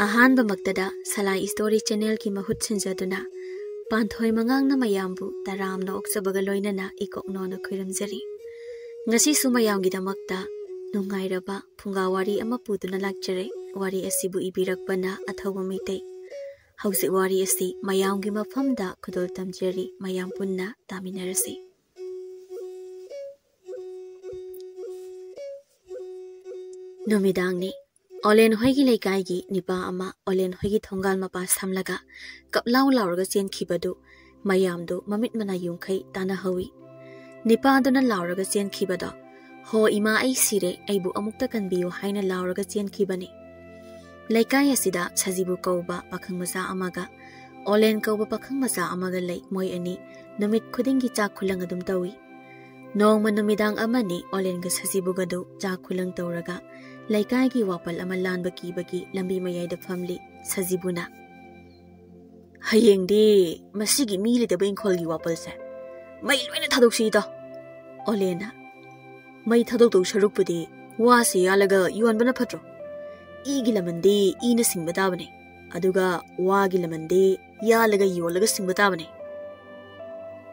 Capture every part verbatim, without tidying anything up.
ꯑꯍꯥꯟꯕꯃꯛꯇꯗ ꯁꯂꯥꯏ story ꯆꯦꯅꯦꯜꯒꯤ ꯃꯍꯨꯠ ꯁꯤꯟꯖꯗꯨꯅ ꯄꯥꯟꯊꯣꯏ ꯃꯉꯥꯡꯅ ꯃꯌꯥꯝꯕꯨ ꯇꯔꯥꯝꯅ ꯑꯣꯛꯆꯕꯒ ꯂꯣꯏꯅꯅ ꯏꯀꯣꯛꯅꯣꯅ ꯈꯣꯏꯔꯝꯖꯔꯤ꯫ ꯉꯁꯤꯁꯨ ꯃꯌꯥꯝꯒꯤꯗꯃꯛꯇ ꯅꯨꯡꯉꯥꯏꯔꯕ ꯐꯨꯡꯒꯥ ꯋꯥꯔꯤ ꯑꯃ ꯄꯨꯗꯨꯅ ꯂꯥꯛꯆꯔꯦ꯫ ꯋꯥꯔꯤ ꯑꯁꯤꯕꯨ ꯏꯕꯤꯔꯛꯄꯅ ꯑꯊꯧꯕ ꯃꯩꯇꯩ꯫ ꯍꯧꯖꯤꯛ ꯋꯥꯔꯤ ꯑꯁꯤ ꯃꯌꯥꯝꯒꯤ ꯃꯐꯝꯗ ꯈꯨꯗꯣꯜ ꯇꯝꯖꯔꯤ꯫ ꯃꯌꯥꯝ ꯄꯨꯟꯅ ꯇꯥꯃꯤꯟꯅꯔꯁꯤ꯫ ꯅꯨꯃꯤꯗꯥꯡꯅꯤ꯫ ꯑꯣꯂꯦꯟ ꯍꯣꯏꯒꯤ ꯂꯩꯀꯥꯏꯒꯤ ꯅꯤꯄꯥ ꯑꯃ ꯑꯣꯂꯦꯟ ꯍꯣꯏꯒꯤ ꯊꯣꯡꯒꯥꯜ ꯃꯄꯥ ꯁꯝꯂꯒ ꯀꯞꯂꯥꯎ ꯂꯥꯎꯔꯒ ꯆꯦꯟꯈꯤꯕꯗꯨ ꯃꯌꯥꯝꯗꯨ ꯃꯃꯤꯠ ꯃꯅꯥ ꯌꯨꯡꯈꯩ ꯇꯥꯟꯅꯍꯧꯏ꯫ ꯅꯤꯄꯥꯗꯨꯅ ꯂꯥꯎꯔꯒ ꯆꯦꯟꯈꯤꯕꯗꯣ, "ꯍꯣ ꯏꯃꯥ, ꯑꯩ ꯁꯤꯔꯦ, ꯑꯩꯕꯨ ꯑꯃꯨꯛꯇ ꯀꯟꯕꯤꯌꯨ" ꯍꯥꯏꯅ ꯂꯥꯎꯔꯒ ꯆꯦꯟꯈꯤꯕꯅꯤ꯫ ꯂꯩꯀꯥꯏ ꯑꯁꯤꯗ ꯁꯖꯤꯕꯨ ꯀꯧꯕ ꯄꯥꯈꯪ ꯃꯆꯥ ꯑꯃꯒ ꯑꯣꯂꯦꯟ ꯀꯧꯕ ꯄꯥꯈꯪ ꯃꯆꯥ ꯑꯃꯒ ꯂꯩ꯫ ꯃꯣꯏ ꯑꯅꯤ ꯅꯨꯃꯤꯠ ꯈꯨꯗꯤꯡꯒꯤ ꯆꯥꯛ ꯈꯨꯂꯪ ꯑꯗꯨꯝ ꯇꯧꯏ꯫ ꯅꯣꯡꯃ ꯅꯨꯃꯤꯗꯥꯡ ꯑꯃꯅꯤ ꯑꯣꯂꯦꯟꯒ ꯁꯖꯤꯕꯨꯒꯗꯨ ꯆꯥꯛ ꯈꯨꯂꯪ ꯇꯧꯔꯒ ꯂꯩꯀꯥꯏꯒꯤ ꯋꯥꯄꯜ ꯑꯃ ꯂꯥꯟꯕ ꯀꯤꯕꯒꯤ ꯂꯝꯕꯤ ꯃꯌꯥꯏꯗ ꯐꯝꯂꯤ꯫ ꯁꯖꯤꯕꯨꯅ, "ꯍꯌꯦꯡꯗꯤ ꯃꯁꯤꯒꯤ ꯃꯤ ꯂꯩꯇꯕ ꯏꯪꯈꯣꯜꯒꯤ ꯋꯥꯄꯜꯁꯦ ꯃꯩ ꯂꯣꯏꯅ ꯊꯥꯗꯣꯛꯁꯤ ꯏꯇꯥꯎ꯫" ꯑꯣꯂꯦꯟꯅ, "ꯃꯩ ꯊꯥꯗꯣꯛꯇꯧ ꯁꯔꯨꯛꯄꯨꯗꯤ ꯋꯥꯁꯦ ꯌꯥꯜꯂꯒ ꯌꯣꯟꯕꯅ ꯐꯠꯇ꯭ꯔꯣ? ꯏꯒꯤ ꯂꯃꯟꯗꯤ ꯏꯅ ꯁꯤꯡꯕ ꯇꯥꯕꯅꯦ, ꯑꯗꯨꯒ ꯋꯥꯒꯤ ꯂꯃꯟꯗꯤ ꯌꯥꯜꯂꯒ ꯌꯣꯜꯂꯒ ꯁꯤꯡꯕ ꯇꯥꯕꯅꯦ꯫"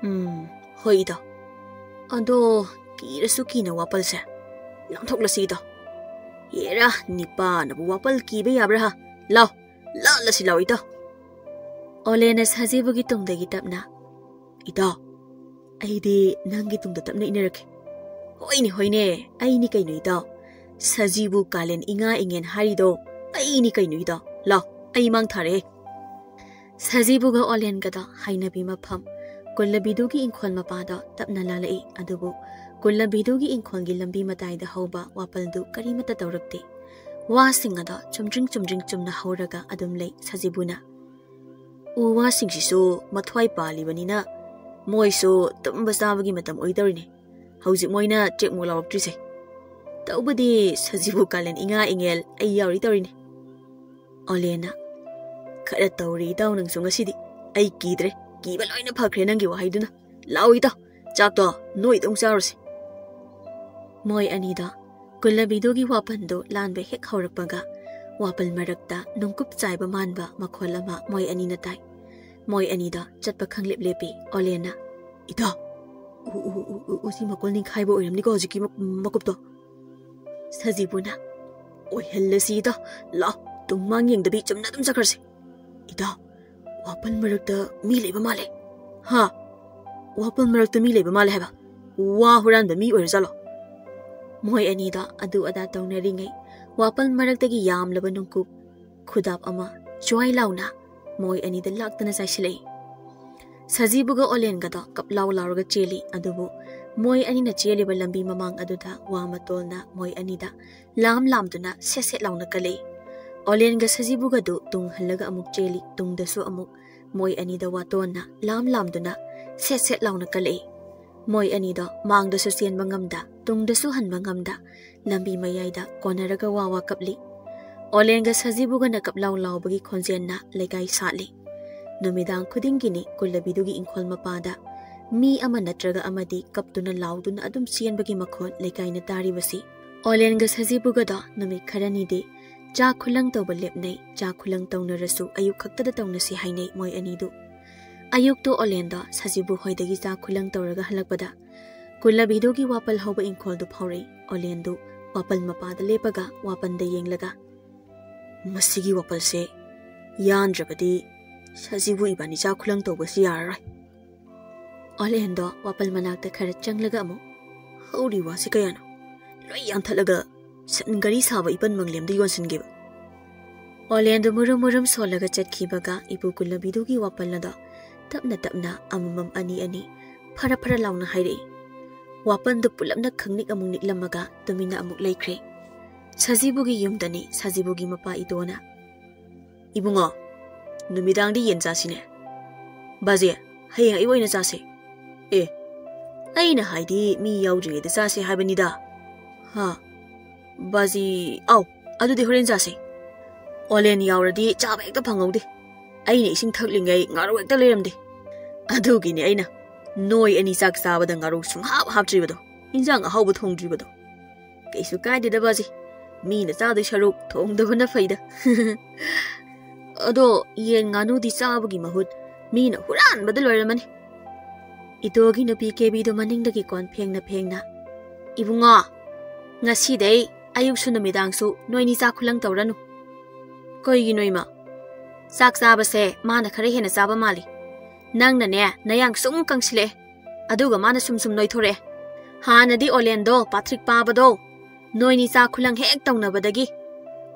"ꯎꯝ, ꯍꯣꯏ ꯏꯇꯥꯎ꯫ ꯑꯗꯣ ꯀꯤꯔꯁꯨ ꯀꯤꯅ ꯋꯥꯄꯜꯁꯦ ꯂꯥꯟꯊꯣꯛꯂꯁꯤ ꯏꯇꯥꯎ꯫ ꯍꯦꯔꯥ, ꯅꯤꯄꯥꯅꯕꯨ ꯋꯥꯄꯜ ꯀꯤꯕ ꯌꯥꯕ꯭ꯔꯥ ꯍꯥ? ꯂꯥꯎ, ꯂꯥꯜꯂꯁꯤ ꯂꯥꯎ ꯏꯇꯥꯎ꯫" ꯑꯣꯂꯦꯟꯅ ꯁꯖꯤꯕꯨꯒꯤ ꯇꯨꯡꯗꯒꯤ ꯇꯞꯅ, "ꯏꯇꯥꯎ, ꯑꯩꯗꯤ ꯅꯪꯒꯤ ꯇꯨꯡꯗ ꯇꯞꯅ ꯏꯟꯅꯔꯛꯀꯦ꯫" "ꯍꯣꯏꯅꯦ, ꯍꯣꯏꯅꯦ, ꯑꯩꯅꯤ ꯀꯩꯅꯣ ꯏꯇꯥꯎ꯫ ꯁꯖꯤꯕꯨ ꯀꯥꯂꯦꯟ ꯏꯉꯥ ꯏꯉꯦꯟ ꯍꯥꯏꯔꯤꯗꯣ ꯑꯩꯅꯤ ꯀꯩꯅꯣ ꯏꯇꯥꯎ꯫ ꯂꯥꯎ, ꯑꯩ ꯃꯥꯡ ꯊꯥꯔꯛꯑꯦ꯫" ꯁꯖꯤꯕꯨꯒ ꯑꯣꯂꯦꯟꯒꯗꯣ ꯍꯥꯏꯅꯕꯤ ꯃꯐꯝ ꯀꯨꯜꯂꯕꯤꯗꯨꯒꯤ ꯏꯪꯈꯣꯜ ꯃꯄꯥꯗꯣ ꯇꯞꯅ ꯂꯥꯜꯂꯛꯏ꯫ ꯑꯗꯨꯕꯨ ꯀꯨꯜꯂꯕꯤꯗꯨꯒꯤ ꯏꯪꯈꯣꯜꯒꯤ ꯂꯝꯕꯤ ꯃꯇꯥꯏꯗ ꯍꯧꯕ ꯋꯥꯄꯜꯗꯨ ꯀꯔꯤꯃꯠꯇ ꯇꯧꯔꯛꯇꯦ꯫ ꯋꯥꯁꯤꯡ ꯑꯗꯣ ꯆꯨꯝꯗ꯭ꯔꯤꯡ ꯆꯨꯝꯗ꯭ꯔꯤꯡ ꯆꯨꯝꯅ ꯍꯧꯔꯒ ꯑꯗꯨꯝ ꯂꯩ꯫ ꯁꯖꯤꯕꯨꯅ, "ꯎ ꯋꯥꯁꯤꯡꯁꯤꯁꯨ ꯃꯊ꯭ꯋꯥꯏ ꯄꯥꯜꯂꯤꯕꯅꯤꯅ ꯃꯣꯏꯁꯨ ꯇꯨꯝꯕ ꯆꯥꯕꯒꯤ ꯃꯇꯝ ꯑꯣꯏꯗꯧꯔꯤꯅꯦ꯫ ꯍꯧꯖꯤꯛ ꯃꯣꯏꯅ ꯆꯦꯛꯃꯨꯛ ꯂꯥꯎꯔꯛꯇ꯭ꯔꯤꯁꯦ꯫ ꯇꯧꯕꯗꯤ ꯁꯖꯤꯕꯨ ꯀꯥꯂꯦꯟ ꯏꯉꯥ ꯏꯉꯦꯜ ꯑꯩ ꯌꯥꯎꯔꯤ ꯇꯧꯔꯤꯅꯦ꯫" ꯑꯣꯂꯦꯟꯅ, "ꯈꯔ ꯇꯧꯔꯤ ꯏꯇꯥꯎ ꯅꯪꯁꯨ ꯉꯁꯤꯗꯤ꯫ ꯑꯩ ꯀꯤꯗ꯭ꯔꯦ, ꯀꯤꯕ ꯂꯣꯏꯅ ꯐꯈ꯭ꯔꯦ ꯅꯪꯒꯤ ꯋꯥꯍꯩꯗꯨꯅ꯫ ꯂꯥꯛꯑꯣ ꯏꯇꯥꯎ, ꯆꯥꯛꯇꯣ ꯅꯣꯏꯗꯪ ꯆꯥꯔꯨꯁꯤ꯫" ꯃꯣꯏ ꯑꯅꯤꯗꯣ ꯀꯨꯜꯂꯕꯤꯗꯨꯒꯤ ꯋꯥꯄꯟꯗꯨ ꯂꯥꯟꯕ ꯍꯦꯛ ꯍꯧꯔꯛꯄꯒ ꯋꯥꯄꯜ ꯃꯔꯛꯇ ꯅꯨꯡꯀꯨꯞ ꯆꯥꯏꯕ ꯃꯥꯟꯕ ꯃꯈꯣꯜ ꯑꯃ ꯃꯣꯏ ꯑꯅꯤꯅ ꯇꯥꯏ꯫ ꯃꯣꯏ ꯑꯅꯤꯗꯣ ꯆꯠꯄ ꯈꯪꯂꯦꯞ ꯂꯦꯞꯄꯤ꯫ ꯑꯣꯂꯦꯟꯅ, "ꯏꯇꯥ, ꯎ, ꯎ, ꯎ, ꯎ, ꯎ, ꯁꯤ ꯃꯀꯣꯜ ꯅꯤꯡꯈꯥꯏꯕ ꯑꯣꯏꯔꯝꯅꯤꯀꯣ ꯍꯧꯖꯤꯛꯀꯤ ꯃ-, ꯃꯀꯨꯞꯇꯣ?" ꯁꯖꯤꯕꯨꯅ, "ꯑꯣꯏꯍꯜꯂꯁꯤ ꯏꯇꯥ, ꯂꯥꯛꯑꯣ, ꯇꯨꯡ ꯃꯥꯡ ꯌꯦꯡꯗꯕꯤ ꯆꯨꯝꯅ ꯑꯗꯨꯝ ꯆꯠꯈ꯭ꯔꯁꯤ꯫ ꯏꯇꯥ, ꯋꯥꯄꯜ ꯃꯔꯛꯇ ꯃꯤ ꯂꯩꯕ ꯃꯥꯜꯂꯦ꯫" "ꯍꯥ? ꯋꯥꯄꯜ ꯃꯔꯛꯇ ꯃꯤ ꯂꯩꯕ ꯃꯥꯜꯂꯦ ꯍꯥꯏꯕ? ꯋꯥ ꯍꯨꯔꯥꯟꯕ ꯃꯤ ꯑꯣꯏꯔꯖꯥꯠꯂꯣ?" ꯃꯣꯏ ꯑꯅꯤꯗꯣ ꯑꯗꯨ ꯑꯗꯥ ꯇꯧꯅꯔꯤꯉꯩ, ꯋꯥꯄꯜ ꯃꯔꯛꯇꯒꯤ ꯌꯥꯝꯂꯕ ꯅꯨꯡꯀꯨꯞ ꯈꯨꯗꯥꯞ ꯑꯃ ꯆ꯭ꯋꯥꯏ ꯂꯥꯎꯅ ꯃꯣꯏ ꯑꯅꯤꯗ ꯂꯥꯛꯇꯅ ꯆꯥꯏꯁꯤꯜꯂꯛꯏ꯫ ꯁꯖꯤꯕꯨꯒ ꯑꯣꯂꯦꯟꯒꯗꯣ ꯀꯞ ꯂꯥꯎ ꯂꯥꯎꯔꯒ ꯆꯦꯜꯂꯤ, ꯑꯗꯨꯕꯨ ꯃꯣꯏ ꯑꯅꯤꯅ ꯆꯦꯜꯂꯤꯕ ꯂꯝꯕꯤ ꯃꯃꯥꯡ ꯑꯗꯨꯗ ꯋꯥ ꯃꯇꯣꯜꯅ ꯃꯣꯏ ꯑꯅꯤꯗ ꯂꯥꯝ ꯂꯥꯝꯗꯨꯅ ꯁꯦꯠ ꯁꯦꯠ ꯂꯥꯎꯅ ꯀꯜꯂꯛꯏ꯫ ꯑꯣꯂꯦꯟꯒ ꯁꯖꯤꯕꯨꯒꯗꯨ ꯇꯨꯡ ꯍꯜꯂꯒ ꯑꯃꯨꯛ ꯆꯦꯜꯂꯤ, ꯇꯨꯡꯗꯁꯨ ꯑꯃꯨꯛ ꯃꯣꯏ ꯑꯅꯤꯗ ꯋꯥꯇꯣꯟꯅ ꯂꯥꯝ ꯂꯥꯝꯗꯨꯅ ꯁꯦꯠ ꯁꯦꯠ ꯂꯥꯎꯅ ꯀꯜꯂꯛꯏ꯫ ꯃꯣꯏ ꯑꯅꯤꯗꯣ ꯃꯥꯡꯗꯁꯨ ꯆꯦꯟꯕ ꯉꯝꯗ, ꯇꯨꯡꯗꯁꯨ ꯍꯟꯕ ꯉꯝꯗ, ꯂꯝꯕꯤ ꯃꯌꯥꯏꯗ ꯀꯣꯟꯅꯔꯒ ꯋꯥ ꯋꯥ ꯀꯞꯂꯤ꯫ ꯑꯣꯂꯦꯟꯒ ꯁꯖꯤꯕꯨꯒꯅ ꯀꯞ ꯂꯥꯎ ꯂꯥꯎꯕꯒꯤ ꯈꯣꯟꯖꯦꯜꯅ ꯂꯩꯀꯥꯏ ꯁꯥꯠꯂꯤ꯫ ꯅꯨꯃꯤꯗꯥꯡ ꯈꯨꯗꯤꯡꯒꯤꯅꯤ ꯀꯨꯜꯂꯕꯤꯗꯨꯒꯤ ꯏꯪꯈꯣꯜ ꯃꯄꯥꯗ ꯃꯤ ꯑꯃ ꯅꯠꯇ꯭ꯔꯒ ꯑꯃꯗꯤ ꯀꯞꯇꯨꯅ ꯂꯥꯎꯗꯨꯅ ꯑꯗꯨꯝ ꯆꯦꯟꯕꯒꯤ ꯃꯈꯣꯜ ꯂꯩꯀꯥꯏꯅ ꯇꯥꯔꯤꯕꯁꯤ꯫ ꯑꯣꯂꯦꯟꯒ ꯁꯖꯤꯕꯨꯒꯗꯣ ꯅꯨꯃꯤꯠ ꯈꯔꯅꯤꯗꯤ ꯆꯥ ꯈꯨꯂꯪ ꯇꯧꯕ ꯂꯦꯞꯅꯩ꯫ ꯆꯥ ꯈꯨꯂꯪ ꯇꯧꯅꯔꯁꯨ ꯑꯌꯨꯛ ꯈꯛꯇꯗ ꯇꯧꯅꯁꯤ ꯍꯥꯏꯅꯩ ꯃꯣꯏ ꯑꯅꯤꯗꯨ꯫ ꯑꯌꯨꯛꯇꯨ ꯑꯣꯂꯦꯟꯗꯣ ꯁꯖꯤꯕꯨ ꯍꯣꯏꯗꯒꯤ ꯆꯥ ꯈꯨꯂꯪ ꯇꯧꯔꯒ ꯍꯜꯂꯛꯄꯗ ꯀꯨꯜꯂꯕꯤꯗꯨꯒꯤ ꯋꯥꯄꯜ ꯍꯧꯕ ꯏꯪꯈꯣꯜꯗꯨ ꯐꯥꯎꯔꯛꯏ꯫ ꯑꯣꯂꯦꯟꯗꯨ ꯋꯥꯄꯜ ꯃꯄꯥꯗ ꯂꯦꯞꯄꯒ ꯋꯥꯄꯜꯗ ꯌꯦꯡꯂꯒ, "ꯃꯁꯤꯒꯤ ꯋꯥꯄꯜꯁꯦ ꯌꯥꯟꯗ꯭ꯔꯕꯗꯤ ꯁꯖꯤꯕꯨ ꯏꯕꯥꯅꯤ ꯆꯥ ꯈꯨꯂꯪ ꯇꯧꯕꯁꯤ ꯌꯥꯔꯔꯣꯏ꯫" ꯑꯣꯂꯦꯟꯗꯣ ꯋꯥꯄꯜ ꯃꯅꯥꯛꯇ ꯈꯔ ꯆꯪꯂꯒ ꯑꯃꯨꯛ, "ꯍꯧꯔꯤ ꯋꯥꯁꯤ ꯀꯌꯥꯅꯣ? ꯂꯣꯏ ꯌꯥꯟꯊꯠꯂꯒ ꯁꯟ ꯒꯥꯔꯤ ꯁꯥꯕ ꯏꯄꯟ ꯃꯪꯂꯦꯝꯗ ꯌꯣꯟꯁꯤꯟꯒꯦꯕ꯫" ꯑꯣꯂꯦꯟꯗꯣ ꯃꯨꯔꯨꯝ ꯃꯨꯔꯨꯝ ꯁꯣꯜꯂꯒ ꯆꯠꯈꯤꯕꯒ ꯏꯄꯨ ꯀꯨꯜꯂꯕꯤꯗꯨꯒꯤ ꯋꯥꯄꯜ ꯑꯗꯣ ꯇꯞꯅ ꯇꯞꯅ ꯑꯃꯃꯝ ꯑꯅꯤ ꯑꯅꯤ ꯐꯔ ꯐꯔ ꯂꯥꯎꯅ ꯍꯥꯏꯔꯛꯏ꯫ ꯋꯥꯄꯜꯗꯨ ꯄꯨꯂꯞꯅ ꯈꯪꯅꯤꯛ ꯑꯃꯨꯛ ꯅꯤꯛꯂꯝꯃꯒ ꯇꯨꯃꯤꯟꯅ ꯑꯃꯨꯛ ꯂꯩꯈ꯭ꯔꯦ꯫ ꯁꯖꯤꯕꯨꯒꯤ ꯌꯨꯝꯗꯅꯤ ꯁꯖꯤꯕꯨꯒꯤ ꯃꯄꯥ ꯏꯇꯣꯅ, "ꯏꯕꯨꯡꯉꯣ, ꯅꯨꯃꯤꯗꯥꯡꯗꯤ ꯌꯦꯟ ꯆꯥꯁꯤꯅꯦ꯫" "ꯕꯥꯖꯤ, ꯍꯌꯦꯡ ꯑꯌꯨꯛ ꯑꯣꯏꯅ ꯆꯥꯁꯦ꯫" "ꯑꯦ, ꯑꯩꯅ ꯍꯥꯏꯗꯤ ꯃꯤ ꯌꯥꯎꯗ꯭ꯔꯤꯉꯩꯗ ꯆꯥꯁꯦ ꯍꯥꯏꯕꯅꯤꯗ꯫" "ꯍꯥ? ꯕꯥꯖꯤ, ꯑꯥꯎ, ꯑꯗꯨꯗꯤ ꯍꯣꯔꯦꯟ ꯆꯥꯁꯦ꯫ ꯑꯣꯂꯦꯟ ꯌꯥꯎꯔꯗꯤ ꯆꯥꯕ ꯍꯦꯛꯇ ꯐꯪꯍꯧꯗꯦ꯫ ꯑꯩꯅ ꯏꯁꯤꯡ ꯊꯛꯂꯤꯉꯩ ꯉꯥꯔꯧ ꯍꯦꯛꯇ ꯂꯩꯔꯝꯗꯦ꯫ ꯑꯗꯨꯒꯤꯅꯦ ꯑꯩꯅ ꯅꯣꯏ ꯑꯅꯤ ꯆꯥꯛ ꯆꯥꯕꯗ ꯉꯥꯔꯧ ꯁꯨꯡꯍꯥꯞ ꯍꯥꯞꯇ꯭ꯔꯤꯕꯗꯣ, ꯏꯟꯖꯥꯡ ꯑꯍꯥꯎꯕ ꯊꯣꯡꯗ꯭ꯔꯤꯕꯗꯣ꯫" "ꯀꯩꯁꯨ ꯀꯥꯏꯗꯦꯗ ꯕꯥꯖꯤ, ꯃꯤꯅ ꯆꯥꯗꯣꯏ ꯁꯔꯨꯛ ꯊꯣꯡꯗꯕꯅ ꯐꯩꯗ꯫ ꯑꯗꯣ ꯌꯦꯟ ꯉꯥꯅꯨꯗꯤ ꯆꯥꯕꯒꯤ ꯃꯍꯨꯠ ꯃꯤꯅ ꯍꯨꯔꯥꯟꯕꯗ ꯂꯣꯏꯔꯝꯃꯅꯤ꯫ ꯏꯇꯣꯒꯤ ꯅꯨꯄꯤ ꯀꯦꯕꯤꯗꯣ ꯃꯅꯤꯡꯗꯒꯤ ꯀꯣꯟ ꯐꯦꯡꯅ ꯐꯦꯡꯅ, "ꯏꯕꯨꯡꯉꯣ, ꯉꯁꯤꯗꯩ ꯑꯌꯨꯛꯁꯨ ꯅꯨꯃꯤꯗꯥꯡꯁꯨ ꯅꯣꯏꯅꯤ ꯆꯥꯛ ꯈꯨꯂꯪ ꯇꯧꯔꯅꯨ꯫" "ꯀꯩꯒꯤꯅꯣ ꯏꯃꯥ?" "ꯆꯥꯛ ꯆꯥꯕꯁꯦ ꯃꯥꯅ ꯈꯔ ꯍꯦꯟꯅ ꯆꯥꯕ ꯃꯥꯜꯂꯤ꯫ ꯅꯪꯅꯅꯦ ꯅꯌꯥꯡ ꯁꯨꯝ ꯀꯪꯁꯤꯜꯂꯛꯑꯦ, ꯑꯗꯨꯒ ꯃꯥꯅ ꯁꯨꯝ ꯁꯨꯝ ꯅꯣꯏꯊꯣꯔꯛꯑꯦ꯫ ꯍꯥꯟꯅꯗꯤ ꯑꯣꯂꯦꯟꯗꯣ ꯄꯥꯊ꯭ꯔꯤꯛ ꯄꯥꯕꯗꯣ ꯅꯣꯏꯅꯤ ꯆꯥꯛ ꯈꯨꯂꯪ ꯍꯦꯛ ꯇꯧꯅꯕꯗꯒꯤ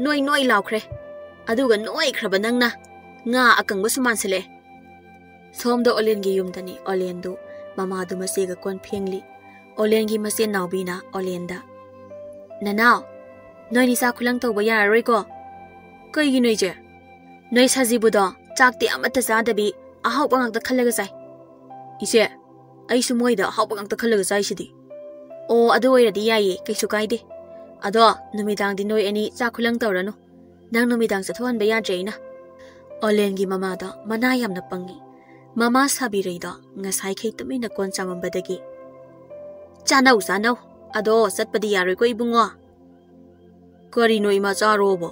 ꯅꯣꯏ ꯅꯣꯏ ꯂꯥꯎꯈ꯭ꯔꯦ꯫ ꯑꯗꯨꯒ ꯅꯣꯏꯈ꯭ꯔꯕ ꯅꯪꯅ ꯉꯥ ꯑꯀꯪꯕꯁꯨ ꯃꯥꯟꯁꯤꯜꯂꯛꯑꯦ꯫" ꯁꯣꯝꯗ ꯑꯣꯂꯦꯟꯒꯤ ꯌꯨꯝꯗꯅꯤ꯫ ꯑꯣꯂꯦꯟꯗꯨ ꯃꯃꯥꯗꯨ ꯃꯆꯦꯒ ꯀꯣꯟ ꯐꯦꯡꯂꯤ꯫ ꯑꯣꯂꯦꯟꯒꯤ ꯃꯆꯦ ꯅꯥꯎꯕꯤꯅ ꯑꯣꯂꯦꯟꯗ, "ꯅꯅꯥꯎ, ꯅꯣꯏꯅꯤ ꯆꯥꯛ ꯈꯨꯂꯪ ꯇꯧꯕ ꯌꯥꯔꯔꯣꯏꯀꯣ?" "ꯀꯩꯒꯤꯅꯣ ꯏꯆꯦ?" "ꯅꯣꯏ ꯁꯖꯤꯕꯨꯗꯣ ꯆꯥꯛꯇꯤ ꯑꯃꯠꯇ ꯆꯥꯗꯕꯤ ꯑꯍꯥꯎꯕ ꯉꯥꯛꯇ ꯈꯜꯂꯒ ꯆꯥꯏ꯫" "ꯏꯆꯦ, ꯑꯩꯁꯨ ꯃꯣꯏꯗ ꯑꯍꯥꯎꯕ ꯉꯥꯛꯇ ꯈꯜꯂꯒ ꯆꯥꯏꯁꯤꯗꯤ꯫" "ꯑꯣ, ꯑꯗꯨ ꯑꯣꯏꯔꯗꯤ ꯌꯥꯏꯌꯦ, ꯀꯩꯁꯨ ꯀꯥꯏꯗꯦ꯫ ꯑꯗꯣ ꯅꯨꯃꯤꯗꯥꯡꯗꯤ ꯅꯣꯏ ꯑꯅꯤ ꯆꯥꯛ ꯈꯨꯂꯪ ꯇꯧꯔꯅꯨ꯫ ꯅꯪ ꯅꯨꯃꯤꯗꯥꯡ ꯆꯠꯊꯣꯛꯍꯟꯕ ꯌꯥꯗ꯭ꯔꯦ ꯑꯩꯅ꯫" ꯑꯣꯂꯦꯟꯒꯤ ꯃꯃꯥꯗꯣ ꯃꯅꯥ ꯌꯥꯝꯅ ꯄꯪꯉꯤ꯫ ꯃꯃꯥ ꯁꯥꯕꯤꯔꯩꯗꯣ ꯉꯁꯥꯏꯈꯩ ꯇꯨꯃꯤꯟꯅ ꯀꯣꯟ ꯆꯥꯝꯃꯝꯕꯗꯒꯤ, "ꯆꯥꯅꯧ, ꯆꯥꯅꯧ꯫ ꯑꯗꯣ ꯆꯠꯄꯗꯤ ꯌꯥꯔꯣꯏꯀꯣ ꯏꯕꯨꯡꯉꯣ꯫" "ꯀꯔꯤꯅꯣ ꯏꯃꯥ, ꯆꯥꯔꯣꯕꯣ?"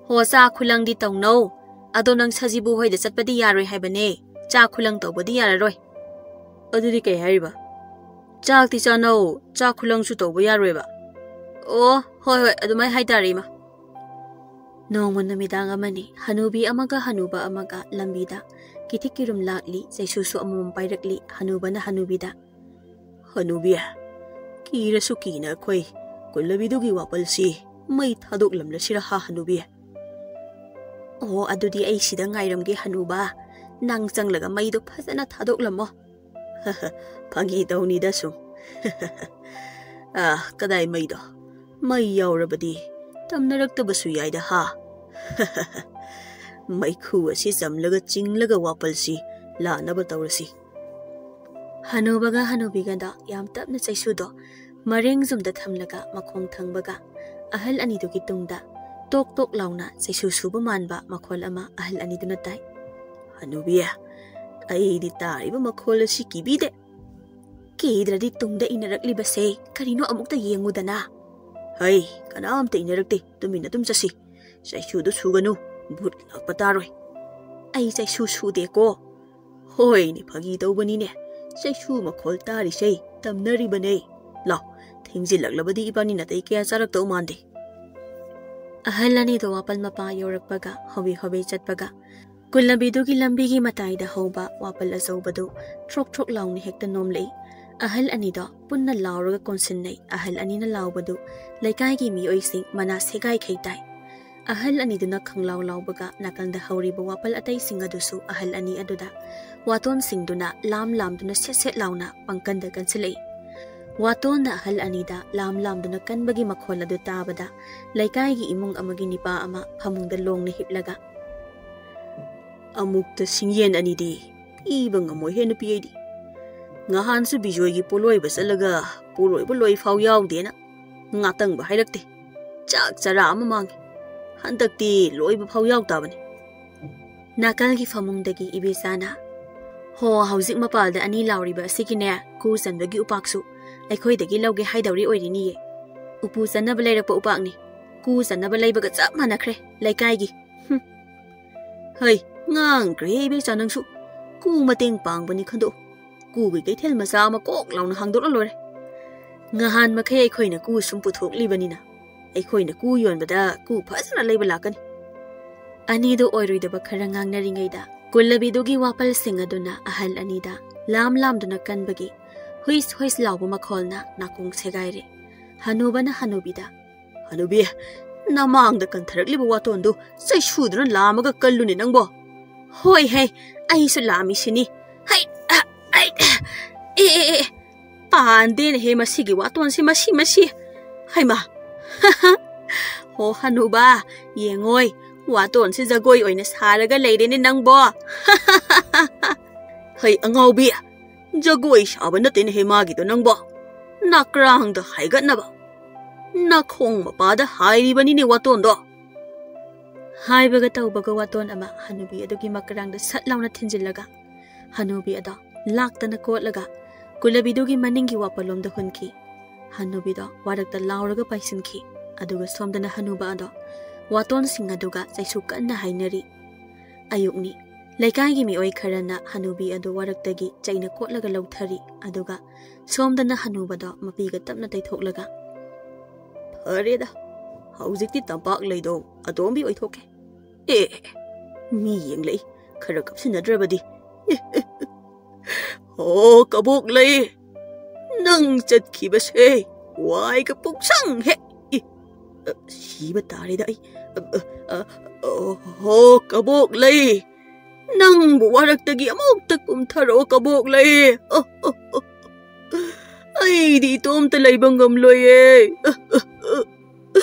"ꯍꯣ, ꯆꯥꯛ ꯈꯨꯂꯪꯗꯤ ꯇꯧꯅꯧ꯫ ꯑꯗꯣ ꯅꯪ ꯁꯖꯤꯕꯨ ꯍꯣꯏꯗ ꯆꯠꯄꯗꯤ ꯌꯥꯔꯣꯏ ꯍꯥꯏꯕꯅꯦ꯫ ꯆꯥꯛ ꯈꯨꯂꯪ ꯇꯧꯕꯗꯤ ꯌꯥꯔꯔꯣꯏ꯫" "ꯑꯗꯨꯗꯤ ꯀꯩ ꯍꯥꯏꯔꯤꯕ?" "ꯆꯥꯛꯇꯤ ꯆꯥꯅꯧ, ꯆꯥꯛ ꯈꯨꯂꯪꯁꯨ ꯇꯧꯕ ꯌꯥꯔꯣꯏꯕ꯫" "ꯑꯣ, ꯍꯣꯏ, ꯍꯣꯏ, ꯑꯗꯨꯃꯥꯏ ꯍꯥꯏꯇꯥꯔꯦ ꯏꯃꯥ꯫" ꯅꯣꯡꯃ ꯅꯨꯃꯤꯗꯥꯡ ꯑꯃꯅꯤ, ꯍꯅꯨꯕꯤ ꯑꯃꯒ ꯍꯅꯨꯕ ꯑꯃꯒ ꯂꯝꯕꯤꯗ ꯀꯤꯊꯤꯛ ꯀꯤꯔꯨꯝ ꯂꯥꯛꯂꯤ, ꯆꯩꯁꯨꯁꯨ ꯑꯃꯃꯝ ꯄꯥꯏꯔꯛꯂꯤ꯫ ꯍꯅꯨꯕꯅ ꯍꯅꯨꯕꯤꯗ, "ꯍꯅꯨꯕꯤ, ꯀꯤꯔꯁꯨ ꯀꯤꯅ ꯑꯩꯈꯣꯏ ꯀꯨꯜꯂꯕꯤꯗꯨꯒꯤ ꯋꯥꯄꯜꯁꯤ ꯃꯩ ꯊꯥꯗꯣꯛꯂꯝꯂꯁꯤꯔ ꯍꯥ, ꯍꯅꯨꯕꯤ?" "ꯑꯣ, ꯑꯗꯨꯗꯤ ꯑꯩ ꯁꯤꯗ ꯉꯥꯏꯔꯝꯒꯦ ꯍꯅꯨꯕ, ꯅꯪ ꯆꯪꯂꯒ ꯃꯩꯗꯣ ꯐꯖꯅ ꯊꯥꯗꯣꯛꯂꯝꯃꯣ꯫" "ꯐꯥꯒꯤ ꯇꯧꯅꯤꯗ ꯁꯨꯝ꯫" "ꯑꯥ, ꯀꯗꯥꯏ ꯃꯩꯗꯣ? ꯃꯩ ꯌꯥꯎꯔꯕꯗꯤ ꯇꯝꯅꯔꯛꯇꯕꯁꯨ ꯌꯥꯏꯗ ꯍꯥ꯫" "ꯃꯩꯈꯨ ꯑꯁꯤ ꯆꯝꯂꯒ ꯆꯤꯡꯂꯒ ꯋꯥꯄꯜꯁꯤ ꯂꯥꯟꯅꯕ ꯇꯧꯔꯁꯤ꯫" ꯍꯅꯨꯕꯒ ꯍꯅꯨꯕꯤꯒꯗꯣ ꯌꯥꯝ ꯇꯞꯅ ꯆꯩꯁꯨꯗꯣ ꯃꯔꯦꯡ ꯖꯨꯝꯗ ꯊꯝꯂꯒ ꯃꯈꯣꯡ ꯊꯪꯕꯒ ꯑꯍꯜ ꯑꯅꯤꯗꯨꯒꯤ ꯇꯨꯡꯗ ꯇꯣꯛ ꯇꯣꯛ ꯂꯥꯎꯅ ꯆꯩꯁꯨ ꯁꯨꯕ ꯃꯥꯟꯕ ꯃꯈꯣꯜ ꯑꯃ ꯑꯍꯜ ꯑꯅꯤꯗꯨꯅ ꯇꯥꯏ꯫ "ꯍꯅꯨꯕꯤ, ꯑꯩꯗꯤ ꯇꯥꯔꯤꯕ ꯃꯈꯣꯜ ꯑꯁꯤ ꯀꯤꯕꯤꯗꯦ꯫" "ꯀꯤꯗ꯭ꯔꯗꯤ ꯇꯨꯡꯗ ꯏꯟꯅꯔꯛꯂꯤꯕꯁꯦ ꯀꯔꯤꯅꯣ ꯑꯃꯨꯛꯇ ꯌꯦꯡꯉꯨꯗꯅ꯫" "ꯍꯩ, ꯀꯅꯥꯝꯇ ꯏꯟꯅꯔꯛꯇꯦ, ꯇꯨꯃꯤꯟꯅ ꯑꯗꯨꯝ ꯆꯠꯁꯤ꯫ ꯆꯩꯁꯨꯗꯨ ꯁꯨꯒꯅꯨ, ꯚꯨꯠ ꯂꯥꯛꯄ ꯇꯥꯔꯣꯏ꯫" "ꯑꯩ ꯆꯩꯁꯨ ꯁꯨꯗꯦꯀꯣ꯫" "ꯍꯣꯏꯅꯦ, ꯐꯥꯒꯤ ꯇꯧꯕꯅꯤꯅꯦ, ꯆꯩꯁꯨ ꯃꯈꯣꯜ ꯇꯥꯔꯤꯁꯦ ꯇꯝꯅꯔꯤꯕꯅꯦ꯫ ꯂꯥꯎ, ꯊꯦꯡꯖꯤꯜꯂꯛꯂꯕꯗꯤ ꯏꯕꯥꯅꯤ ꯅꯥꯇꯩ ꯀꯌꯥ ꯆꯥꯔꯛꯇꯧ ꯃꯥꯟꯗꯦ꯫" ꯑꯍꯜ ꯑꯅꯤꯗꯣ ꯋꯥꯄꯜ ꯃꯄꯥ ꯌꯧꯔꯛꯄꯒ ꯍꯣꯕꯦ ꯍꯣꯕꯦ ꯆꯠꯄꯒ ꯀꯨꯜꯂꯕꯤꯗꯨꯒꯤ ꯂꯝꯕꯤꯒꯤ ꯃꯇꯥꯏꯗ ꯍꯧꯕ ꯋꯥꯄꯜ ꯑꯆꯧꯕꯗꯨ ꯊ꯭ꯔꯣꯛ ꯊ꯭ꯔꯣꯛ ꯂꯥꯎꯅ ꯍꯦꯛꯇ ꯅꯣꯝꯂꯛꯏ꯫ ꯑꯍꯜ ꯑꯅꯤꯗꯣ ꯄꯨꯟꯅ ꯂꯥꯎꯔꯒ ꯀꯣꯟꯁꯤꯟꯅꯩ꯫ ꯑꯍꯜ ꯑꯅꯤꯅ ꯂꯥꯎꯕꯗꯨ ꯂꯩꯀꯥꯏꯒꯤ ꯃꯤꯑꯣꯏꯁꯤꯡ ꯃꯅꯥ ꯁꯦꯒꯥꯏꯈꯩ ꯇꯥꯏ꯫ ꯑꯍꯜ ꯑꯅꯤꯗꯨꯅ ꯈꯪꯂꯥꯎ ꯂꯥꯎꯕꯒ ꯅꯥꯀꯜꯗ ꯍꯧꯔꯤꯕ ꯋꯥꯄꯜ ꯑꯇꯩꯁꯤꯡ ꯑꯗꯨꯁꯨ ꯑꯍꯜ ꯑꯅꯤ ꯑꯗꯨꯗ ꯋꯥꯇꯣꯟꯁꯤꯡꯗꯨꯅ ꯂꯥꯝ ꯂꯥꯝꯗꯨꯅ ꯁꯦꯠ ꯁꯦꯠ ꯂꯥꯎꯅ ꯄꯪꯀꯟꯗ ꯀꯟꯁꯤꯜꯂꯛꯏ꯫ ꯋꯥꯇꯣꯟꯅ ꯑꯍꯜ ꯑꯅꯤꯗ ꯂꯥꯝ ꯂꯥꯝꯗꯨꯅ ꯀꯟꯕꯒꯤ ꯃꯈꯣꯜ ꯑꯗꯨ ꯇꯥꯕꯗ ꯂꯩꯀꯥꯏꯒꯤ ꯏꯃꯨꯡ ꯑꯃꯒꯤ ꯅꯤꯄꯥ ꯑꯃ ꯐꯃꯨꯡꯗ ꯂꯣꯡꯅ ꯍꯤꯞꯂꯒ, "ꯑꯃꯨꯛꯇ ꯁꯤꯡꯌꯦꯟ ꯑꯅꯤꯗꯤ ꯄꯤꯕ ꯉꯝꯃꯣꯏꯍꯦ ꯅꯨꯄꯤ ꯑꯩꯗꯤ꯫ ꯉꯍꯥꯟꯁꯨ ꯕꯤꯖꯣꯏꯒꯤ ꯄꯣꯂꯣꯏꯕ ꯆꯠꯂꯒ ꯄꯣꯂꯣꯏꯕ ꯂꯣꯏ ꯐꯥꯎ ꯌꯥꯎꯗꯦꯅ ꯉꯥꯇꯪꯕ ꯍꯥꯏꯔꯛꯇꯦ꯫ ꯆꯥꯛ ꯆꯔꯥ ꯑꯃ ꯃꯥꯡꯉꯤ꯫ ꯍꯟꯗꯛꯇꯤ ꯂꯣꯏꯕ ꯐꯥꯎ ꯌꯥꯎ ꯇꯥꯕꯅꯤ꯫" ꯅꯥꯀꯜꯒꯤ ꯐꯃꯨꯡꯗꯒꯤ ꯏꯕꯦꯆꯥꯅ, "ꯍꯣ, ꯍꯧꯖꯤꯛ ꯃꯄꯥꯜꯗ ꯑꯅꯤ ꯂꯥꯎꯔꯤꯕ ꯑꯁꯤꯒꯤꯅꯦ, ꯀꯨ ꯆꯟꯕꯒꯤ ꯎꯄꯥꯛꯁꯨ ꯑꯩꯈꯣꯏꯗꯒꯤ ꯂꯧꯒꯦ ꯍꯥꯏꯗꯧꯔꯤ ꯑꯣꯏꯔꯤꯅꯤꯌꯦ꯫ ꯎꯄꯨ ꯆꯟꯅꯕ ꯂꯩꯔꯛꯄ ꯎꯄꯥꯛꯅꯤ꯫ ꯀꯨ ꯆꯟꯅꯕ ꯂꯩꯕꯒ ꯆꯞ ꯃꯥꯟꯅꯈ꯭ꯔꯦ ꯂꯩꯀꯥꯏꯒꯤ꯫ ꯍꯨꯝ꯫ ꯍꯩ, ꯉꯥꯡꯈ꯭ꯔꯦ ꯏꯕꯦꯆꯥ ꯅꯪꯁꯨ꯫ ꯀꯨ ꯃꯇꯦꯡ ꯄꯥꯡꯕꯅꯤ ꯈꯟꯗꯣꯛꯎ꯫ ꯀꯨꯒꯤ ꯀꯩꯊꯦꯜ ꯃꯆꯥ ꯑꯃ ꯀꯣꯛ ꯂꯥꯎꯅ ꯍꯥꯡꯗꯣꯛꯂ ꯂꯣꯏꯔꯦ꯫ ꯉꯍꯥꯟ ꯃꯈꯩ ꯑꯩꯈꯣꯏꯅ ꯀꯨ ꯁꯨꯝ ꯄꯨꯊꯣꯛꯂꯤꯕꯅꯤꯅ ꯑꯩꯈꯣꯏꯅ ꯀꯨ ꯌꯣꯟꯕꯗ ꯀꯨ ꯐꯖꯅ ꯂꯩꯕ ꯂꯥꯛꯀꯅꯤ꯫" ꯑꯅꯤꯗꯨ ꯑꯣꯏꯔꯣꯏꯗꯕ ꯈꯔ ꯉꯥꯡꯅꯔꯤꯉꯩꯗ ꯀꯨꯜꯂꯕꯤꯗꯨꯒꯤ ꯋꯥꯄꯜꯁꯤꯡ ꯑꯗꯨꯅ ꯑꯍꯜ ꯑꯅꯤꯗ ꯂꯥꯝ ꯂꯥꯝꯗꯨꯅ ꯀꯟꯕꯒꯤ ꯍꯨꯏꯁ ꯍꯨꯏꯁ ꯂꯥꯎꯕ ꯃꯈꯣꯜꯅ ꯅꯥꯀꯣꯡ ꯁꯦꯒꯥꯏꯔꯦ꯫ ꯍꯅꯨꯕꯅ ꯍꯅꯨꯕꯤꯗ, "ꯍꯅꯨꯕꯤ, ꯅꯃꯥꯡꯗ ꯀꯟꯊꯔꯛꯂꯤꯕ ꯋꯥꯇꯣꯟꯗꯨ ꯆꯩꯁꯨꯗꯨꯅ ꯂꯥꯝꯃꯒ ꯀꯜꯂꯨꯅꯦ ꯅꯪꯕꯣ꯫" "ꯍꯣꯏ ꯍꯦ, ꯑꯩꯁꯨ ꯂꯥꯝꯃꯤꯁꯤꯅꯤ꯫ ꯍꯩ, ꯑ, ꯑꯩ, ꯑꯦ, ꯑꯦ, ꯑꯦ, ꯄꯥꯟꯗꯦꯅꯦꯍꯦ ꯃꯁꯤꯒꯤ ꯋꯥꯇꯣꯟꯁꯤ, ꯃꯁꯤ, ꯃꯁꯤ꯫ ꯍꯩꯃꯥ꯫ ꯍꯣ ꯍꯅꯨꯕ, ꯌꯦꯡꯉꯣꯏ, ꯋꯥꯇꯣꯟꯁꯤ ꯖꯒꯣꯏ ꯑꯣꯏꯅ ꯁꯥꯔꯒ ꯂꯩꯔꯦꯅꯦ ꯅꯪꯕꯣ꯫" "ꯍꯩ ꯑꯉꯥꯎꯕꯤ, ꯖꯒꯣꯏ ꯁꯥꯕ ꯅꯠꯇꯦꯅꯦꯍꯦ ꯃꯥꯒꯤꯗꯣ ꯅꯪꯕꯣ꯫ ꯅꯥꯀ꯭ꯔꯥꯡꯗ ꯍꯥꯏꯒꯠꯅꯕ꯫ ꯅꯥꯈꯣꯡ ꯃꯄꯥꯗ ꯍꯥꯏꯔꯤꯕꯅꯤꯅꯦ ꯋꯥꯇꯣꯟꯗꯣ꯫" ꯍꯥꯏꯕꯒ ꯇꯧꯕꯒ ꯋꯥꯇꯣꯟ ꯑꯃ ꯍꯅꯨꯕꯤ ꯑꯗꯨꯒꯤ ꯃꯀ꯭ꯔꯥꯡꯗ ꯁꯠ ꯂꯥꯎꯅ ꯊꯤꯟꯖꯤꯜꯂꯒ ꯍꯅꯨꯕꯤ ꯑꯗꯣ ꯂꯥꯛꯇꯅ ꯀꯣꯠꯂꯒ ꯀꯨꯂꯕꯤꯗꯨꯒꯤ ꯃꯅꯤꯡꯒꯤ ꯋꯥꯄꯜꯂꯣꯝꯗ ꯍꯨꯟꯈꯤ꯫ ꯍꯅꯨꯕꯤꯗꯣ ꯋꯥꯔꯛꯇ ꯂꯥꯎꯔꯒ ꯄꯥꯏꯁꯤꯟꯈꯤ꯫ ꯑꯗꯨꯒ ꯁꯣꯝꯗꯅ ꯍꯅꯨꯕ ꯑꯗꯣ ꯋꯥꯇꯣꯟꯁꯤꯡ ꯑꯗꯨꯒ ꯆꯩꯁꯨ ꯀꯟꯅ ꯍꯥꯏꯅꯔꯤ꯫ ꯑꯌꯨꯛꯅꯤ꯫ ꯂꯩꯀꯥꯏꯒꯤ ꯃꯤꯑꯣꯏ ꯈꯔꯅ ꯍꯅꯨꯕꯤ ꯑꯗꯨ ꯋꯥꯔꯛꯇꯒꯤ ꯆꯩꯅ ꯀꯣꯠꯂꯒ ꯂꯧꯊꯔꯤ꯫ ꯑꯗꯨꯒ ꯁꯣꯝꯗꯅ ꯍꯅꯨꯕꯗꯣ ꯃꯄꯤꯒ ꯇꯞꯅ ꯇꯩꯊꯣꯛꯂꯒ, "ꯐꯔꯦꯗ, ꯍꯧꯖꯤꯛꯇꯤ ꯇꯝꯄꯥꯛ ꯂꯩꯗꯣ ꯑꯇꯣꯝꯕꯤ ꯑꯣꯏꯊꯣꯛꯀꯦ꯫ ꯑꯦ, ꯃꯤ ꯌꯦꯡꯂꯛꯏ, ꯈꯔ ꯀꯞꯁꯤꯟꯅꯗ꯭ꯔꯕꯗꯤ꯫ ꯑꯣ, ꯀꯕꯣꯛ ꯂꯩ, ꯅꯪ ꯆꯠꯈꯤꯕꯁꯦ ꯋꯥꯏꯒ ꯄꯨꯡꯁꯪ ꯍꯦꯛ꯫ ꯏ, ꯑ, ꯁꯤꯕ ꯇꯥꯔꯦꯗ ꯑꯩ꯫ ꯑ, ꯑ, ꯑ, ꯑꯣ, ꯀꯕꯣꯛ ꯂꯩ, ꯅꯪꯕꯨ ꯋꯥꯔꯛꯇꯒꯤ ꯑꯃꯨꯛꯇ ꯀꯨꯝꯊꯔꯛꯑꯣ, ꯀꯕꯣꯛ ꯂꯩ꯫ ꯑ, ꯑ, ꯑ, ꯑꯩꯗꯤ ꯏꯇꯣꯝꯇ ꯂꯩꯕ ꯉꯝꯂꯣꯏꯌꯦ꯫ ꯑ, ꯑ, ꯑ,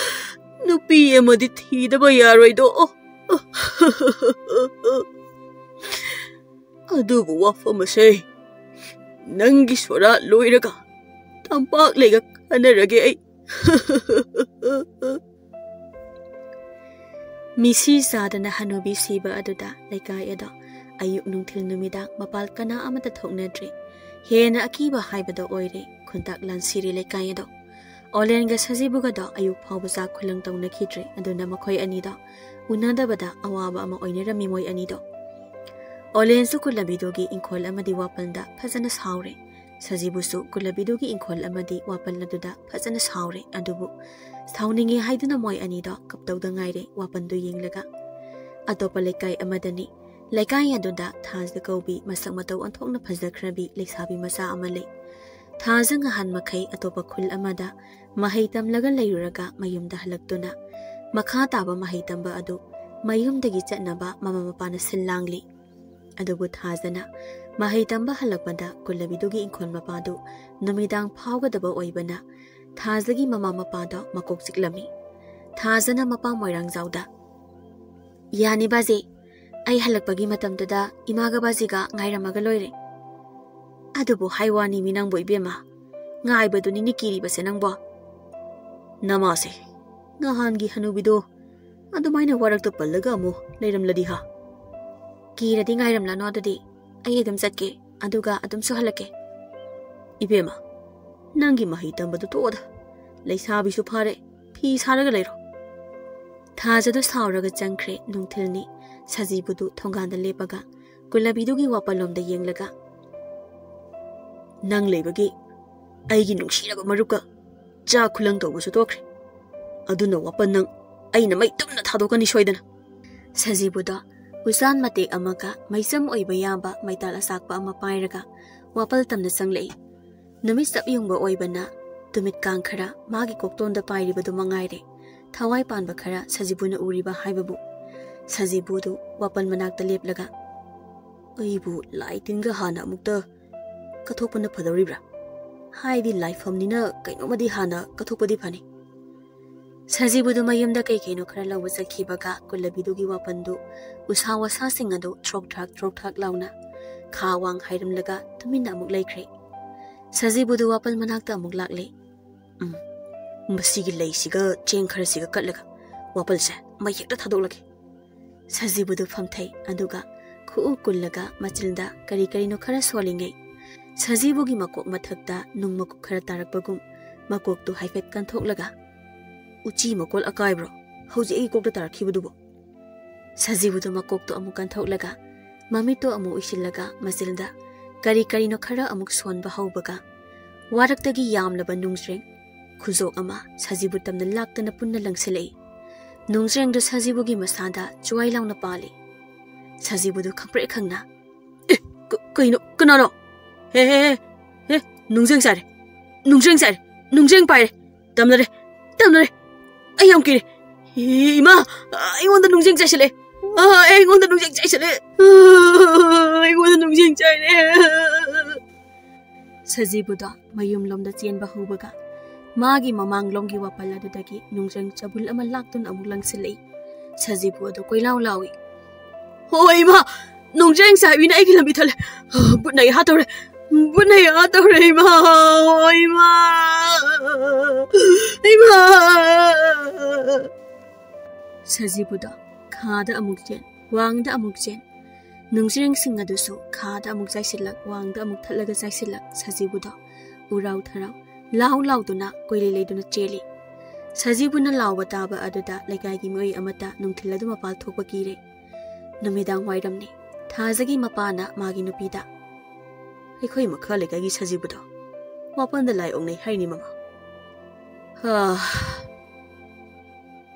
ꯅꯨꯄꯤ ꯑꯃꯗꯤ ꯊꯤꯗꯕ ꯌꯥꯔꯣꯏꯗꯣ꯫ ꯑ, ꯑ, ꯑ, ꯑ, ꯑ, ꯑ, ꯑꯗꯨꯕꯨ ꯋꯥꯐꯝ ꯑꯁꯦ ꯅꯪꯒꯤ ꯁꯣꯔꯥꯠ ꯂꯣꯏꯔꯒ ꯇꯝꯄꯥꯛ ꯂꯩꯒ ꯈꯟꯅꯔꯒꯦ ꯑꯩ꯫" ꯃꯤꯁꯤ ꯆꯥꯗꯅ ꯍꯅꯨꯕꯤ ꯁꯤꯕ ꯑꯗꯨꯗ ꯂꯩꯀꯥꯏ ꯑꯗꯣ ꯑꯌꯨꯛ ꯅꯨꯡꯊꯤꯜ ꯅꯨꯃꯤꯗꯥꯡ ꯃꯄꯥꯜ ꯀꯅꯥ ꯑꯃꯠꯇ ꯊꯣꯛꯅꯗ꯭ꯔꯦ꯫ ꯍꯦꯟꯅ ꯑꯀꯤꯕ ꯍꯥꯏꯕꯗꯣ ꯑꯣꯏꯔꯦ꯫ ꯈꯨꯟꯇꯥꯛ ꯂꯥꯟꯁꯤꯔꯦ ꯂꯩꯀꯥꯏ ꯑꯗꯣ꯫ ꯑꯣꯂꯦꯟꯒ ꯁꯖꯤꯕꯨꯒꯗꯣ ꯑꯌꯨꯛ ꯐꯥꯎꯕ ꯆꯥꯛ ꯈꯨꯂꯪ ꯇꯧꯅꯈꯤꯗ꯭ꯔꯦ꯫ ꯑꯗꯨꯅ ꯃꯈꯣꯏ ꯑꯅꯤꯗꯣ ꯎꯅꯗꯕꯗ ꯑꯋꯥꯕ ꯑꯃ ꯑꯣꯏꯅꯔꯝꯃꯤ ꯃꯣꯏ ꯑꯅꯤꯗꯣ꯫ ꯑꯣꯂꯦꯟꯁꯨ ꯀꯨꯂꯕꯤꯗꯨꯒꯤ ꯏꯪꯈꯣꯜ ꯑꯃꯗꯤ ꯋꯥꯄꯜꯗ ꯐꯖꯅ ꯁꯥꯎꯔꯦ꯫ ꯁꯖꯤꯕꯨꯁꯨ ꯀꯨꯂꯕꯤꯗꯨꯒꯤ ꯏꯪꯈꯣꯜ ꯑꯃꯗꯤ ꯋꯥꯄꯜ ꯑꯗꯨꯗ ꯐꯖꯅ ꯁꯥꯎꯔꯦ꯫ ꯑꯗꯨꯕꯨ ꯁꯥꯎꯅꯤꯡꯉꯦ ꯍꯥꯏꯗꯨꯅ ꯃꯣꯏ ꯑꯅꯤꯗꯣ ꯀꯞꯇꯧꯗ ꯉꯥꯏꯔꯦ ꯋꯥꯄꯜꯗꯨ ꯌꯦꯡꯂꯒ꯫ ꯑꯇꯣꯞꯄ ꯂꯩꯀꯥꯏ ꯑꯃꯗꯅꯤ꯫ ꯂꯩꯀꯥꯏ ꯑꯗꯨꯗ ꯊꯥꯖ ꯀꯧꯕꯤ ꯃꯁꯛ ꯃꯇꯧ ꯑꯣꯟꯊꯣꯛꯅ ꯐꯖꯈ꯭ꯔꯕꯤ ꯂꯩꯁꯥꯕꯤ ꯃꯆꯥ ꯑꯃ ꯂꯩ꯫ ꯊꯥꯖ ꯉꯍꯥꯟ ꯃꯈꯩ ꯑꯇꯣꯞꯄ ꯈꯨꯜ ꯑꯃꯗ ꯃꯍꯩ ꯇꯝꯂꯒ ꯂꯩꯔꯨꯔꯒ ꯃꯌꯨꯝꯗ ꯍꯜꯂꯛꯇꯨꯅ ꯃꯈꯥ ꯇꯥꯕ ꯃꯍꯩ ꯇꯝꯕ ꯑꯗꯨ ꯃꯌꯨꯝꯗꯒꯤ ꯆꯠꯅꯕ ꯃꯃꯥ ꯃꯄꯥꯅ ꯁꯤꯜ ꯂꯥꯡꯂꯤ꯫ ꯑꯗꯨꯕꯨ ꯊꯥꯖꯅ ꯃꯍꯩ ꯇꯝꯕ ꯍꯜꯂꯛꯄꯗ ꯀꯨꯂꯕꯤꯗꯨꯒꯤ ꯏꯪꯈꯣꯜ ꯃꯄꯥꯗꯨ ꯅꯨꯃꯤꯗꯥꯡ ꯐꯥꯎꯒꯗꯕ ꯑꯣꯏꯕꯅ ꯊꯥꯖꯒꯤ ꯃꯃꯥ ꯃꯄꯥꯗꯣ ꯃꯀꯣꯛ ꯆꯤꯛꯂꯝꯃꯤ꯫ ꯊꯥꯖꯅ ꯃꯄꯥ ꯃꯣꯏꯔꯥꯡꯖꯥꯎꯗ, "ꯌꯥꯅꯤ ꯕꯥꯖꯤ, ꯑꯩ ꯍꯜꯂꯛꯄꯒꯤ ꯃꯇꯝꯗꯨꯗ ꯏꯃꯥꯒ ꯕꯥꯖꯤꯒ ꯉꯥꯏꯔꯝꯃꯒ ꯂꯣꯏꯔꯦ꯫" "ꯑꯗꯨꯕꯨ ꯍꯥꯏ ꯋꯥꯅꯤ ꯃꯤ ꯅꯪꯕꯨ ꯏꯕꯦꯝꯃ, ꯉꯥꯏꯕꯗꯨꯅꯤꯅꯦ ꯀꯤꯔꯤꯕꯁꯦ ꯅꯪꯕꯣ꯫ ꯅꯃꯥꯁꯦ, ꯅꯍꯥꯟꯒꯤ ꯍꯅꯨꯕꯤꯗꯣ ꯑꯗꯨꯃꯥꯏꯅ ꯋꯥꯔꯛꯇ ꯄꯜꯂꯒ ꯑꯃꯨꯛ ꯂꯩꯔꯝꯂꯗꯤ ꯍꯥ?" "ꯀꯤꯔꯗꯤ ꯉꯥꯏꯔꯝꯂꯅꯣ ꯑꯗꯨꯗꯤ, ꯑꯩ ꯑꯗꯨꯝ ꯆꯠꯀꯦ, ꯑꯗꯨꯒ ꯑꯗꯨꯝꯁꯨ ꯍꯜꯂꯛꯀꯦ꯫" "ꯏꯕꯦꯝꯃ, "ꯅꯪꯒꯤ ꯃꯍꯩ ꯇꯝꯕꯗꯨ ꯇꯣꯛꯑꯣꯗ꯫ ꯂꯩꯁꯥꯕꯤꯁꯨ ꯐꯥꯔꯦ, ꯐꯤ ꯁꯥꯔꯒ ꯂꯩꯔꯣ"꯫ ꯊꯥꯖꯗꯨ ꯁꯥꯎꯔꯒ ꯆꯪꯈ꯭ꯔꯦ꯫ ꯅꯨꯡꯊꯤꯜꯅꯤ꯫ ꯁꯖꯤꯕꯨꯗꯨ ꯊꯣꯡꯒꯥꯟꯗ ꯂꯦꯞꯄꯒ ꯀꯨꯜꯂꯕꯤꯗꯨꯒꯤ ꯋꯥꯄꯜꯂꯣꯝꯗ ꯌꯦꯡꯂꯒ, "ꯅꯪ ꯂꯩꯕꯒꯤ ꯑꯩꯒꯤ ꯅꯨꯡꯁꯤꯔꯕ ꯃꯔꯨꯞꯀ ꯆꯥ ꯈꯨꯂꯪ ꯇꯧꯕꯁꯨ ꯇꯣꯛꯈ꯭ꯔꯦ꯫ ꯑꯗꯨꯅ ꯋꯥꯄꯜ, ꯅꯪ ꯑꯩꯅ ꯃꯩ ꯇꯨꯝꯅ ꯊꯥꯗꯣꯛꯀꯅꯤ ꯁꯣꯏꯗꯅ"꯫ ꯁꯖꯤꯕꯨꯗꯣ ꯎꯆꯥꯟ ꯃꯇꯦꯛ ꯑꯃꯒ ꯃꯩꯆꯝ ꯑꯣꯏꯕ ꯌꯥꯕ ꯃꯩꯇꯥꯜ ꯑꯆꯥꯛꯄ ꯑꯃ ꯄꯥꯏꯔꯒ ꯋꯥꯄꯜ ꯇꯝꯅ ꯆꯪꯂꯛꯏ꯫ ꯅꯨꯃꯤꯠ ꯆꯞ ꯌꯨꯡꯕ ꯑꯣꯏꯕꯅ ꯇꯨꯃꯤꯠ ꯀꯥꯡ ꯈꯔ ꯃꯥꯒꯤ ꯀꯣꯛꯇꯣꯟꯗ ꯄꯥꯏꯔꯤꯕꯗꯨ ꯃꯉꯥꯏꯔꯦ ꯊꯋꯥꯏ ꯄꯥꯟꯕ ꯈꯔ ꯁꯖꯤꯕꯨꯅ ꯎꯔꯤꯕ ꯍꯥꯏꯕꯕꯨ꯫ ꯁꯖꯤꯕꯨꯗꯨ ꯋꯥꯄꯜ ꯃꯅꯥꯛꯇ ꯂꯦꯞꯂꯒ, "ꯑꯩꯕꯨ ꯂꯥꯏ ꯇꯤꯟꯒ ꯍꯥꯟꯅ ꯑꯃꯨꯛꯇ ꯀꯠꯊꯣꯛꯄꯅ ꯐꯗꯧꯔꯤꯕ꯭ꯔꯥ? ꯍꯥꯏꯗꯤ ꯂꯥꯏꯐꯝꯅꯤꯅ ꯀꯩꯅꯣꯝꯃꯗꯤ ꯍꯥꯟꯅ ꯀꯠꯊꯣꯛꯄꯗꯤ ꯐꯅꯤ"꯫ ꯁꯖꯤꯕꯨꯗꯨ ꯃꯌꯨꯝꯗ ꯀꯩ ꯀꯩꯅꯣ ꯈꯔ ꯂꯧꯕ ꯆꯠꯈꯤꯕꯒ ꯀꯨꯜꯂꯕꯤꯗꯨꯒꯤ ꯋꯥꯄꯜꯗꯨ ꯎꯁꯥ ꯋꯥꯁꯥꯁꯤꯡ ꯑꯗꯨ ꯊ꯭ꯔꯣꯛ ꯊ꯭ꯔꯥꯛ ꯊ꯭ꯔꯣꯛ ꯊ꯭ꯔꯥꯛ ꯂꯥꯎꯅ ꯈꯥ ꯋꯥꯡ ꯍꯥꯏꯔꯝꯂꯒ ꯇꯨꯃꯤꯟꯅ ꯑꯃꯨꯛ ꯂꯩꯈ꯭ꯔꯦ꯫ ꯁꯖꯤꯕꯨꯗꯨ ꯋꯥꯄꯜ ꯃꯅꯥꯛꯇ ꯑꯃꯨꯛ ꯂꯥꯛꯂꯦ꯫ "ꯎꯝ, ꯃꯁꯤꯒꯤ ꯂꯩꯁꯤꯒ ꯆꯦꯡ ꯈꯔꯁꯤꯒ ꯀꯠꯂꯒ ꯋꯥꯄꯜꯁꯦ ꯃꯩ ꯍꯦꯛꯇ ꯊꯥꯗꯣꯛꯂꯒꯦ"꯫ ꯁꯖꯤꯕꯨꯗꯨ ꯐꯝꯊꯩ, ꯑꯗꯨꯒ ꯈꯨꯎ ꯀꯨꯜꯂꯒ ꯃꯆꯤꯟꯗ ꯀꯔꯤ ꯀꯔꯤꯅꯣ ꯈꯔ ꯁꯣꯜꯂꯤꯉꯩ, ꯁꯖꯤꯕꯨꯒꯤ ꯃꯀꯣꯛ ꯃꯊꯛꯇ ꯅꯨꯡ ꯃꯀꯨꯞ ꯈꯔ ꯇꯥꯔꯛꯄꯒꯨꯝ ꯃꯀꯣꯛꯇꯨ ꯍꯥꯏꯐꯦꯠ ꯀꯟꯊꯣꯛꯂꯒ, "ꯎꯆꯤ ꯃꯀꯣꯜ ꯑꯀꯥꯏꯕ꯭ꯔꯣ? ꯍꯧꯖꯤꯛ ꯑꯩꯒꯤ ꯀꯣꯛꯇ ꯇꯥꯔꯛꯈꯤꯕꯗꯨꯕꯨ?" ꯁꯖꯤꯕꯨꯗꯨ ꯃꯀꯣꯛꯇꯨ ꯑꯃꯨꯛ ꯀꯟꯊꯣꯛꯂꯒ ꯃꯃꯤꯠꯇꯨ ꯑꯃꯨꯛ ꯎꯏꯁꯤꯜꯂꯒ ꯃꯆꯤꯟꯗ ꯀꯔꯤ ꯀꯔꯤꯅꯣ ꯈꯔ ꯑꯃꯨꯛ ꯁꯣꯟꯕ ꯍꯧꯕꯒ, ꯋꯥꯔꯛꯇꯒꯤ ꯌꯥꯝꯂꯕ ꯅꯨꯡꯖ꯭ꯔꯦꯡ ꯈꯨꯖꯣꯛ ꯑꯃ ꯁꯖꯤꯕꯨ ꯇꯝꯅ ꯂꯥꯛꯇꯅ ꯄꯨꯟꯅ ꯂꯪꯁꯤꯜꯂꯛꯏ꯫ ꯅꯨꯡꯖ꯭ꯔꯦꯡꯗꯨ ꯁꯖꯤꯕꯨꯒꯤ ꯃꯁꯥꯗ ꯆꯨꯋꯥꯏ ꯂꯥꯎꯅ ꯄꯥꯜꯂꯤ꯫ ꯁꯖꯤꯕꯨꯗꯨ ꯈꯪꯄ꯭ꯔꯦꯛ ꯈꯪꯅ, "ꯑꯦ, ꯀ-, ꯀꯩꯅꯣ? ꯀꯅꯥꯅꯣ? ꯍꯦ, ꯍꯦ, ꯍꯦ, ꯍꯦ, ꯅꯨꯡꯖ꯭ꯔꯦꯡ ꯆꯥꯏꯔꯦ, ꯅꯨꯡꯖ꯭ꯔꯦꯡ ꯆꯥꯏꯔꯦ, ꯅꯨꯡꯖ꯭ꯔꯦꯡ ꯄꯥꯏꯔꯦ꯫ ꯇꯝꯅꯔꯦ, ꯇꯝꯅꯔꯦ꯫ ꯑꯩ ꯌꯥꯝ ꯀꯤꯔꯦ꯫ ꯏꯃꯥ, ꯑꯩꯉꯣꯟꯗ ꯅꯨꯡꯖ꯭ꯔꯦꯡ ꯆꯥꯏꯁꯤꯜꯂꯦ꯫ ꯑ, ꯑꯩꯉꯣꯟꯗ ꯅꯨꯡꯖ꯭ꯔꯦꯡ ꯆꯥꯏꯁꯤꯜꯂꯦ꯫ ꯑ, ꯑꯩꯉꯣꯟꯗ ꯅꯨꯡꯖ꯭ꯔꯦꯡ ꯆꯥꯏꯔꯦ"꯫ ꯁꯖꯤꯕꯨꯗꯣ ꯃꯌꯨꯝꯂꯣꯝꯗ ꯆꯦꯟꯕ ꯍꯧꯕꯒ ꯃꯥꯒꯤ ꯃꯃꯥꯡꯂꯣꯝꯒꯤ ꯋꯥꯄꯜ ꯑꯗꯨꯗꯒꯤ ꯅꯨꯡꯖ꯭ꯔꯦꯡ ꯆꯕꯨꯜ ꯑꯃ ꯂꯥꯛꯇꯨꯅ ꯑꯃꯨꯛ ꯂꯪꯁꯤꯜꯂꯛꯏ꯫ ꯁꯖꯤꯕꯨ ꯑꯗꯨ ꯀꯣꯏꯂꯥꯎ ꯂꯥꯎꯏ꯫ "ꯍꯣꯏ ꯏꯃꯥ, ꯅꯨꯡꯖ꯭ꯔꯦꯡ ꯆꯥꯏꯕꯤꯅ ꯑꯩꯒꯤ ꯂꯝꯕꯤ ꯊꯜꯂꯦ꯫ ꯕꯨꯠꯅ ꯑꯩ ꯍꯥꯠꯇꯧꯔꯦ꯫ ꯕꯨꯠꯅ ꯑꯩ ꯍꯥꯠꯇꯧꯔꯦ ꯏꯃꯥ꯫ ꯏꯃꯥ꯫ ꯏꯃꯥ"꯫ ꯁꯖꯤꯕꯨꯗꯣ ꯈꯥꯗ ꯑꯃꯨꯛ ꯆꯦꯟ, ꯋꯥꯡꯗ ꯑꯃꯨꯛ ꯆꯦꯟ꯫ ꯅꯨꯡꯖ꯭ꯔꯦꯡꯁꯤꯡ ꯑꯗꯨꯁꯨ ꯈꯥꯗ ꯑꯃꯨꯛ ꯆꯥꯏꯁꯤꯜꯂꯛ, ꯋꯥꯡꯗ ꯑꯃꯨꯛ ꯊꯠꯂꯒ ꯆꯥꯏꯁꯤꯜꯂꯛ꯫ ꯁꯖꯤꯕꯨꯗꯣ ꯎꯔꯥꯎ ꯊꯔꯥꯎ ꯂꯥꯎ ꯂꯥꯎꯗꯨꯅ ꯀꯣꯏꯂꯩ ꯂꯩꯗꯨꯅ ꯆꯦꯜꯂꯤ꯫ ꯁꯖꯤꯕꯨꯅ ꯂꯥꯎꯕ ꯇꯥꯕ ꯑꯗꯨꯗ ꯂꯩꯀꯥꯏꯒꯤ ꯃꯤꯑꯣꯏ ꯑꯃꯠꯇ ꯅꯨꯡꯊꯤꯜ ꯑꯗꯨ ꯃꯄꯥꯜ ꯊꯣꯛꯄ ꯀꯤꯔꯦ꯫ ꯅꯨꯃꯤꯗꯥꯡ ꯋꯥꯏꯔꯝꯅꯤ꯫ ꯊꯥꯖꯒꯤ ꯃꯄꯥꯅ ꯃꯥꯒꯤ ꯅꯨꯄꯤꯗ, "ꯑꯩꯈꯣꯏ ꯃꯈꯥ ꯂꯩꯀꯥꯏꯒꯤ ꯁꯖꯤꯕꯨꯗꯣ ꯃꯥꯄꯟꯗ ꯂꯥꯏ ꯑꯣꯛꯅꯩ ꯍꯥꯏꯅꯤ, ꯃꯃꯥ꯫ ꯍꯥ,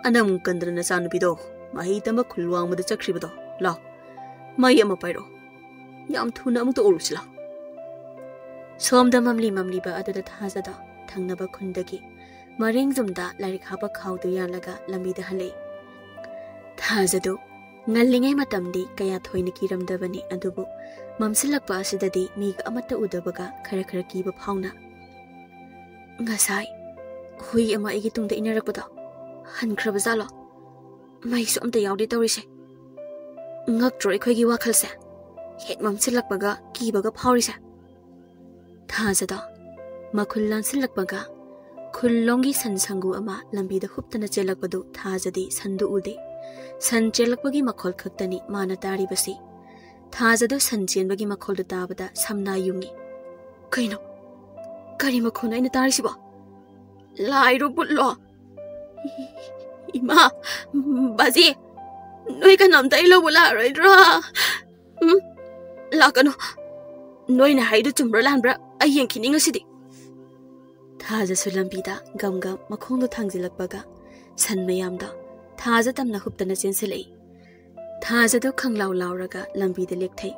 ꯑꯅꯝ ꯀꯟꯗꯅ ꯅꯆꯥꯅꯨꯄꯤꯗꯣ ꯃꯍꯩ ꯇꯝꯕ ꯈꯨꯜ ꯋꯥꯡꯃꯗ ꯆꯠꯈ꯭ꯔꯤꯕꯗꯣ, ꯂꯥꯎ, ꯃꯩ ꯑꯃ ꯄꯥꯏꯔꯣ꯫ ꯌꯥꯝ ꯊꯨꯅ ꯑꯃꯨꯛꯇ ꯎꯔꯨꯁꯤ ꯂꯥꯎ꯫" ꯁꯣꯝꯗ ꯃꯝꯂꯤ ꯃꯝꯂꯤꯕ ꯑꯗꯨꯗ ꯊꯥꯖꯗꯣ ꯊꯪꯅꯕ ꯈꯨꯟꯗꯒꯤ ꯃꯔꯦꯡꯖꯨꯝꯗ ꯂꯥꯏꯔꯤꯛ ꯍꯥꯞꯄ ꯈꯥꯎꯗꯨ ꯌꯥꯜꯂꯒ ꯂꯝꯕꯤꯗ ꯍꯜꯂꯛꯏ꯫ ꯊꯥꯖꯗꯨ ꯉꯜꯂꯤꯉꯩ ꯃꯇꯝꯗꯤ ꯀꯌꯥ ꯊꯣꯏꯅ ꯀꯤꯔꯝꯗꯕꯅꯤ, ꯑꯗꯨꯕꯨ ꯃꯝꯁꯤꯜꯂꯛꯄ ꯑꯁꯤꯗꯗꯤ ꯃꯤꯒ ꯑꯃꯠꯇ ꯎꯗꯕꯒ ꯈꯔ ꯈꯔ ꯀꯤꯕ ꯐꯥꯎꯅ, "ꯉꯁꯥꯏ ꯍꯨꯏ ꯑꯃ ꯑꯩꯒꯤ ꯇꯨꯡꯗ ꯏꯟꯅꯔꯛꯄꯗꯣ ꯍꯟꯈ꯭ꯔꯕ ꯖꯥꯠꯂꯣ? ꯃꯩꯁꯨ ꯑꯝꯇ ꯌꯥꯎꯗꯦ ꯇꯧꯔꯤꯁꯦ꯫ ꯉꯛꯇ꯭ꯔꯣ ꯑꯩꯈꯣꯏꯒꯤ ꯋꯥꯈꯜꯁꯦ? ꯍꯦꯛ ꯃꯝꯁꯤꯜꯂꯛꯄꯒ ꯀꯤꯕꯒ ꯐꯥꯎꯔꯤꯁꯦ?" ꯊꯥꯖꯗꯣ ꯃꯈꯨꯜ ꯂꯥꯟꯁꯤꯜꯂꯛꯄꯒ ꯈꯨꯜꯂꯣꯝꯒꯤ ꯁꯟ ꯁꯪꯒꯨ ꯑꯃ ꯂꯝꯕꯤꯗ ꯍꯨꯞꯇꯅ ꯆꯦꯜꯂꯛꯄꯗꯨ ꯊꯥꯖꯗꯤ ꯁꯟꯗꯨ ꯎꯗꯦ꯫ ꯁꯟ ꯆꯦꯜꯂꯛꯄꯒꯤ ꯃꯈꯣꯜ ꯈꯛꯇꯅꯤ ꯃꯥꯅ ꯇꯥꯔꯤꯕꯁꯤ꯫ ꯊꯥꯖꯗꯣ ꯁꯟ ꯆꯦꯟꯕꯒꯤ ꯃꯈꯣꯜꯗꯨ ꯇꯥꯕꯗ ꯁꯝꯅꯥ ꯌꯨꯡꯉꯤ꯫ "ꯀꯩꯅꯣ? ꯀꯔꯤ ꯃꯈꯣꯜꯅꯣ ꯑꯩꯅ ꯇꯥꯔꯤꯁꯤꯕꯣ? ꯂꯥꯏꯔꯣ ꯕꯨꯠꯂꯣ? ꯏꯃꯥ, ꯕꯥꯖꯤ, ꯅꯣꯏ ꯀꯅꯥꯝꯇ ꯑꯩ ꯂꯧꯕ ꯂꯥꯛꯑꯔꯣꯏꯗ꯭ꯔꯣ? ꯎꯝ, ꯂꯥꯛꯀꯅꯨ꯫ ꯅꯣꯏꯅ ꯍꯥꯏꯗꯨ ꯆꯨꯝꯕ꯭ꯔꯥ ꯂꯥꯟꯕ꯭ꯔꯥ ꯑꯩ ꯌꯦꯡꯈꯤꯅꯤ ꯉꯁꯤꯗꯤ꯫" ꯊꯥꯖꯁꯨ ꯂꯝꯕꯤꯗ ꯒꯝ ꯒꯝ ꯃꯈꯣꯡꯗꯣ ꯊꯥꯡꯖꯤꯜꯂꯛꯄꯒ ꯁꯟ ꯃꯌꯥꯝꯗꯣ ꯊꯥꯖ ꯇꯝꯅ ꯍꯨꯞꯇꯅ ꯆꯦꯟꯁꯤꯜꯂꯛꯏ꯫ ꯊꯥꯖꯗꯨ ꯈꯪꯂꯥꯎ ꯂꯥꯎꯔꯒ ꯂꯝꯕꯤꯗ ꯂꯦꯛꯊꯩ꯫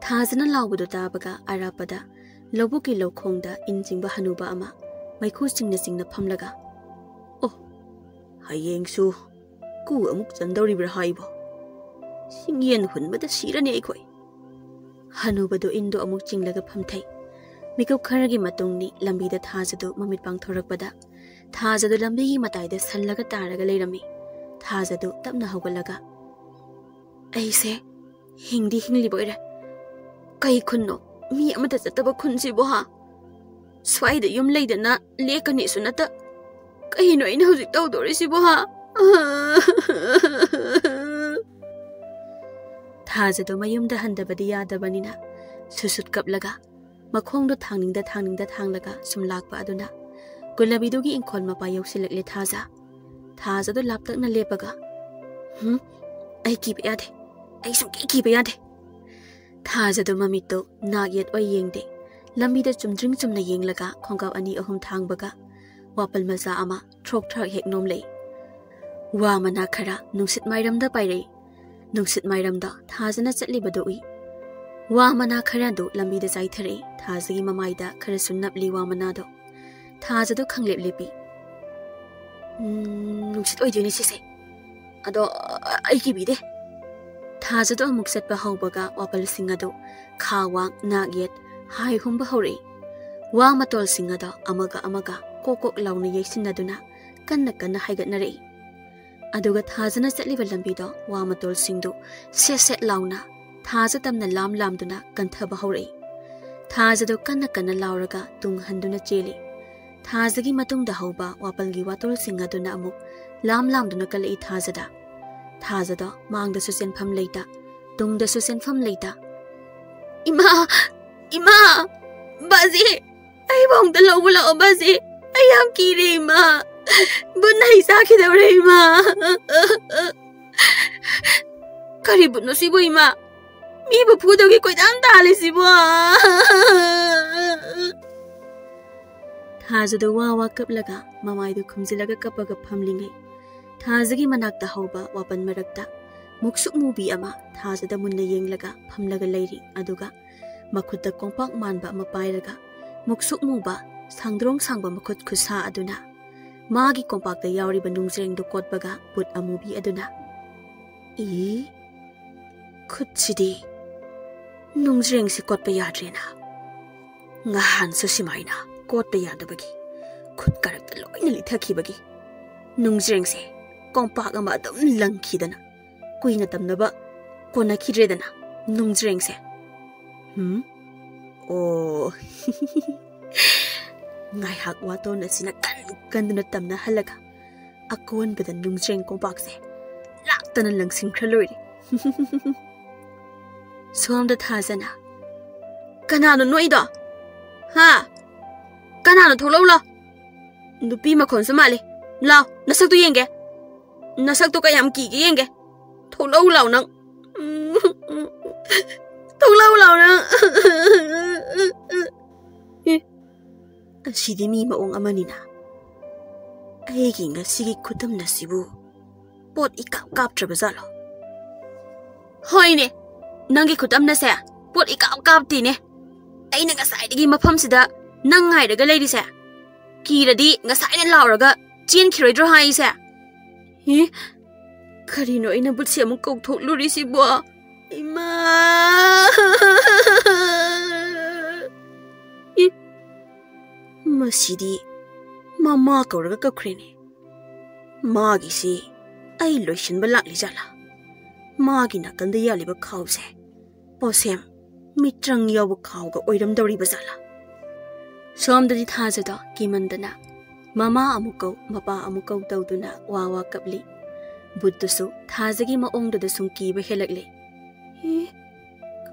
ꯊꯥꯖꯅ ꯂꯥꯎꯕꯗꯨ ꯇꯥꯕꯒ ꯑꯔꯥꯞꯄꯗ ꯂꯧꯕꯨꯛꯀꯤ ꯂꯧꯈꯣꯡꯗ ꯏꯟ ꯆꯤꯡꯕ ꯍꯅꯨꯕ ꯑꯃ ꯃꯩꯈꯨ ꯆꯤꯡꯅ ꯆꯤꯡꯅ ꯐꯝꯂꯒ, "ꯑꯣ, ꯍꯌꯦꯡꯁꯨ ꯀꯨ ꯑꯃꯨꯛ ꯆꯟꯗꯧꯔꯤꯕ꯭ꯔꯥ ꯍꯥꯏꯕꯣ? ꯁꯤꯡꯌꯦꯟ ꯍꯨꯟꯕꯗ ꯁꯤꯔꯅꯤ ꯑꯩꯈꯣꯏ꯫" ꯍꯅꯨꯕꯗꯨ ꯏꯟꯗꯨ ꯑꯃꯨꯛ ꯆꯤꯡꯂꯒ ꯐꯝꯊꯩ꯫ ꯃꯤꯀꯨꯞ ꯈꯔꯒꯤ ꯃꯇꯨꯡꯅꯤ ꯂꯝꯕꯤꯗ ꯊꯥꯖꯗꯨ ꯃꯃꯤꯠ ꯄꯥꯡꯊꯣꯔꯛꯄꯗ ꯊꯥꯖꯗꯨ ꯂꯝꯕꯤꯒꯤ ꯃꯇꯥꯏꯗ ꯁꯜꯂꯒ ꯇꯥꯔꯒ ꯂꯩꯔꯝꯃꯤ꯫ ꯊꯥꯖꯗꯨ ꯇꯞꯅ ꯍꯧꯒꯠꯂꯒ, "ꯑꯩꯁꯦ ꯍꯤꯡꯗꯤ ꯍꯤꯡꯂꯤꯕ ꯑꯣꯏꯔꯦ꯫ ꯀꯩ ꯈꯨꯟꯅꯣ? ꯃꯤ ꯑꯃꯠꯇ ꯆꯠꯇꯕ ꯈꯨꯟꯁꯤꯕꯨ ꯍꯥ? ꯁ꯭ꯋꯥꯏꯗ ꯌꯨꯝ ꯂꯩꯗꯅ ꯂꯦꯛꯀꯅꯤꯁꯨ ꯅꯠꯇ꯫ ꯀꯩꯅꯣ ꯑꯩꯅ ꯍꯧꯖꯤꯛ ꯇꯧꯗꯣꯔꯤꯁꯤꯕꯨ ꯍꯥ?" ꯊꯥꯖꯗꯣ ꯃꯌꯨꯝꯗ ꯍꯟꯗꯕꯗꯤ ꯌꯥꯗꯕꯅꯤꯅ ꯁꯨꯁꯨꯠ ꯀꯞꯂꯒ, ꯃꯈꯣꯡꯗꯣ ꯊꯥꯡꯅꯤꯡꯗ ꯊꯥꯡꯅꯤꯡꯗ ꯊꯥꯡꯂꯒ ꯁꯨꯝ ꯂꯥꯛꯄ ꯑꯗꯨꯅ ꯒꯨꯂꯥꯕꯤꯗꯨꯒꯤ ꯏꯪꯈꯣꯜ ꯃꯄꯥ ꯌꯧꯁꯤꯜꯂꯛꯂꯦ ꯊꯥꯖ꯫ ꯊꯥꯖꯗꯣ ꯂꯥꯞꯇꯛꯅ ꯂꯦꯞꯄꯒ, "ꯍꯨꯝ, ꯑꯩ ꯀꯤꯕ ꯌꯥꯗꯦ꯫ ꯑꯩ ꯁꯨꯡꯀꯤ ꯀꯤꯕ ꯌꯥꯗꯦ꯫" ꯊꯥꯖꯗꯣ ꯃꯃꯤꯠꯇꯣ ꯅꯥꯛ ꯌꯦꯠ ꯑꯣꯏ ꯌꯦꯡꯗꯦ꯫ ꯂꯝꯕꯤꯗ ꯆꯨꯝꯗ꯭ꯔꯤꯡ ꯆꯨꯝꯅ ꯌꯦꯡꯂꯒ ꯈꯣꯡꯒ꯭ꯔꯥꯎ ꯑꯅꯤ ꯑꯍꯨꯝ ꯊꯥꯡꯕꯒ ꯋꯥꯄꯜ ꯃꯆꯥ ꯑꯃ ꯊ꯭ꯔꯣꯛ ꯊ꯭ꯔꯥꯛ ꯍꯦꯛ ꯅꯣꯝꯂꯛꯏ꯫ ꯋꯥ ꯃꯅꯥ ꯈꯔ ꯅꯨꯡꯁꯤꯠ ꯃꯥꯏꯔꯝꯗ ꯄꯥꯏꯔꯛꯏ꯫ ꯅꯨꯡꯁꯤꯠ ꯃꯥꯏꯔꯝꯗ ꯊꯥꯖꯅ ꯆꯠꯂꯤꯕꯗꯨ ꯎꯏ꯫ ꯋꯥ ꯃꯅꯥ ꯈꯔꯗꯨ ꯂꯝꯕꯤꯗ ꯆꯥꯏꯊꯔꯛꯏ꯫ ꯊꯥꯖꯒꯤ ꯃꯃꯥꯏꯗ ꯈꯔꯁꯨ ꯅꯞꯂꯤ ꯋꯥ ꯃꯅꯥꯗꯣ꯫ ꯊꯥꯖꯗꯣ ꯈꯪꯂꯦꯞ ꯂꯦꯞꯄꯤ꯫ "ꯎꯝ, ꯅꯨꯡꯁꯤꯠ ꯑꯣꯏꯗꯣꯏꯅꯦ ꯁꯤꯁꯦ꯫ ꯑꯗꯣ, ꯑ, ꯑꯩ ꯀꯤꯕꯤꯗꯦ꯫" ꯊꯥꯖꯗꯣ ꯑꯃꯨꯛ ꯆꯠꯄ ꯍꯧꯕꯒ ꯋꯥꯄꯜꯁꯤꯡ ꯑꯗꯨ ꯈꯥ ꯋꯥꯡ ꯅꯥꯛ ꯌꯦꯠ ꯍꯥꯏ ꯍꯨꯝꯕ ꯍꯧꯔꯛꯏ꯫ ꯋꯥ ꯃꯇꯣꯜꯁꯤꯡ ꯑꯗꯣ ꯑꯃꯒ ꯑꯃꯒ ꯀꯣꯛ ꯀꯣꯛ ꯂꯥꯎꯅ ꯌꯩꯁꯤꯟꯅꯗꯨꯅ ꯀꯟꯅ ꯀꯟꯅ ꯍꯥꯏꯒꯠꯅꯔꯛꯏ꯫ ꯑꯗꯨꯒ ꯊꯥꯖꯅ ꯆꯠꯂꯤꯕ ꯂꯝꯕꯤꯗꯣ ꯋꯥ ꯃꯇꯣꯜꯁꯤꯡꯗꯨ ꯁꯦꯠ ꯁꯦꯠ ꯂꯥꯎꯅ ꯊꯥꯖ ꯇꯝꯅ ꯂꯥꯝ ꯂꯥꯝꯗꯨꯅ ꯀꯟꯊꯕ ꯍꯧꯔꯛꯏ꯫ ꯊꯥꯖꯗꯣ ꯀꯟꯅ ꯀꯟꯅ ꯂꯥꯎꯔꯒ ꯇꯨꯡ ꯍꯟꯗꯨꯅ ꯆꯦꯜꯂꯤ꯫ ꯊꯥꯖꯒꯤ ꯃꯇꯨꯡꯗ ꯍꯧꯕ ꯋꯥꯄꯜꯒꯤ ꯋꯥꯇꯣꯜꯁꯤꯡ ꯑꯗꯨꯅ ꯑꯃꯨꯛ ꯂꯥꯝ ꯂꯥꯝꯗꯨꯅ ꯀꯜꯂꯛꯏ ꯊꯥꯖꯗ꯫ ꯊꯥꯖꯗꯣ ꯃꯥꯡꯗꯁꯨ ꯆꯦꯟꯐꯝ ꯂꯩꯇ, ꯇꯨꯡꯗꯁꯨ ꯆꯦꯟꯐꯝ ꯂꯩꯇ꯫ "ꯏꯃꯥ! ꯏꯃꯥ! ꯕꯥꯖꯤ! ꯑꯩꯕꯨ ꯑꯃꯨꯛꯇ ꯂꯧꯕ ꯂꯥꯛꯑꯣ ꯕꯥꯖꯤ! ꯑꯩ ꯌꯥꯝ ꯀꯤꯔꯦ ꯏꯃꯥ! ꯕꯨꯠꯅ ꯑꯩ ꯆꯥꯈꯤꯗꯧꯔꯦ ꯏꯃꯥ!" "ꯀꯔꯤ ꯕꯨꯠꯅꯣ ꯁꯤꯕꯨ ꯏꯃꯥ? ꯃꯤꯕꯨ ꯐꯨꯗꯧꯒꯤ ꯀꯣꯏꯇꯥꯟ ꯇꯥꯜꯂꯤꯁꯤꯕꯣ?" ꯊꯥꯖꯗꯣ ꯋꯥ ꯋꯥ ꯀꯞꯂꯒ ꯃꯃꯥꯏꯗꯨ ꯈꯨꯝꯖꯤꯜꯂꯒ ꯀꯞꯄꯒ ꯐꯝꯂꯤꯉꯩ, ꯊꯥꯖꯒꯤ ꯃꯅꯥꯛꯇ ꯍꯧꯕ ꯋꯥꯄꯟ ꯃꯔꯛꯇ ꯃꯨꯛꯁꯨꯛ ꯃꯨꯕꯤ ꯑꯃ ꯊꯥꯖꯗ ꯃꯨꯟꯅ ꯌꯦꯡꯂꯒ ꯐꯝꯂꯒ ꯂꯩꯔꯤ꯫ ꯑꯗꯨꯒ ꯃꯈꯨꯠꯇ ꯀꯣꯝꯄꯥꯛ ꯃꯥꯟꯕ ꯑꯃ ꯄꯥꯏꯔꯒ ꯃꯨꯛꯁꯨꯛ ꯃꯨꯕ ꯁꯥꯡꯗ꯭ꯔꯣꯡ ꯁꯥꯡꯕ ꯃꯈꯨꯠ ꯈꯨꯠꯁꯥ ꯑꯗꯨꯅ ꯃꯥꯒꯤ ꯀꯣꯝꯄꯥꯛꯇ ꯌꯥꯎꯔꯤꯕ ꯅꯨꯡꯖ꯭ꯔꯦꯡꯗꯨ ꯀꯣꯠꯄꯒ ꯕꯨꯠ ꯑꯃꯨꯕꯤ ꯑꯗꯨꯅ, "ꯏ, ꯈꯨꯠꯁꯤꯗꯤ ꯅꯨꯡꯖ꯭ꯔꯦꯡꯁꯤ ꯀꯣꯠꯄ ꯌꯥꯗ꯭ꯔꯦꯅ꯫ ꯉꯍꯥꯟꯁꯨ ꯁꯨꯃꯥꯏꯅ ꯀꯣꯠꯄ ꯌꯥꯗꯕꯒꯤ ꯈꯨꯠ ꯀꯔꯛꯇ ꯂꯣꯏꯅ ꯂꯤꯊꯈꯤꯕꯒꯤ ꯅꯨꯡꯖ꯭ꯔꯦꯡꯁꯦ ꯀꯣꯝꯄꯥꯛ ꯑꯃ ꯑꯗꯨꯝ ꯂꯪꯈꯤꯗꯅ ꯀꯨꯏꯅ ꯇꯝꯅꯕ ꯀꯣꯟꯅꯈꯤꯗ꯭ꯔꯦꯗꯅ ꯅꯨꯡꯖ꯭ꯔꯦꯡꯁꯦ꯫ ꯍꯨꯝ? ꯑꯣ꯫" ꯉꯥꯏꯍꯥꯛ ꯋꯥꯇꯣꯟ ꯑꯁꯤꯅ ꯀꯟ ꯀꯟꯗꯨꯅ ꯇꯝꯅꯍꯜꯂꯒ ꯑꯀꯣꯟꯕꯗ ꯅꯨꯡꯖ꯭ꯔꯦꯡ ꯀꯣꯝꯄꯥꯛꯁꯦ ꯂꯥꯛꯇꯅ ꯂꯪꯁꯤꯟꯈ꯭ꯔ ꯂꯣꯏꯔꯦ꯫ ꯁꯣꯝꯗ ꯊꯥꯖꯅ, "ꯀꯅꯥꯅꯣ ꯅꯣꯏꯗꯣ? ꯍꯥ? ꯀꯅꯥꯅꯣ? ꯊꯣꯛꯂꯛꯎ ꯂꯥꯎ꯫ ꯅꯨꯄꯤ ꯃꯈꯣꯟꯁꯨ ꯃꯥꯜꯂꯤ꯫ ꯂꯥꯎ, ꯅꯁꯛꯇꯨ ꯌꯦꯡꯒꯦ꯫ ꯅꯁꯛꯇꯨ ꯀꯌꯥꯝ ꯀꯤꯒꯦ ꯌꯦꯡꯒꯦ꯫ ꯊꯣꯛꯂꯛꯎ ꯂꯥꯎ ꯅꯪ꯫ ꯊꯣꯛꯂꯛꯎ ꯂꯥꯎ ꯅꯪ꯫ ꯑꯦ, ꯑꯁꯤꯗꯤ ꯃꯤ ꯃꯑꯣꯡ ꯑꯃꯅꯤꯅ꯫ ꯑꯩꯒꯤ ꯉꯁꯤꯒꯤ ꯈꯨꯇꯝꯅꯁꯤꯕꯨ ꯄꯣꯠ ꯏꯀꯥꯞ ꯀꯥꯞꯇ꯭ꯔꯕ ꯖꯥꯠꯂꯣ? ꯍꯣꯏꯅꯦ, ꯅꯪꯒꯤ ꯈꯨꯇꯝꯅꯁꯦ ꯄꯣꯠ ꯏꯀꯥꯞ ꯀꯥꯞꯇꯦꯅꯦ꯫ ꯑꯩꯅ ꯉꯁꯥꯏꯗꯒꯤ ꯃꯐꯝꯁꯤꯗ ꯅꯪ ꯉꯥꯏꯔꯒ ꯂꯩꯔꯤꯁꯦ꯫ ꯀꯤꯔꯗꯤ ꯉꯁꯥꯏꯅ ꯂꯥꯎꯔꯒ ꯆꯦꯟꯈꯤꯔꯣꯏꯗ꯭ꯔꯣ ꯍꯥꯏꯁꯦ? ꯍꯤ? ꯀꯔꯤꯅꯣ ꯑꯩꯅ ꯕꯨꯠꯁꯦ ꯑꯃꯨꯛ ꯀꯧꯊꯣꯛꯂꯨꯔꯤꯁꯤꯕꯣ? ꯏꯃꯥ! ꯏ! ꯃꯁꯤꯗꯤ ꯃꯃꯥ ꯀꯧꯔꯒ ꯀꯞꯈ꯭ꯔꯦꯅꯦ꯫ ꯃꯥꯒꯤꯁꯤ ꯑꯩ ꯂꯣꯏꯁꯤꯟꯕ ꯂꯥꯛꯂꯤ ꯖꯥꯠꯂꯥ? ꯃꯥꯒꯤ ꯅꯥꯀꯟꯗ ꯌꯥꯜꯂꯤꯕ ꯈꯥꯎꯁꯦ ꯄꯣꯠꯁꯦꯝ ꯃꯤꯇ꯭ꯔꯪ ꯌꯥꯎꯕ ꯈꯥꯎꯒ ꯑꯣꯏꯔꯝꯗꯧꯔꯤꯕ ꯖꯥꯠꯂꯥ? ꯁꯣꯝꯗꯗꯤ ꯊꯥꯖꯗꯣ ꯀꯤꯃꯟꯗꯅ ꯃꯃꯥ ꯑꯃꯨꯛ ꯀꯧ, ꯃꯄꯥ ꯑꯃꯨꯛ ꯀꯧ ꯇꯧꯗꯨꯅ ꯋꯥ ꯋꯥ ꯀꯞꯂꯤ꯫ ꯕꯨꯠꯇꯨꯁꯨ ꯊꯥꯖꯒꯤ ꯃꯑꯣꯡꯗꯨꯗ ꯁꯨꯝ ꯀꯤꯕ ꯍꯦꯜꯂꯛꯂꯦ꯫ ꯑꯦ,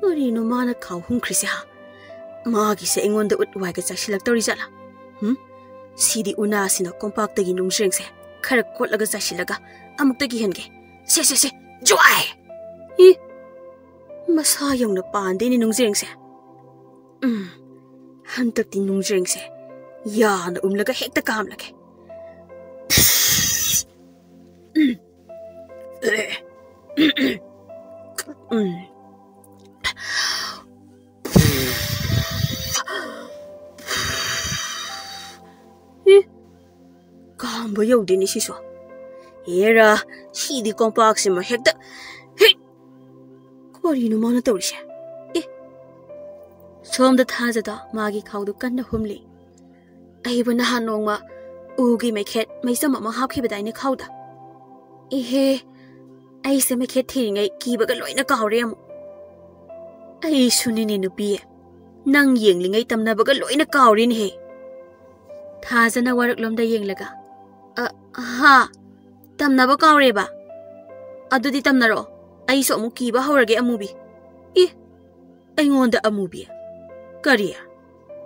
ꯀꯔꯤꯅꯣ ꯃꯥꯅ ꯈꯥꯎ ꯍꯨꯝꯈ꯭ꯔꯤꯁꯦ ꯍꯥ? ꯃꯥꯒꯤꯁꯦ ꯑꯩꯉꯣꯟꯗ ꯎꯠ ꯋꯥꯏꯒ ꯆꯥꯏꯁꯤꯜꯂꯛꯇꯧꯔꯤ ꯖꯥꯠꯂꯥ? ꯍꯨꯝ? ꯁꯤꯗꯤ ꯎꯅꯥꯁꯤꯅ ꯀꯣꯝꯄꯥꯛꯇꯒꯤ ꯅꯨꯡꯖ꯭ꯔꯦꯡꯁꯦ ꯈꯔ ꯀꯣꯠꯂꯒ ꯆꯥꯏꯁꯤꯜꯂꯒ ꯑꯃꯨꯛꯇ ꯀꯤꯍꯟꯒꯦ꯫ ꯁꯦ, ꯁꯦ, ꯁꯦ, ꯖ꯭ꯋꯥꯏ! ꯏ! ꯃꯁꯥ ꯌꯧꯅ ꯄꯥꯟꯗꯦꯅꯦ ꯅꯨꯡꯖ꯭ꯔꯦꯡꯁꯦ꯫ ꯎꯝ, ꯍꯟꯗꯛꯇꯤ ꯅꯨꯡꯖ꯭ꯔꯦꯡꯁꯦ ꯌꯥꯅ ꯎꯝꯂꯒ ꯍꯦꯛꯇ ꯀꯥꯝꯂꯒꯦ꯫ ꯎꯝ꯫ ꯎꯝ꯫ ꯏ, ꯀꯥꯝꯕ ꯌꯧꯗꯦꯅꯦ ꯁꯤꯁꯨ꯫ ꯍꯦꯔꯥ, ꯁꯤꯗꯤ ꯀꯣꯝꯄꯥꯛꯁꯤꯃ ꯍꯦꯛꯇ, ꯍꯦꯛ! ꯀꯔꯤꯅꯣ ꯃꯥꯅ ꯇꯧꯔꯤꯁꯦ? ꯑꯦ! ꯁꯣꯝꯗ ꯊꯥꯖꯗꯣ ꯃꯥꯒꯤ ꯈꯥꯎꯗꯨ ꯀꯟꯅ ꯍꯨꯝꯂꯤ꯫ ꯑꯩꯕꯨ ꯅꯍꯥꯟ ꯅꯣꯡꯃ ꯎꯒꯤ ꯃꯩꯈꯦꯠ ꯃꯩꯆꯝ ꯑꯃ ꯍꯥꯞꯈꯤꯕꯗꯥꯏꯅꯦ ꯈꯥꯎꯗ? ꯏꯍꯦ, ꯑꯩꯁꯦ ꯃꯩꯈꯦꯠ ꯊꯤꯔꯤꯉꯩ ꯀꯤꯕꯒ ꯂꯣꯏꯅ ꯀꯥꯎꯔꯦ ꯑꯃꯨꯛ꯫ ꯑꯩꯁꯨꯅꯤꯅꯦ ꯅꯨꯄꯤ, ꯅꯪ ꯌꯦꯡꯂꯤꯉꯩ ꯇꯝꯅꯕꯒ ꯂꯣꯏꯅ ꯀꯥꯎꯔꯦꯅꯦꯍꯦ꯫ ꯊꯥꯖꯅ ꯋꯥꯔꯛꯂꯣꯝꯗ ꯌꯦꯡꯂꯒ, "ꯑ, ꯍꯥ? ꯇꯝꯅꯕ ꯀꯥꯎꯔꯦꯕ? ꯑꯗꯨꯗꯤ ꯇꯝꯅꯔꯛꯑꯣ, ꯑꯩꯁꯨ ꯑꯃꯨꯛ ꯀꯤꯕ ꯍꯧꯔꯒꯦ ꯑꯃꯨꯕꯤ꯫" ꯏ, ꯑꯩꯉꯣꯟꯗ ꯑꯃꯨꯕꯤ? ꯀꯔꯤ?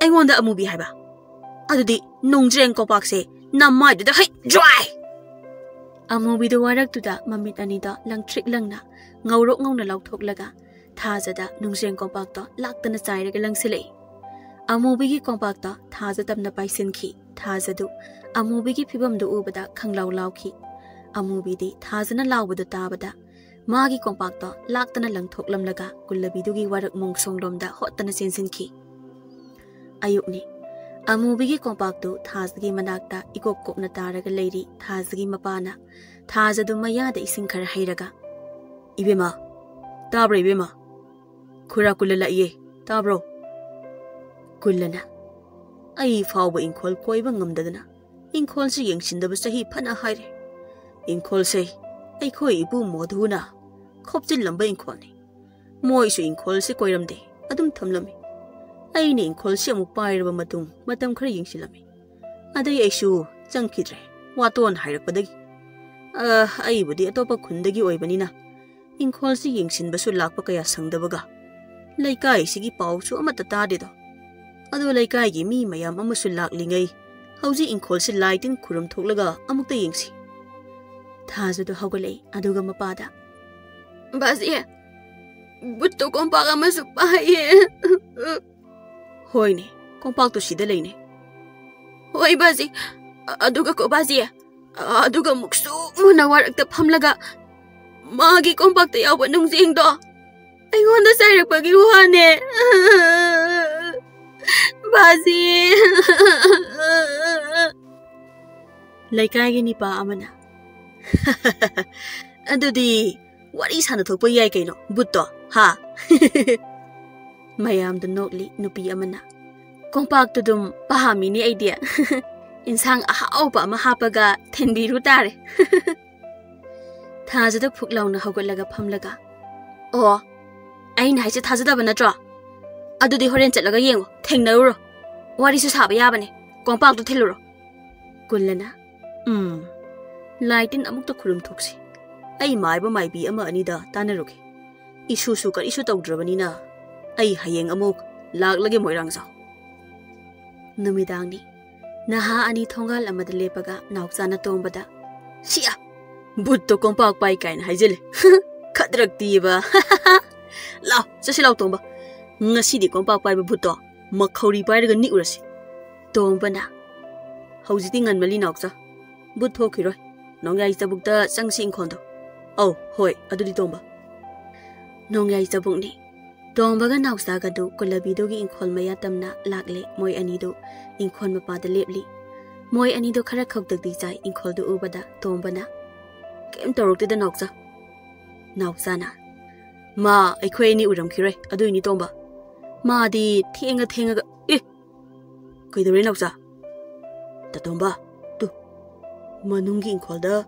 ꯑꯩꯉꯣꯟꯗ ꯑꯃꯨꯕꯤ ꯍꯥꯏꯕ? ꯑꯗꯨꯗꯤ ꯅꯨꯡꯖ꯭ꯔꯦꯡ ꯀꯣꯝꯄꯥꯛꯁꯦ ꯅꯃꯥꯏꯗꯨꯗ ꯍꯩ ꯖ꯭ꯋꯥꯏ!" ꯑꯃꯨꯕꯤꯗꯨ ꯋꯥꯔꯛꯇꯨꯗ ꯃꯃꯤꯠ ꯑꯅꯤꯗ ꯂꯪꯇ꯭ꯔꯤꯛ ꯂꯪꯅ ꯉꯧꯔꯣꯛ ꯉꯧꯅ ꯂꯥꯎꯊꯣꯛꯂꯒ ꯊꯥꯖꯗ ꯅꯨꯡꯖ꯭ꯔꯦꯡ ꯀꯣꯝꯄꯥꯛꯇꯣ ꯂꯥꯛꯇꯅ ꯆꯥꯏꯔꯒ ꯂꯪꯁꯤꯜꯂꯛꯏ꯫ ꯑꯃꯨꯕꯤꯒꯤ ꯀꯣꯝꯄꯥꯛꯇꯣ ꯊꯥꯖ ꯇꯝꯅ ꯄꯥꯏꯁꯤꯟꯈꯤ꯫ ꯊꯥꯖꯗꯨ ꯑꯃꯨꯕꯤꯒꯤ ꯐꯤꯕꯝꯗꯨ ꯎꯕꯗ ꯈꯪꯂꯥꯎ ꯂꯥꯎꯈꯤ꯫ ꯑꯃꯨꯕꯤꯗꯤ ꯊꯥꯖꯅ ꯂꯥꯎꯕꯗꯨ ꯇꯥꯕꯗ ꯃꯥꯒꯤ ꯀꯣꯝꯄꯥꯛꯇꯣ ꯂꯥꯛꯇꯅ ꯂꯪꯊꯣꯛꯂꯝꯂꯒ ꯀꯨꯜꯂꯕꯤꯗꯨꯒꯤ ꯋꯥꯔꯛ ꯃꯣꯡꯁꯣꯡꯂꯣꯝꯗ ꯍꯣꯠꯇꯅ ꯆꯦꯟꯁꯤꯟꯈꯤ꯫ ꯑꯌꯨꯛꯅꯤ꯫ ꯑꯃꯨꯕꯤꯒꯤ ꯀꯣꯝꯄꯥꯛꯇꯨ ꯊꯥꯖꯒꯤ ꯃꯅꯥꯛꯇ ꯏꯀꯣꯞ ꯀꯣꯞꯅ ꯇꯥꯔꯒ ꯂꯩꯔꯤ꯫ ꯊꯥꯖꯒꯤ ꯃꯄꯥꯅ ꯊꯥꯖꯗꯨ ꯃꯌꯥꯗ ꯏꯁꯤꯡ ꯈꯔ ꯍꯩꯔꯒ, "ꯏꯕꯦꯝꯃ, ꯇꯥꯕ꯭ꯔꯣ ꯏꯕꯦꯝꯃ? ꯈꯨꯔꯥ ꯀꯨꯜꯂ ꯂꯥꯛꯏꯌꯦ, ꯇꯥꯕ꯭ꯔꯣ?" ꯀꯨꯜꯂꯅ, "ꯑꯩ ꯐꯥꯎꯕ ꯏꯪꯈꯣꯜ ꯀꯣꯏꯕ ꯉꯝꯗꯗꯅ ꯏꯪꯈꯣꯜꯁꯤ ꯌꯦꯡꯁꯤꯟꯗꯕ ꯆꯍꯤ ꯐꯅ ꯍꯥꯏꯔꯦ꯫ ꯏꯪꯈꯣꯜꯁꯦ ꯑꯩꯈꯣꯏ ꯏꯄꯨ ꯃꯣꯙꯨꯅ ꯈꯣꯞꯆꯤꯜꯂꯝꯕ ꯏꯪꯈꯣꯜꯅꯤ꯫ ꯃꯣꯏꯁꯨ ꯏꯪꯈꯣꯜꯁꯤ ꯀꯣꯏꯔꯝꯗꯦ, ꯑꯗꯨꯝ ꯊꯝꯂꯝꯃꯤ꯫ ꯑꯩꯅ ꯏꯪꯈꯣꯜꯁꯤ ꯑꯃꯨꯛ ꯄꯥꯏꯔꯕ ꯃꯇꯨꯡ ꯃꯇꯝ ꯈꯔ ꯌꯦꯡꯁꯤꯜꯂꯝꯃꯤ꯫ ꯑꯗꯩ ꯑꯩꯁꯨ ꯆꯪꯈꯤꯗ꯭ꯔꯦ, ꯋꯥꯇꯣꯟ ꯍꯥꯏꯔꯛꯄꯗꯒꯤ꯫ ꯑ, ꯑꯩꯕꯨꯗꯤ ꯑꯇꯣꯞꯄ ꯈꯨꯟꯗꯒꯤ ꯑꯣꯏꯕꯅꯤꯅ ꯏꯪꯈꯣꯜꯁꯤ ꯌꯦꯡꯁꯤꯟꯕꯁꯨ ꯂꯥꯛꯄ ꯀꯌꯥ ꯁꯪꯗꯕꯒ, ꯂꯩꯀꯥꯏꯁꯤꯒꯤ ꯄꯥꯎꯁꯨ ꯑꯃꯠꯇ ꯇꯥꯗꯦꯗꯣ꯫ ꯑꯗꯣ ꯂꯩꯀꯥꯏꯒꯤ ꯃꯤ ꯃꯌꯥꯝ ꯑꯃꯁꯨ ꯂꯥꯛꯂꯤꯉꯩ ꯍꯧꯖꯤꯛ ꯏꯪꯈꯣꯜꯁꯤ ꯂꯥꯏ ꯇꯤꯟ ꯈꯨꯔꯨꯝ ꯊꯣꯛꯂꯒ ꯑꯃꯨꯛꯇ ꯌꯦꯡꯁꯤ꯫" ꯊꯥꯖꯗꯨ ꯍꯧꯒꯠꯂꯛꯏ, ꯑꯗꯨꯒ ꯃꯄꯥꯗ, "ꯕꯥꯖꯤ, ꯕꯨꯠꯇꯣ ꯀꯣꯝꯄꯥꯛ ꯑꯃꯁꯨ ꯄꯥꯏꯌꯦ꯫" "ꯍꯣꯏꯅꯦ, ꯀꯣꯝꯄꯥꯛꯇꯨ ꯁꯤꯗ ꯂꯩꯅꯦ꯫" "ꯍꯣꯏ ꯕꯥꯖꯤ, ꯑꯗꯨꯒ ꯀꯣ ꯕꯥꯖꯤ, ꯑꯗꯨꯒ ꯃꯨꯛꯁꯨ ꯃꯨꯟꯅ ꯋꯥꯔꯛꯇ ꯐꯝꯂꯒ ꯃꯥꯒꯤ ꯀꯣꯝꯄꯥꯛꯇ ꯌꯥꯎꯕ ꯅꯨꯡꯖꯦꯡꯗꯣ ꯑꯩꯉꯣꯟꯗ ꯆꯥꯏꯔꯛꯄꯒꯤ ꯋꯥꯅꯦ꯫ ꯕꯥꯖꯤ꯫" ꯂꯩꯀꯥꯏꯒꯤ ꯅꯤꯄꯥ ꯑꯃꯅ, "ꯑꯗꯨꯗꯤ ꯋꯥꯔꯤ ꯁꯥꯟꯅꯊꯣꯛꯄ ꯌꯥꯏ ꯀꯩꯅꯣ, ꯕꯨꯠꯇꯣ, ꯍꯥ?" ꯃꯌꯥꯝꯗ ꯅꯣꯛꯂꯤ ꯅꯨꯄꯤ ꯑꯃꯅ, "ꯀꯣꯝꯄꯥꯛꯇꯨ ꯑꯗꯨꯝ ꯄꯥꯝꯃꯤꯅꯦ ꯑꯩꯗꯤ꯫ ꯏꯟꯁꯥꯡ ꯑꯍꯥꯎꯕ ꯑꯃ ꯍꯥꯞꯄꯒ ꯊꯤꯟꯕꯤꯔꯨ ꯇꯥꯔꯦ꯫" ꯊꯥꯖꯗ ꯐꯨꯛ ꯂꯥꯎꯅ ꯍꯧꯒꯠꯂꯒ ꯐꯝꯂꯒ, "ꯑꯣ, ꯑꯩꯅ ꯍꯥꯏꯁꯦ ꯊꯥꯖꯗꯕ ꯅꯠꯇ꯭ꯔꯣ? ꯑꯗꯨꯗꯤ ꯍꯣꯔꯦꯟ ꯆꯠꯂꯒ ꯌꯦꯡꯉꯣ, ꯊꯦꯡꯅꯔꯨꯔꯣ꯫ ꯋꯥꯔꯤꯁꯨ ꯁꯥꯕ ꯌꯥꯕꯅꯦ, ꯀꯣꯝꯄꯥꯛꯇꯨ ꯊꯤꯜꯂꯨꯔꯣ꯫" ꯀꯨꯜꯂꯅ, "ꯎꯝ, ꯂꯥꯏ ꯇꯤꯟ ꯑꯃꯨꯛꯇ ꯈꯨꯔꯨꯝ ꯊꯣꯛꯁꯤ꯫ ꯑꯩ ꯃꯥꯏꯕ ꯃꯥꯏꯕꯤ ꯑꯃ ꯑꯅꯤꯗ ꯇꯥꯟꯅꯔꯨꯒꯦ꯫ ꯏꯁꯨꯁꯨ ꯀꯔꯤꯁꯨ ꯇꯧꯗ꯭ꯔꯕꯅꯤꯅ ꯑꯩ ꯍꯌꯦꯡ ꯑꯃꯨꯛ ꯂꯥꯛꯂꯒꯦ ꯃꯣꯏꯔꯥꯡꯖꯥꯎ꯫" ꯅꯨꯃꯤꯗꯥꯡꯅꯤ꯫ ꯅꯍꯥ ꯑꯅꯤ ꯊꯣꯡꯒꯥꯜ ꯑꯃꯗ ꯂꯦꯞꯄꯒ ꯅꯥꯎꯆꯥꯅ ꯇꯣꯝꯕꯗ, "ꯁꯤꯌꯥ! ꯚꯨꯠꯇꯣ ꯀꯣꯝꯄꯥꯛ ꯄꯥꯏ ꯀꯥꯏꯅ ꯍꯥꯏꯖꯤꯜꯂꯦ꯫ ꯈꯗ꯭ꯔꯛꯇꯤꯕ! ꯂꯥꯎ, ꯆꯠꯁꯤ ꯂꯥꯎ ꯇꯣꯝꯕ꯫ ꯉꯁꯤꯗꯤ ꯀꯣꯝꯄꯥꯛ ꯄꯥꯏꯕ ꯚꯨꯠꯇꯣ ꯃꯈꯧꯔꯤ ꯄꯥꯏꯔꯒ ꯅꯤꯛꯎꯔꯁꯤ꯫" ꯇꯣꯝꯕꯅ, "ꯍꯧꯖꯤꯛꯇꯤ ꯉꯟꯃꯜꯂꯤ ꯅꯥꯎꯆꯥ꯫ ꯚꯨꯠ ꯊꯣꯛꯈꯤꯔꯣꯏ꯫ ꯅꯣꯡꯌꯥꯏ ꯆꯕꯨꯛꯇ ꯆꯪꯁꯤ ꯏꯪꯈꯣꯜꯗꯣ꯫" "ꯑꯧ, ꯍꯣꯏ, ꯑꯗꯨꯗꯤ ꯇꯣꯝꯕ꯫" ꯅꯣꯡꯌꯥꯏ ꯆꯕꯨꯛꯅꯤ꯫ ꯇꯣꯝꯕꯒ ꯅꯥꯎꯆꯥꯒꯗꯨ ꯀꯨꯂꯕꯤꯗꯨꯒꯤ ꯏꯪꯈꯣꯜ ꯃꯌꯥ ꯇꯝꯅ ꯂꯥꯛꯂꯦ꯫ ꯃꯣꯏ ꯑꯅꯤꯗꯨ ꯏꯪꯈꯣꯜ ꯃꯄꯥꯗ ꯂꯦꯞꯂꯤ꯫ ꯃꯣꯏ ꯑꯅꯤꯗꯨ ꯈꯔ ꯈꯧꯇꯛꯇꯤ ꯆꯥꯏ꯫ ꯏꯪꯈꯣꯜꯗꯨ ꯎꯕꯗ ꯇꯣꯝꯕꯅ, "ꯀꯩꯝ ꯇꯧꯔꯛꯇꯦꯗ ꯅꯥꯎꯆꯥ꯫" ꯅꯥꯎꯆꯥꯅ, "ꯃꯥ, ꯑꯩꯈꯣꯏ ꯑꯅꯤ ꯎꯔꯝꯈꯤꯔꯣꯏ, ꯑꯗꯨꯏꯅꯤ ꯇꯣꯝꯕ꯫ ꯃꯥꯗꯤ ꯊꯦꯡꯉ ꯊꯦꯡꯉꯒ, ꯑꯦ, ꯀꯩꯗꯧꯔꯦ ꯅꯥꯎꯆꯥ?" "ꯇꯥꯇꯣꯝꯕ, ꯇꯨ, ꯃꯅꯨꯡꯒꯤ ꯏꯪꯈꯣꯜꯗ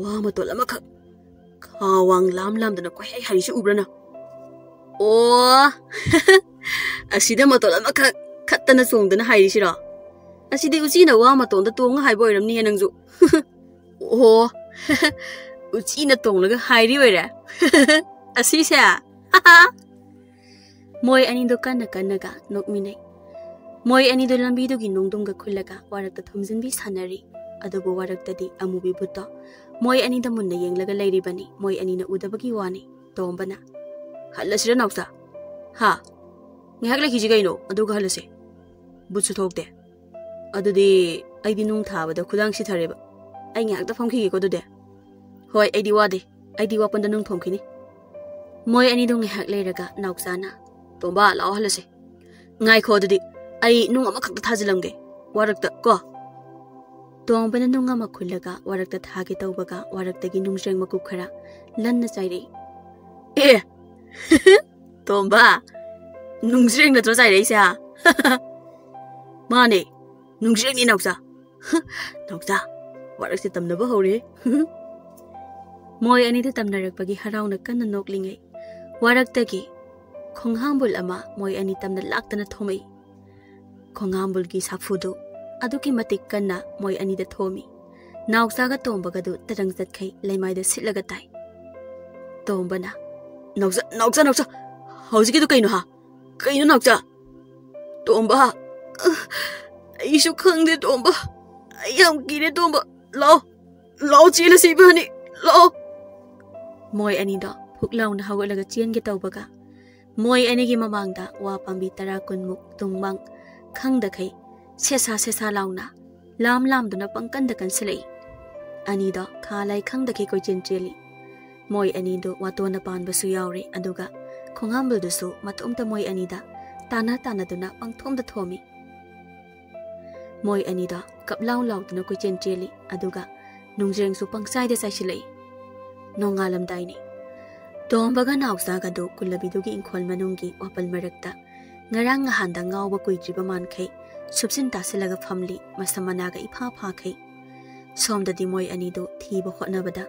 ꯋꯥ ꯃꯇꯣꯜ ꯑꯃꯈꯛ ꯈꯥ ꯋꯥꯡ ꯂꯥꯝ ꯂꯥꯝꯗꯅ ꯀꯣꯏꯍꯥꯏ ꯍꯥꯏꯔꯤꯁꯤ ꯎꯕ꯭ꯔꯥ ꯅꯪ?" "ꯑꯣ, ꯑꯁꯤꯗ ꯃꯇꯣꯜ ꯑꯃꯈꯛ ꯈꯠꯇꯅ ꯆꯣꯡꯗꯅ ꯍꯥꯏꯔꯤꯁꯤꯔꯣ? ꯑꯁꯤꯗꯤ ꯎꯆꯤꯅ ꯋꯥ ꯃꯇꯣꯟꯗ ꯇꯣꯡꯉ ꯍꯥꯏꯕ ꯑꯣꯏꯔꯝꯅꯤꯌꯦ ꯅꯪꯁꯨ꯫" "ꯑꯣ, ꯎꯆꯤꯅ ꯇꯣꯡꯂꯒ ꯍꯥꯏꯔꯤ ꯑꯣꯏꯔꯦ꯫ ꯑꯁꯤꯁꯦ?" ꯃꯣꯏ ꯑꯅꯤꯗꯣ ꯀꯟꯅ ꯀꯟꯅꯒ ꯅꯣꯛꯃꯤꯟꯅꯩ꯫ ꯃꯣꯏ ꯑꯅꯤꯗꯣ ꯂꯝꯕꯤꯗꯨꯒꯤ ꯅꯣꯡꯗꯝꯒ ꯈꯨꯜꯂꯒ ꯋꯥꯔꯛꯇ ꯊꯣꯝꯖꯤꯟꯕꯤ ꯁꯥꯟꯅꯔꯤ꯫ ꯑꯗꯨꯕꯨ ꯋꯥꯔꯛꯇꯗꯤ ꯑꯃꯨꯕꯤ ꯚꯨꯠꯇꯣ ꯃꯣꯏ ꯑꯅꯤꯗ ꯃꯨꯟꯅ ꯌꯦꯡꯂꯒ ꯂꯩꯔꯤꯕꯅꯤ꯫ ꯃꯣꯏ ꯑꯅꯤꯅ ꯎꯗꯕꯒꯤ ꯋꯥꯅꯤ꯫ ꯇꯣꯝꯕꯅ, "ꯍꯜꯂꯁꯤꯔ ꯅꯥꯎꯆꯥ?" "ꯍꯥ? ꯉꯥꯏꯍꯥꯛ ꯂꯩꯈꯤꯁꯤ ꯀꯩꯅꯣ, ꯑꯗꯨꯒ ꯍꯜꯂꯁꯦ꯫ ꯚꯨꯠꯁꯨ ꯊꯣꯛꯇꯦ꯫ ꯑꯗꯨꯗꯤ ꯑꯩꯗꯤ ꯅꯨꯡ ꯊꯥꯕꯗ ꯈꯨꯗꯥꯡ ꯁꯤꯊꯔꯦꯕ꯫ ꯑꯩ ꯉꯥꯏꯍꯥꯛꯇ ꯐꯝꯈꯤꯒꯦꯀꯣ ꯑꯗꯨꯗꯤ꯫" "ꯍꯣꯏ, ꯑꯩꯗꯤ ꯋꯥꯗꯦ꯫ ꯑꯩꯗꯤ ꯋꯥꯄꯟꯗ ꯅꯨꯡ ꯊꯣꯝꯈꯤꯅꯤ꯫" ꯃꯣꯏ ꯑꯅꯤꯗꯣ ꯉꯥꯏꯍꯥꯛ ꯂꯩꯔꯒ ꯅꯥꯎꯆꯥꯅ, "ꯇꯣꯝꯕ, ꯂꯥꯛꯑꯣ ꯍꯜꯂꯁꯦ꯫ ꯉꯥꯏꯈꯣ ꯑꯗꯨꯗꯤ, ꯑꯩ ꯅꯨꯡ ꯑꯃꯈꯛꯇ ꯊꯥꯖꯤꯜꯂꯝꯒꯦ, ꯋꯥꯔꯛꯇ ꯀꯣ꯫" ꯇꯣꯝꯕꯅ ꯅꯨꯡ ꯑꯃ ꯈꯨꯜꯂꯒ ꯋꯥꯔꯛꯇ ꯊꯥꯒꯦ ꯇꯧꯕꯒ ꯋꯥꯔꯛꯇꯒꯤ ꯅꯨꯡꯖ꯭ꯔꯦꯡ ꯃꯀꯨꯞ ꯈꯔ ꯂꯟꯅ ꯆꯥꯏꯔꯛꯏ꯫ "ꯑꯦ! ꯇꯣꯝꯕ, ꯅꯨꯡꯖ꯭ꯔꯦꯡ ꯅꯠꯇ꯭ꯔꯣ ꯆꯥꯏꯔꯛꯏꯁꯦ, ꯍꯥ?" "ꯃꯥꯅꯦ, ꯅꯨꯡꯖ꯭ꯔꯦꯡꯅꯤ ꯅꯥꯎꯆꯥ꯫" "ꯅꯥꯎꯆꯥ, ꯋꯥꯔꯛꯁꯦ ꯇꯝꯅꯕ ꯍꯧꯔꯦ꯫" ꯃꯣꯏ ꯑꯅꯤꯗ ꯇꯝꯅꯔꯛꯄꯒꯤ ꯍꯔꯥꯎꯅ ꯀꯟꯅ ꯅꯣꯛꯂꯤꯉꯩ, ꯋꯥꯔꯛꯇꯒꯤ ꯈꯣꯡꯍꯥꯝꯕꯨꯜ ꯑꯃ ꯃꯣꯏ ꯑꯅꯤ ꯇꯝꯅ ꯂꯥꯛꯇꯅ ꯊꯣꯝꯃꯛꯏ꯫ ꯈꯣꯡꯍꯥꯝꯕꯨꯜꯒꯤ ꯁꯥꯐꯨꯗꯨ ꯑꯗꯨꯛꯀꯤ ꯃꯇꯤꯛ ꯀꯟꯅ ꯃꯣꯏ ꯑꯅꯤꯗ ꯊꯣꯝꯃꯤ꯫ ꯅꯥꯎꯆꯥꯒ ꯇꯣꯝꯕꯒꯗꯨ ꯇꯔꯪ ꯆꯠꯈꯩ ꯂꯩꯃꯥꯏꯗ ꯁꯤꯠꯂꯒ ꯇꯥꯏ꯫ ꯇꯣꯝꯕꯅ, "ꯅꯥꯎꯆꯥ, ꯅꯥꯎꯆꯥ, ꯅꯥꯎꯆꯥ, ꯍꯧꯖꯤꯛꯀꯤꯗꯨ ꯀꯩꯅꯣ ꯍꯥ? ꯀꯩꯅꯣ ꯅꯥꯎꯆꯥ? ꯇꯣꯝꯕ, ꯑꯩꯁꯨ ꯈꯪꯗꯦ, ꯇꯣꯝꯕ꯫ ꯑꯩ ꯌꯥꯝ ꯀꯤꯔꯦ, ꯇꯣꯝꯕ꯫ ꯂꯥꯛꯑꯣ, ꯂꯥꯛꯑꯣ, ꯆꯦꯜꯂꯁꯤ ꯏꯕꯥꯅꯤ꯫ ꯂꯥꯛꯑꯣ꯫ ꯃꯣꯏ ꯑꯅꯤꯗꯣ ꯐꯨꯛ ꯂꯥꯎꯅ ꯍꯧꯒꯠꯂꯒ ꯆꯦꯟꯒꯦ ꯇꯧꯕꯒ, ꯃꯣꯏ ꯑꯅꯤꯒꯤ ꯃꯃꯥꯡꯗ ꯋꯥ ꯄꯥꯝꯕꯤ ꯇꯔꯥ ꯀꯨꯟꯃꯨꯛ ꯇꯨꯡꯃꯥꯡ ꯈꯪꯗꯈꯩ ꯁꯦꯁꯥ ꯁꯦꯁꯥ ꯂꯥꯎꯅ ꯂꯥꯝ ꯂꯥꯝꯗꯨꯅ ꯄꯪꯀꯟꯗ ꯀꯟꯁꯤꯜꯂꯛꯏ꯫ ꯑꯅꯤꯗꯣ ꯈꯥ ꯂꯥꯏ ꯈꯪꯗꯈꯩ ꯀꯣꯏꯆꯦꯟ ꯆꯦꯜꯂꯤ꯫ ꯃꯣꯏ ꯑꯅꯤꯗꯨ ꯋꯥꯇꯣꯟꯅ ꯄꯥꯟꯕꯁꯨ ꯌꯥꯎꯔꯦ, ꯑꯗꯨꯒ ꯈꯣꯡꯍꯥꯝꯕꯜꯗꯨꯁꯨ ꯃꯇꯣꯝꯇ ꯃꯣꯏ ꯑꯅꯤꯗ ꯇꯥꯟꯅ ꯇꯥꯟꯅꯗꯨꯅ ꯄꯪꯊꯣꯝꯗ ꯊꯣꯝꯃꯤ꯫ ꯃꯣꯏ ꯑꯅꯤꯗꯣ ꯀꯞ ꯂꯥꯎ ꯂꯥꯎꯗꯨꯅ ꯀꯣꯏꯆꯦꯟ ꯆꯦꯜꯂꯤ, ꯑꯗꯨꯒ ꯅꯨꯡꯖ꯭ꯔꯦꯡꯁꯨ ꯄꯪꯆꯥꯏꯗ ꯆꯥꯏꯁꯤꯜꯂꯛꯏ꯫ ꯅꯣꯡꯉꯥꯜꯂꯝꯗꯥꯏꯅꯤ꯫ ꯇꯣꯝꯕꯒ ꯅꯥꯎꯆꯥꯒꯗꯨ ꯀꯨꯜꯂꯕꯤꯗꯨꯒꯤ ꯏꯪꯈꯣꯜ ꯃꯅꯨꯡꯒꯤ ꯋꯥꯄꯜ ꯃꯔꯛꯇ ꯉꯔꯥꯡ ꯅꯍꯥꯟꯗ ꯉꯥꯎꯕ ꯀꯨꯏꯗ꯭ꯔꯤꯕ ꯃꯥꯟꯈꯩ ꯁꯨꯞꯆꯤꯟ ꯇꯥꯁꯤꯜꯂꯒ ꯐꯝꯂꯤ, ꯃꯁꯝ ꯃꯅꯥꯒ ꯏꯐꯥ ꯐꯥꯈꯩ꯫ ꯁꯣꯝꯗꯗꯤ ꯃꯣꯏ ꯑꯅꯤꯗꯨ ꯊꯤꯕ ꯍꯣꯠꯅꯕꯗ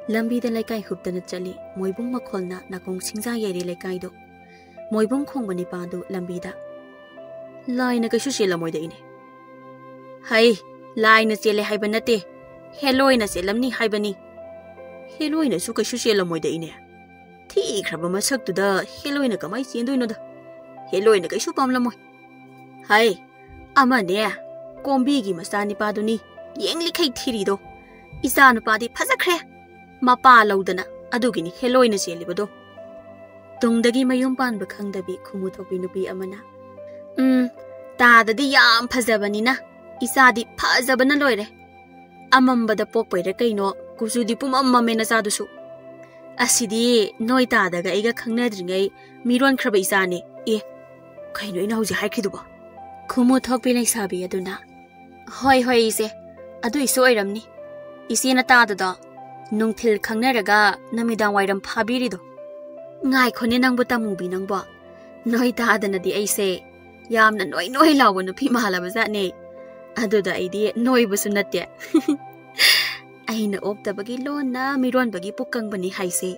ꯂꯝꯕꯤꯗ ꯂꯩꯀꯥꯏ ꯍꯨꯞꯇꯅ ꯆꯠꯂꯤ꯫ ꯃꯣꯏꯕꯨꯡ ꯃꯈꯣꯜꯅ ꯅꯥꯀꯣꯡ ꯁꯤꯡꯖꯥ ꯌꯩꯔꯤ ꯂꯩꯀꯥꯏꯗꯨ꯫ ꯃꯣꯏꯕꯨꯡ ꯈꯣꯡꯕ ꯅꯤꯄꯥꯗꯨ ꯂꯝꯕꯤꯗ, "ꯂꯥꯏꯅ ꯀꯩꯁꯨ ꯆꯦꯜꯂꯝꯃꯣꯏꯗ ꯏꯅꯦ꯫" "ꯍꯩ, ꯂꯥꯏꯅ ꯆꯦꯜꯂꯦ ꯍꯥꯏꯕ ꯅꯠꯇꯦ, ꯍꯦꯂꯣꯏꯅ ꯆꯦꯜꯂꯝꯅꯤ ꯍꯥꯏꯕꯅꯤ꯫" "ꯍꯦꯂꯣꯏꯅꯁꯨ ꯀꯩꯁꯨ ꯆꯦꯜꯂꯝꯃꯣꯏꯗ ꯏꯅꯦ꯫ ꯊꯤꯈ꯭ꯔꯕ ꯃꯁꯛꯇꯨꯗ ꯍꯦꯂꯣꯏꯅ ꯀꯃꯥꯏ ꯆꯦꯟꯗꯣꯏꯅꯣꯗ? ꯍꯦꯂꯣꯏꯅ ꯀꯩꯁꯨ ꯄꯥꯝꯂꯝꯃꯣꯏ꯫ ꯍꯩ, ꯑꯃꯅꯦ, ꯀꯣꯝꯕꯤꯒꯤ ꯃꯆꯥꯅꯤꯄꯥꯗꯨꯅꯤ, ꯌꯦꯡꯂꯤꯈꯩ ꯊꯤꯔꯤꯗꯣ꯫ ꯏꯆꯥ ꯅꯨꯄꯥꯗꯤ ꯐꯖꯈ꯭ꯔꯦ, ꯃꯄꯥ ꯂꯧꯗꯅ, ꯑꯗꯨꯒꯤꯅꯤ ꯍꯦꯂꯣꯏꯅ ꯆꯦꯜꯂꯤꯕꯗꯣ꯫" ꯇꯨꯡꯗꯒꯤ ꯃꯌꯨꯝ ꯄꯥꯟꯕ ꯈꯪꯗꯕꯤ ꯈꯨꯃꯨ ꯊꯣꯛꯄꯤ ꯅꯨꯄꯤ ꯑꯃꯅ, "ꯎꯝ, ꯇꯥꯗꯗꯤ ꯌꯥꯝ ꯐꯖꯕꯅꯤꯅ ꯏꯆꯥꯗꯤ ꯐꯖꯕꯅ ꯂꯣꯏꯔꯦ꯫ ꯑꯃꯝꯕꯗ ꯄꯣꯛꯄꯩꯔ ꯀꯩꯅꯣ, ꯀꯨꯆꯨꯗꯤ ꯄꯨꯝꯃꯝ ꯃꯝꯃꯦ ꯅꯆꯥꯗꯨꯁꯨ꯫ ꯑꯁꯤꯗꯤ ꯅꯣꯏ ꯇꯥꯗꯒ ꯑꯩꯒ ꯈꯪꯅꯗ꯭ꯔꯤꯉꯩ ꯃꯤꯔꯣꯟꯈ꯭ꯔꯕ ꯏꯆꯥꯅꯦ꯫ ꯑꯦ, ꯀꯩꯅꯣ ꯑꯩꯅ ꯍꯧꯖꯤꯛ ꯍꯥꯏꯈ꯭ꯔꯤꯗꯨꯕꯣ?" ꯈꯨꯃꯨ ꯊꯣꯛꯄꯤ ꯂꯩꯁꯥꯕꯤ ꯑꯗꯨꯅ, "ꯍꯣꯏ, ꯍꯣꯏ, ꯏꯆꯦ, ꯑꯗꯨꯏꯁꯨ ꯑꯣꯏꯔꯝꯅꯤ꯫ ꯏꯆꯦꯅ ꯇꯥꯗꯗꯣ ꯅꯨꯡꯊꯤꯜ ꯈꯪꯅꯔꯒ ꯅꯨꯃꯤꯗꯥꯡ ꯋꯥꯏꯔꯝ ꯐꯥꯕꯤꯔꯤꯗꯣ꯫ ꯉꯥꯏꯈꯣꯅꯦ ꯅꯪꯕꯨ ꯇꯃꯨꯕꯤ ꯅꯪꯕꯣ, ꯅꯣꯏ ꯇꯥꯗꯅꯗꯤ ꯑꯩꯁꯦ ꯌꯥꯝꯅ ꯅꯣꯏ ꯅꯣꯏ ꯂꯥꯎꯕ ꯅꯨꯄꯤ ꯃꯥꯜꯂꯕ ꯖꯥꯠꯅꯦ꯫ ꯑꯗꯨꯗ ꯑꯩꯗꯤ ꯅꯣꯏꯕꯁꯨ ꯅꯠꯇꯦ꯫ ꯑꯩꯅ ꯑꯣꯛꯇꯕꯒꯤ ꯂꯣꯟꯅ ꯃꯤꯔꯣꯟꯕꯒꯤ ꯄꯨꯛꯀꯪꯕꯅꯤ ꯍꯥꯏꯁꯦ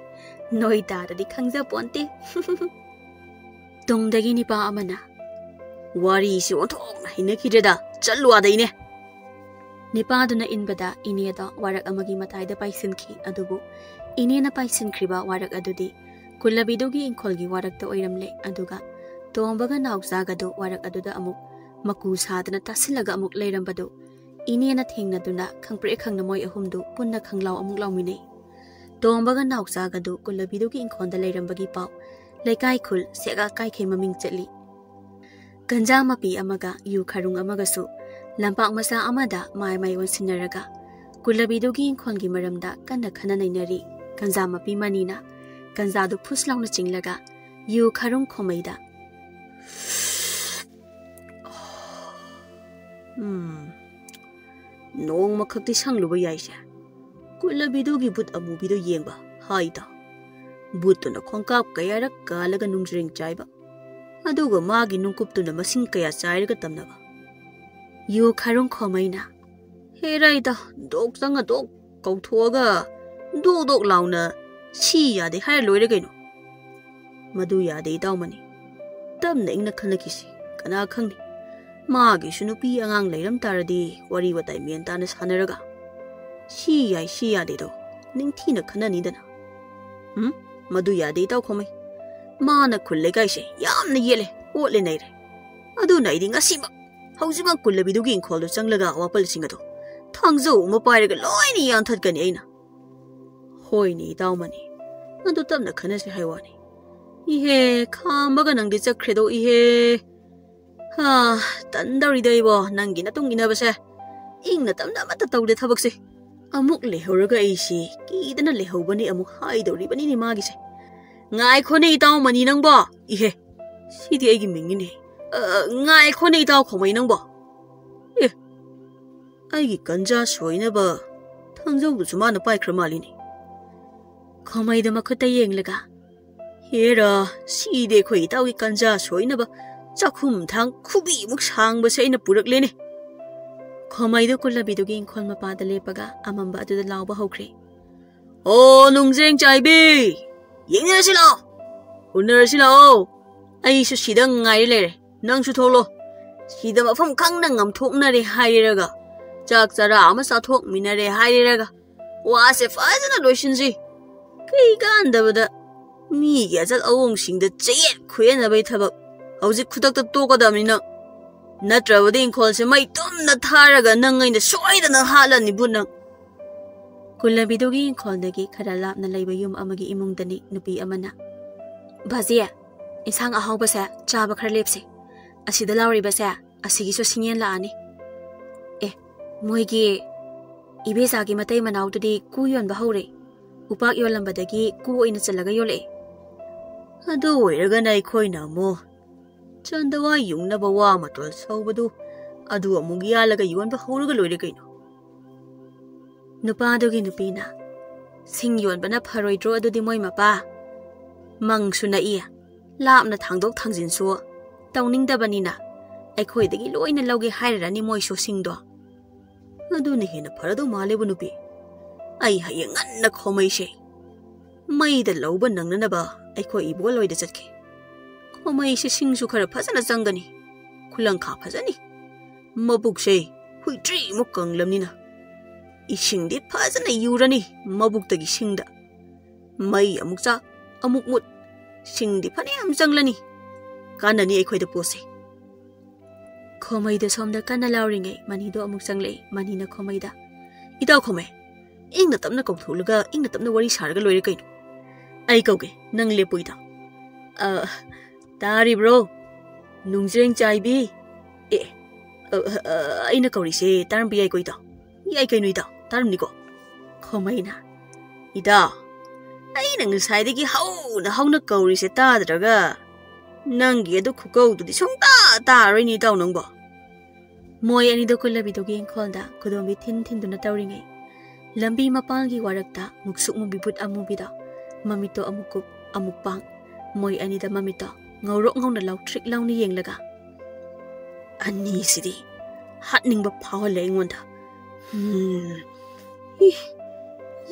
ꯅꯣꯏ ꯇꯥꯗꯗꯤ ꯈꯪꯖꯄꯣꯟꯇꯦ꯫" ꯇꯨꯡꯗꯒꯤ ꯅꯤꯄꯥ ꯑꯃꯅ, "ꯋꯥꯔꯤꯁꯤ ꯑꯣꯟꯊꯣꯛꯅ ꯍꯩꯅꯈꯤꯗ꯭ꯔꯦꯗ, ꯆꯠꯂꯨ ꯑꯥꯗ ꯏꯅꯦ꯫" ꯅꯤꯄꯥꯗꯨꯅ ꯏꯟꯕꯗ ꯏꯅꯦꯗꯣ ꯋꯥꯔꯛ ꯑꯃꯒꯤ ꯃꯇꯥꯏꯗ ꯄꯥꯏꯁꯤꯟꯈꯤ꯫ ꯑꯗꯨꯕꯨ ꯏꯅꯦꯅ ꯄꯥꯏꯁꯤꯟꯈ꯭ꯔꯤꯕ ꯋꯥꯔꯛ ꯑꯗꯨꯗꯤ ꯀꯨꯜꯂꯕꯤꯗꯨꯒꯤ ꯏꯪꯈꯣꯜꯒꯤ ꯋꯥꯔꯛꯇ ꯑꯣꯏꯔꯝꯂꯦ꯫ ꯑꯗꯨꯒ ꯇꯣꯝꯕꯒ ꯅꯥꯎꯆꯥꯒꯗꯨ ꯋꯥꯔꯛ ꯑꯗꯨꯗ ꯑꯃꯨꯛ ꯃꯀꯨ ꯁꯥꯗꯅ ꯇꯥꯁꯤꯜꯂꯒ ꯑꯃꯨꯛ ꯂꯩꯔꯝꯕꯗꯨ ꯏꯅꯦꯅ ꯊꯦꯡꯅꯗꯨꯅ ꯈꯪꯄ꯭ꯔꯦꯛ ꯈꯪꯅ ꯃꯣꯏ ꯑꯍꯨꯝꯗꯨ ꯄꯨꯟꯅ ꯈꯪꯂꯥꯎ ꯑꯃꯨꯛ ꯂꯥꯎꯃꯤꯟꯅꯩ꯫ ꯇꯣꯝꯕꯒ ꯅꯥꯎꯆꯥꯒꯗꯨ ꯀꯨꯜꯂꯕꯤꯗꯨꯒꯤ ꯏꯪꯈꯣꯜꯗ ꯂꯩꯔꯝꯕꯒꯤ ꯄꯥꯎ ꯂꯩꯀꯥꯏ ꯈꯨꯜ ꯁꯦꯒꯥ ꯀꯥꯏꯈꯩ ꯃꯃꯤꯡ ꯆꯠꯂꯤ꯫ ꯒꯟꯖꯥ ꯃꯄꯤ ꯑꯃꯒ ꯌꯨ ꯈꯔꯨꯡ ꯑꯃꯒꯁꯨ ꯂꯝꯄꯥꯛ ꯃꯆꯥ ꯑꯃꯗ ꯃꯥꯏ ꯃꯥꯏ ꯑꯣꯟꯁꯤꯟꯅꯔꯒ ꯀꯨꯜꯂꯕꯤꯗꯨꯒꯤ ꯏꯪꯈꯣꯜꯒꯤ ꯃꯔꯝꯗ ꯀꯟꯅ ꯈꯟꯅ ꯅꯩꯅꯔꯤ꯫ ꯒꯟꯖꯥ ꯃꯄꯤ ꯃꯅꯤꯅ ꯒꯟꯖꯥꯗꯨ ꯐꯨꯁ ꯂꯥꯎꯅ ꯆꯤꯡꯂꯒ ꯌꯨ ꯈꯔꯨꯡ ꯈꯣꯃꯩꯗ, "ꯎꯝ, ꯅꯣꯡꯃꯈꯛꯇꯤ ꯁꯪꯂꯨꯕ ꯌꯥꯏꯁꯦ꯫ ꯀꯨꯜꯂꯕꯤꯗꯨꯒꯤ ꯕꯨꯠ ꯑꯃꯨꯕꯤꯗꯣ ꯌꯦꯡꯕ ꯍꯥꯏꯗ꯫ ꯕꯨꯠꯇꯨꯅ ꯈꯣꯡꯀꯥꯞ ꯀꯌꯥꯔꯛ ꯀꯥꯜꯂꯒ ꯅꯨꯡꯖ꯭ꯔꯦꯡ ꯆꯥꯏꯕ, ꯑꯗꯨꯒ ꯃꯥꯒꯤ ꯅꯨꯡꯀꯨꯞꯇꯨꯅ ꯃꯁꯤꯡ ꯀꯌꯥ ꯆꯥꯏꯔꯒ ꯇꯝꯅꯕ?" ꯌꯨ ꯈꯔꯨꯡ ꯈꯣꯃꯩꯅ, "ꯍꯦꯔꯥꯏꯗ, ꯗꯣꯛ ꯆꯪꯉ ꯗꯣꯛ ꯀꯧꯊꯣꯛꯑꯒ ꯗꯣꯛ ꯗꯣꯛ ꯂꯥꯎꯅ ꯁꯤ ꯌꯥꯗꯦ ꯍꯥꯏꯔ ꯂꯣꯏꯔꯦ ꯀꯩꯅꯣ?" "ꯃꯗꯨ ꯌꯥꯗꯦ, ꯏꯇꯥꯎꯃꯅꯤ꯫ ꯇꯞꯅ ꯏꯪꯅ ꯈꯟꯅꯈꯤꯁꯤ꯫ ꯀꯅꯥ ꯈꯪꯅꯤ, ꯃꯥꯒꯤꯁꯨ ꯅꯨꯄꯤ ꯑꯉꯥꯡ ꯂꯩꯔꯝ ꯇꯥꯔꯗꯤ ꯋꯥꯔꯤ ꯋꯥꯇꯥꯏ ꯃꯦꯟ ꯇꯥꯅ ꯁꯥꯟꯅꯔꯒ꯫ ꯁꯤ ꯌꯥꯏ, ꯁꯤ ꯌꯥꯗꯦꯗꯣ ꯅꯤꯡꯊꯤꯅ ꯈꯟꯅꯅꯤꯗꯅ꯫ ꯎꯝ, ꯃꯗꯨ ꯌꯥꯗꯦ, ꯏꯇꯥꯎ ꯈꯣꯃꯩ꯫ ꯃꯥꯅ ꯈꯨꯜ ꯂꯩꯀꯥꯏꯁꯦ ꯌꯥꯝꯅ ꯌꯦꯠꯂꯦ, ꯑꯣꯠꯂꯦ ꯅꯩꯔꯦ꯫ ꯑꯗꯨꯅ ꯑꯩꯗꯤ ꯉꯁꯤꯃꯛ, ꯍꯧꯖꯤꯛꯃꯛ ꯀꯨꯜꯂꯕꯤꯗꯨꯒꯤ ꯏꯪꯈꯣꯜꯗꯨ ꯆꯪꯂꯒ ꯋꯥꯄꯜꯁꯤꯡ ꯑꯗꯣ ꯊꯥꯡꯖꯧ ꯑꯃ ꯄꯥꯏꯔꯒ ꯂꯣꯏꯅ ꯌꯥꯟꯊꯠꯀꯅꯤ ꯑꯩꯅ꯫" "ꯍꯣꯏꯅꯦ, ꯏꯇꯥꯎꯃꯅꯤ, ꯑꯗꯨ ꯇꯞꯅ ꯈꯟꯅꯁꯤ ꯍꯥꯏ ꯋꯥꯅꯤ꯫ ꯏꯍꯦ, ꯈꯥꯝꯕꯒ ꯅꯪꯗꯤ ꯆꯠꯈ꯭ꯔꯦꯗꯣ, ꯏꯍꯦ꯫ ꯍꯥ, ꯇꯟꯗꯧꯔꯤꯗ ꯑꯩꯕꯣ, ꯅꯪꯒꯤ ꯅꯇꯨꯡ ꯏꯟꯅꯕꯁꯦ꯫ ꯏꯪꯅ ꯇꯞꯅ ꯑꯃꯠꯇ ꯇꯧꯗꯦ ꯊꯕꯛꯁꯦ꯫ ꯑꯃꯨꯛ ꯂꯩꯍꯧꯔꯒ ꯑꯩꯁꯤ ꯀꯤꯗꯅ ꯂꯩꯍꯧꯕꯅꯤ ꯑꯃꯨꯛ ꯍꯥꯏꯗꯧꯔꯤꯕꯅꯤꯅꯦ ꯃꯥꯒꯤꯁꯦ꯫ ꯉꯥꯏꯈꯣꯅꯦ, ꯏꯇꯥꯎꯃꯅꯤ ꯅꯪꯕꯣ꯫ ꯏꯍꯦ, ꯁꯤꯗꯤ ꯑꯩꯒꯤ ꯃꯤꯡꯅꯤꯅꯦ꯫ ꯑ, ꯉꯥꯏꯈꯣꯅꯦ, ꯏꯇꯥꯎ ꯈꯣꯃꯩ ꯅꯪꯕꯣ꯫ ꯑꯦ, ꯑꯩꯒꯤ ꯀꯟꯖꯥ ꯁꯣꯏꯅꯕ ꯊꯥꯡꯖꯧꯗꯨꯁꯨ ꯃꯥꯅ ꯄꯥꯏꯈ꯭ꯔ ꯃꯥꯜꯂꯤꯅꯦ꯫" ꯈꯣꯃꯩꯗ ꯃꯈꯨꯠꯇ ꯌꯦꯡꯂꯒ, "ꯍꯦꯔꯥ, ꯁꯤꯗꯤ ꯑꯩꯈꯣꯏ ꯏꯇꯥꯎꯒꯤ ꯀꯟꯖꯥ ꯁꯣꯏꯅꯕ ꯆꯥꯛꯈꯨꯝ ꯊꯥꯡ ꯈꯨꯕꯤꯃꯨꯛ ꯁꯥꯡꯕꯁꯦ ꯑꯩꯅ ꯄꯨꯔꯛꯂꯦꯅꯦ꯫" ꯈꯣꯃꯩꯗꯨ ꯀꯨꯜꯂꯕꯤꯗꯨꯒꯤ ꯏꯪꯈꯣꯜ ꯃꯄꯥꯗ ꯂꯦꯞꯄꯒ ꯑꯃꯝꯕ ꯑꯗꯨꯗ ꯂꯥꯎꯕ ꯍꯧꯈ꯭ꯔꯦ꯫ "ꯑꯣ, ꯅꯨꯡꯖ꯭ꯔꯦꯡ ꯆꯥꯏꯕꯤ, ꯌꯦꯡꯅꯔꯁꯤ ꯂꯥꯛꯑꯣ, ꯎꯅꯔꯁꯤ ꯂꯥꯛꯑꯣ꯫ ꯑꯩꯁꯨ ꯁꯤꯗ ꯉꯥꯏꯔ ꯂꯩꯔꯦ, ꯅꯪꯁꯨ ꯊꯣꯛꯂꯣ꯫ ꯁꯤꯗ ꯃꯐꯝ ꯈꯪꯅ ꯉꯝꯊꯣꯛꯅꯔꯦ ꯍꯥꯏꯔꯒ, ꯆꯥꯛ ꯆꯔꯥ ꯑꯃ ꯆꯥꯊꯣꯛꯃꯤꯟꯅꯔꯦ ꯍꯥꯏꯔꯒ, ꯋꯥꯁꯦ ꯐꯖꯅ ꯂꯣꯏꯁꯤꯟꯁꯤ꯫ ꯀꯩ ꯀꯥꯟꯗꯕꯗ ꯃꯤꯒꯤ ꯑꯆꯠ ꯑꯋꯣꯡꯁꯤꯡꯗ ꯆꯌꯦꯠ ꯈꯨꯌꯦꯠꯅꯕꯩ ꯊꯕꯛ꯫ ꯍꯧꯖꯤꯛ ꯈꯨꯗꯛꯇ ꯇꯣꯛꯀꯗꯕꯅꯤ ꯅꯪ꯫" ꯅꯠꯇ꯭ꯔꯕꯗꯤ ꯏꯪꯈꯣꯜꯁꯦ ꯃꯩ ꯇꯨꯝꯅ ꯊꯥꯔꯒ ꯅꯪ ꯑꯩꯅ ꯁꯣꯏꯗꯅ ꯍꯥꯠꯂꯅꯤꯕꯨ ꯅꯪ꯫ ꯀꯨꯂꯕꯤꯗꯨꯒꯤ ꯏꯪꯈꯣꯜꯗꯒꯤ ꯈꯔ ꯂꯥꯞꯅ ꯂꯩꯕ ꯌꯨꯝ ꯑꯃꯒꯤ ꯏꯃꯨꯡꯗꯅꯤ ꯅꯨꯄꯤ ꯑꯃꯅ, "ꯚꯥꯖꯤ, ꯏꯟꯁꯥꯡ ꯑꯍꯥꯎꯕꯁꯦ ꯆꯥꯕ ꯈꯔ ꯂꯦꯞꯁꯤ꯫ ꯑꯁꯤꯗ ꯂꯥꯎꯔꯤꯕꯁꯦ ꯑꯁꯤꯒꯤꯁꯨ ꯁꯤꯡꯌꯦꯟ ꯂꯥꯛꯑꯅꯤ꯫ ꯑꯦ, ꯃꯣꯏꯒꯤ ꯏꯕꯦꯆꯥꯒꯤ ꯃꯇꯩ ꯃꯅꯥꯎꯗꯨꯗꯤ ꯀꯨ ꯌꯣꯟꯕ ꯍꯧꯔꯦ꯫ ꯎꯄꯥꯛ ꯌꯣꯜꯂꯝꯕꯗꯒꯤ ꯀꯨ ꯑꯣꯏꯅ ꯆꯜꯂꯒ ꯌꯣꯜꯂꯛꯑꯦ꯫ ꯑꯗꯨ ꯑꯣꯏꯔꯒꯅ ꯑꯩꯈꯣꯏꯅ ꯑꯃꯨꯛ ꯆꯟꯗꯋꯥ ꯌꯨꯡꯅꯕ ꯋꯥ ꯃꯇꯣꯜ ꯁꯧꯕꯗꯨ ꯑꯗꯨ ꯑꯃꯨꯛ ꯌꯥꯜꯂꯒ ꯌꯣꯟꯕ ꯍꯧꯔꯒ ꯂꯣꯏꯔꯦ ꯀꯩꯅꯣ?" ꯅꯨꯄꯥꯗꯨꯒꯤ ꯅꯨꯄꯤꯅ, "ꯁꯤꯡ ꯌꯣꯟꯕꯅ ꯐꯔꯣꯏꯗ꯭ꯔꯣ ꯑꯗꯨꯗꯤ ꯃꯣꯏ ꯃꯄꯥ? ꯃꯪꯁꯨ ꯅꯛꯏ, ꯂꯥꯞꯅ ꯊꯥꯡꯗꯣꯛ ꯊꯥꯡꯖꯤꯟꯁꯨ ꯇꯧꯅꯤꯡꯗꯕꯅꯤꯅ ꯑꯩꯈꯣꯏꯗꯒꯤ ꯂꯣꯏꯅ ꯂꯧꯒꯦ ꯍꯥꯏꯔꯔꯅꯤ ꯃꯣꯏꯁꯨ ꯁꯤꯡꯗꯣ꯫ ꯑꯗꯨꯅ ꯍꯦꯟꯅ ꯐꯔꯗꯧ ꯃꯥꯜꯂꯦꯕꯨ ꯅꯨꯄꯤ꯫ ꯑꯩ ꯍꯌꯦꯡ ꯉꯟꯅ ꯈꯣꯃꯩꯁꯦ ꯃꯩꯗ ꯂꯧꯕ ꯅꯪꯅꯅꯕ ꯑꯩꯈꯣꯏ ꯏꯕꯣꯜ ꯍꯣꯏꯗ ꯆꯠꯀꯦ꯫ ꯈꯣꯃꯩꯁꯦ ꯁꯤꯡꯁꯨ ꯈꯔ ꯐꯖꯅ ꯆꯪꯒꯅꯤ, ꯈꯨꯂꯪꯈꯥ ꯐꯖꯅꯤ꯫ ꯃꯕꯨꯛꯁꯦ ꯍꯨꯏꯇ꯭ꯔꯤꯃꯨꯛ ꯀꯪꯂꯝꯅꯤꯅ ꯏꯁꯤꯡꯗꯤ ꯐꯖꯅ ꯌꯨꯔꯅꯤ ꯃꯕꯨꯛꯇꯒꯤ ꯁꯤꯡꯗ꯫ ꯃꯩ ꯑꯃꯨꯛ ꯆꯥ, ꯑꯃꯨꯛ ꯃꯨꯠ, ꯁꯤꯡꯗꯤ ꯐꯅꯌꯥꯝ ꯆꯪꯂꯅꯤ꯫ ꯀꯥꯟꯅꯅꯤ ꯑꯩꯈꯣꯏꯗ ꯄꯣꯠꯁꯦ꯫" ꯈꯣꯃꯩꯗꯣ ꯁꯣꯝꯗ ꯀꯟꯅ ꯂꯥꯎꯔꯤꯉꯩ ꯃꯅꯤꯗꯣ ꯑꯃꯨꯛ ꯆꯪꯂꯛꯏ꯫ ꯃꯅꯤꯅ ꯈꯣꯃꯩꯗ, "ꯏꯇꯥꯎ ꯈꯣꯃꯩ, ꯏꯪꯅ ꯇꯞꯅ ꯀꯧꯊꯣꯛꯂꯒ ꯏꯪꯅ ꯇꯞꯅ ꯋꯥꯔꯤ ꯁꯥꯔꯒ ꯂꯣꯏꯔꯦ ꯀꯩꯅꯣ꯫ ꯑꯩ ꯀꯧꯒꯦ, ꯅꯪ ꯂꯦꯞꯄꯨ ꯏꯇꯥꯎ꯫ ꯑ, ꯇꯥꯔꯤꯕ꯭ꯔꯣ? ꯅꯨꯡꯖ꯭ꯔꯦꯡ ꯆꯥꯏꯕꯤ? ꯑꯦ, ꯑ, ꯑ, ꯑꯩꯅ ꯀꯧꯔꯤꯁꯦ ꯇꯥꯔꯝꯕ ꯌꯥꯏꯀꯣ ꯏꯇꯥꯎ? ꯌꯥꯏ ꯀꯩꯅꯣ ꯏꯇꯥꯎ, ꯇꯥꯔꯝꯅꯤꯀꯣ?" ꯈꯣꯃꯩꯅ, "ꯏꯇꯥꯎ, ꯑꯩꯅ ꯉꯁꯥꯏꯗꯒꯤ ꯍꯧꯅ ꯍꯧꯅ ꯀꯧꯔꯤꯁꯦ ꯇꯥꯗ꯭ꯔꯒ ꯅꯪꯒꯤ ꯑꯗꯨ ꯈꯨꯀꯧꯗꯨꯗꯤ ꯁꯨꯡꯇꯥ ꯇꯥꯔꯣꯏꯅꯦ ꯏꯇꯥꯎ ꯅꯪꯕꯣ꯫" ꯃꯣꯏ ꯑꯅꯤꯗꯣ ꯀꯨꯂꯕꯤꯗꯨꯒꯤ ꯏꯪꯈꯣꯜꯗ ꯈꯨꯗꯣꯝꯕꯤ ꯊꯤꯟ ꯊꯤꯟꯗꯨꯅ ꯇꯧꯔꯤꯉꯩ, ꯂꯝꯕꯤ ꯃꯄꯥꯟꯒꯤ ꯋꯥꯔꯛꯇ ꯃꯨꯛꯁꯨꯛ ꯃꯨꯕꯤ ꯕꯨꯠ ꯑꯃꯨꯕꯤꯗꯣ ꯃꯃꯤꯠꯇꯣ ꯑꯃꯨꯛ ꯀꯨꯞ, ꯑꯃꯨꯛ ꯄꯥꯡ, ꯃꯣꯏ ꯑꯅꯤꯗ ꯃꯃꯤꯠꯇꯣ ꯉꯧꯔꯣꯛ ꯉꯧꯅ ꯂꯥꯎꯊ꯭ꯔꯤꯛ ꯂꯥꯎꯅ ꯌꯦꯡꯂꯒ, "ꯑꯅꯤꯁꯤꯗꯤ ꯍꯥꯠꯅꯤꯡꯕ ꯐꯥꯎꯍꯜꯂꯦ ꯑꯩꯉꯣꯟꯗ꯫ ꯍꯝ, ꯏ,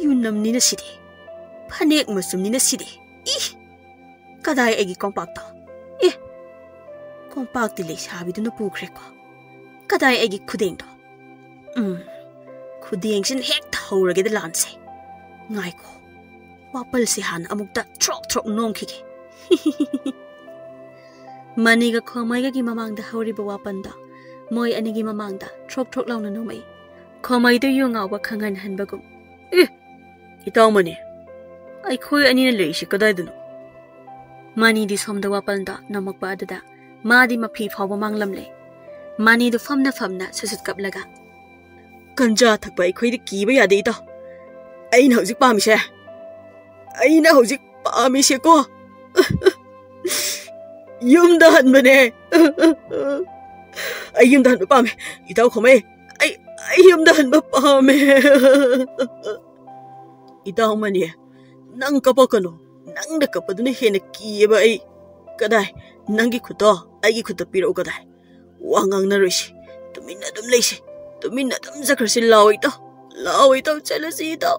ꯌꯨꯅꯝꯅꯤꯅ ꯁꯤꯗꯤ, ꯐꯅꯦꯛ ꯃꯆꯨꯝꯅꯤꯅ ꯁꯤꯗꯤ, ꯏ, ꯀꯗꯥꯏ ꯑꯩꯒꯤ ꯀꯣꯝꯄꯥꯛꯇꯣ? ꯑꯦ, ꯀꯣꯝꯄꯥꯛꯇꯤ ꯂꯩꯁꯥꯕꯤꯗꯨꯅ ꯄꯨꯈ꯭ꯔꯦꯀꯣ꯫ ꯀꯗꯥꯏ ꯑꯩꯒꯤ ꯈꯨꯗꯦꯡꯗꯣ? ꯎꯝ, ꯈꯨꯗꯦꯡꯁꯤꯅ ꯍꯦꯛ ꯍꯧꯔꯒꯦꯗ ꯂꯥꯟꯁꯦ꯫ ꯉꯥꯏꯈꯣ, ꯋꯥꯄꯜꯁꯦ ꯍꯥꯟꯅ ꯑꯃꯨꯛꯇ ꯊ꯭ꯔꯣꯛ ꯊ꯭ꯔꯣꯛ ꯅꯣꯝꯈꯤꯒꯦ꯫" ꯃꯅꯤꯒ ꯈꯣꯃꯩꯒꯒꯤ ꯃꯃꯥꯡꯗ ꯍꯧꯔꯤꯕ ꯋꯥꯄꯟꯗꯣ ꯃꯣꯏ ꯑꯅꯤꯒꯤ ꯃꯃꯥꯡꯗ ꯊ꯭ꯔꯣꯛ ꯊ꯭ꯔꯣꯛ ꯂꯥꯎꯅ ꯅꯣꯝꯃꯛꯏ꯫ ꯈꯣꯃꯩꯗꯨ ꯌꯨ ꯉꯥꯎꯕ ꯈꯪꯍꯟꯍꯟꯕꯒꯨꯝ꯫ "ꯑꯦ, ꯏꯇꯥꯎ ꯃꯅꯤ, ꯑꯩꯈꯣꯏ ꯑꯅꯤꯅ ꯂꯩꯔꯤꯁꯤ ꯀꯗꯥꯏꯗꯅꯣ?" ꯃꯅꯤꯗꯤ ꯁꯣꯝꯗ ꯋꯥꯄꯜꯗꯣ ꯅꯝꯃꯛꯄ ꯑꯗꯨꯗ ꯃꯥꯗꯤ ꯃꯐꯤ ꯐꯥꯎꯕ ꯃꯥꯡꯂꯝꯂꯦ꯫ ꯃꯅꯤꯗꯨ ꯐꯝꯅ ꯐꯝꯅ ꯁꯨꯁꯨꯠ ꯀꯞꯂꯒ, "ꯀꯟꯖꯥ ꯊꯛꯄ ꯑꯩꯈꯣꯏꯗꯤ ꯀꯤꯕ ꯌꯥꯗꯦ ꯏꯇꯥꯎ꯫ ꯑꯩꯅ ꯍꯧꯖꯤꯛ ꯄꯥꯝꯃꯤꯁꯦ, ꯑꯩꯅ ꯍꯧꯖꯤꯛ ꯄꯥꯝꯃꯤꯁꯦꯀꯣ, ꯌꯨꯝꯗ ꯍꯟꯕꯅꯦ꯫ ꯑꯩ ꯌꯨꯝꯗ ꯍꯟꯕ ꯄꯥꯝꯃꯦ, ꯏꯇꯥꯎ ꯈꯣꯃꯩ꯫ ꯑꯩ, ꯑꯩ ꯌꯨꯝꯗ ꯍꯟꯕ ꯄꯥꯝꯃꯦ꯫" "ꯏꯇꯥꯎ ꯃꯅꯤ, ꯅꯪ ꯀꯞꯄꯛꯀꯅꯨ꯫ ꯅꯪꯅ ꯀꯞꯄꯗꯨꯅ ꯍꯦꯟꯅ ꯀꯤꯌꯦꯕ ꯑꯩ꯫ ꯀꯗꯥꯏ, ꯅꯪꯒꯤ ꯈꯨꯠꯇꯣ ꯑꯩꯒꯤ ꯈꯨꯠꯇ ꯄꯤꯔꯛꯎ꯫ ꯀꯗꯥꯏ, ꯋꯥ ꯉꯥꯡꯅꯔꯣꯏꯁꯤ꯫ ꯇꯨꯃꯤꯟꯅ ꯑꯗꯨꯝ ꯂꯩꯁꯤ꯫ ꯇꯨꯃꯤꯟꯅ ꯑꯗꯨꯝ ꯆꯠꯈ꯭ꯔꯁꯤ꯫ ꯂꯥꯛꯑꯣ ꯏꯇꯥꯎ, ꯂꯥꯛꯑꯣ ꯏꯇꯥꯎ, ꯆꯠꯂꯁꯤ ꯏꯇꯥꯎ꯫"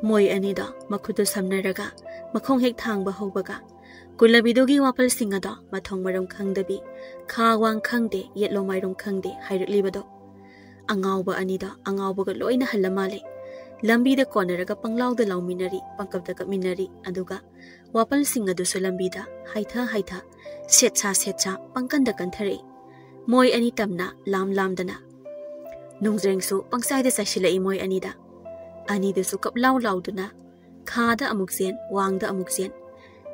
ꯃꯣꯏ ꯑꯅꯤꯗꯣ ꯃꯈꯨꯠꯇꯨ ꯁꯝꯅꯔꯒ ꯃꯈꯣꯡ ꯍꯦꯛ ꯊꯥꯡꯕ ꯍꯧꯕꯒ ꯀꯨꯂꯕꯤꯗꯨꯒꯤ ꯋꯥꯄꯜꯁꯤꯡ ꯑꯗꯣ ꯃꯊꯣꯡ ꯃꯔꯝ ꯈꯪꯗꯕꯤ, ꯈꯥ ꯋꯥꯡ ꯈꯪꯗꯦ, ꯌꯦꯠꯂꯣꯝ ꯃꯥꯏꯔꯣꯝ ꯈꯪꯗꯦ ꯍꯥꯏꯔꯛꯂꯤꯕꯗꯣ꯫ ꯑꯉꯥꯎꯕ ꯑꯅꯤꯗꯣ ꯑꯉꯥꯎꯕꯒ ꯂꯣꯏꯅ ꯍꯜꯂ ꯃꯥꯜꯂꯦ꯫ ꯂꯝꯕꯤꯗ ꯀꯣꯟꯅꯔꯒ ꯄꯪꯂꯥꯎꯗ ꯂꯥꯎꯃꯤꯟꯅꯔꯤ, ꯄꯪꯀꯞꯇ ꯀꯞꯃꯤꯟꯅꯔꯤ, ꯑꯗꯨꯒ ꯋꯥꯄꯜꯁꯤꯡ ꯑꯗꯨꯁꯨ ꯂꯝꯕꯤꯗ ꯍꯥꯏꯊ ꯍꯥꯏꯊ, ꯁꯦꯠꯁꯥ ꯁꯦꯠꯁꯥ ꯄꯪꯀꯟꯗ ꯀꯟꯊꯔꯛꯏ꯫ ꯃꯣꯏ ꯑꯅꯤ ꯇꯝꯅ ꯂꯥꯝ ꯂꯥꯝꯗꯅ꯫ ꯅꯨꯡꯖ꯭ꯔꯦꯡꯁꯨ ꯄꯪꯆꯥꯏꯗ ꯆꯥꯏꯁꯤꯜꯂꯛꯏ ꯃꯣꯏ ꯑꯅꯤꯗ꯫ ꯑꯅꯤꯗꯨꯁꯨ ꯀꯞꯂꯥꯎ ꯂꯥꯎꯗꯨꯅ ꯈꯥꯗ ꯑꯃꯨꯛ ꯆꯦꯟ, ꯋꯥꯡꯗ ꯑꯃꯨꯛ ꯆꯦꯟ꯫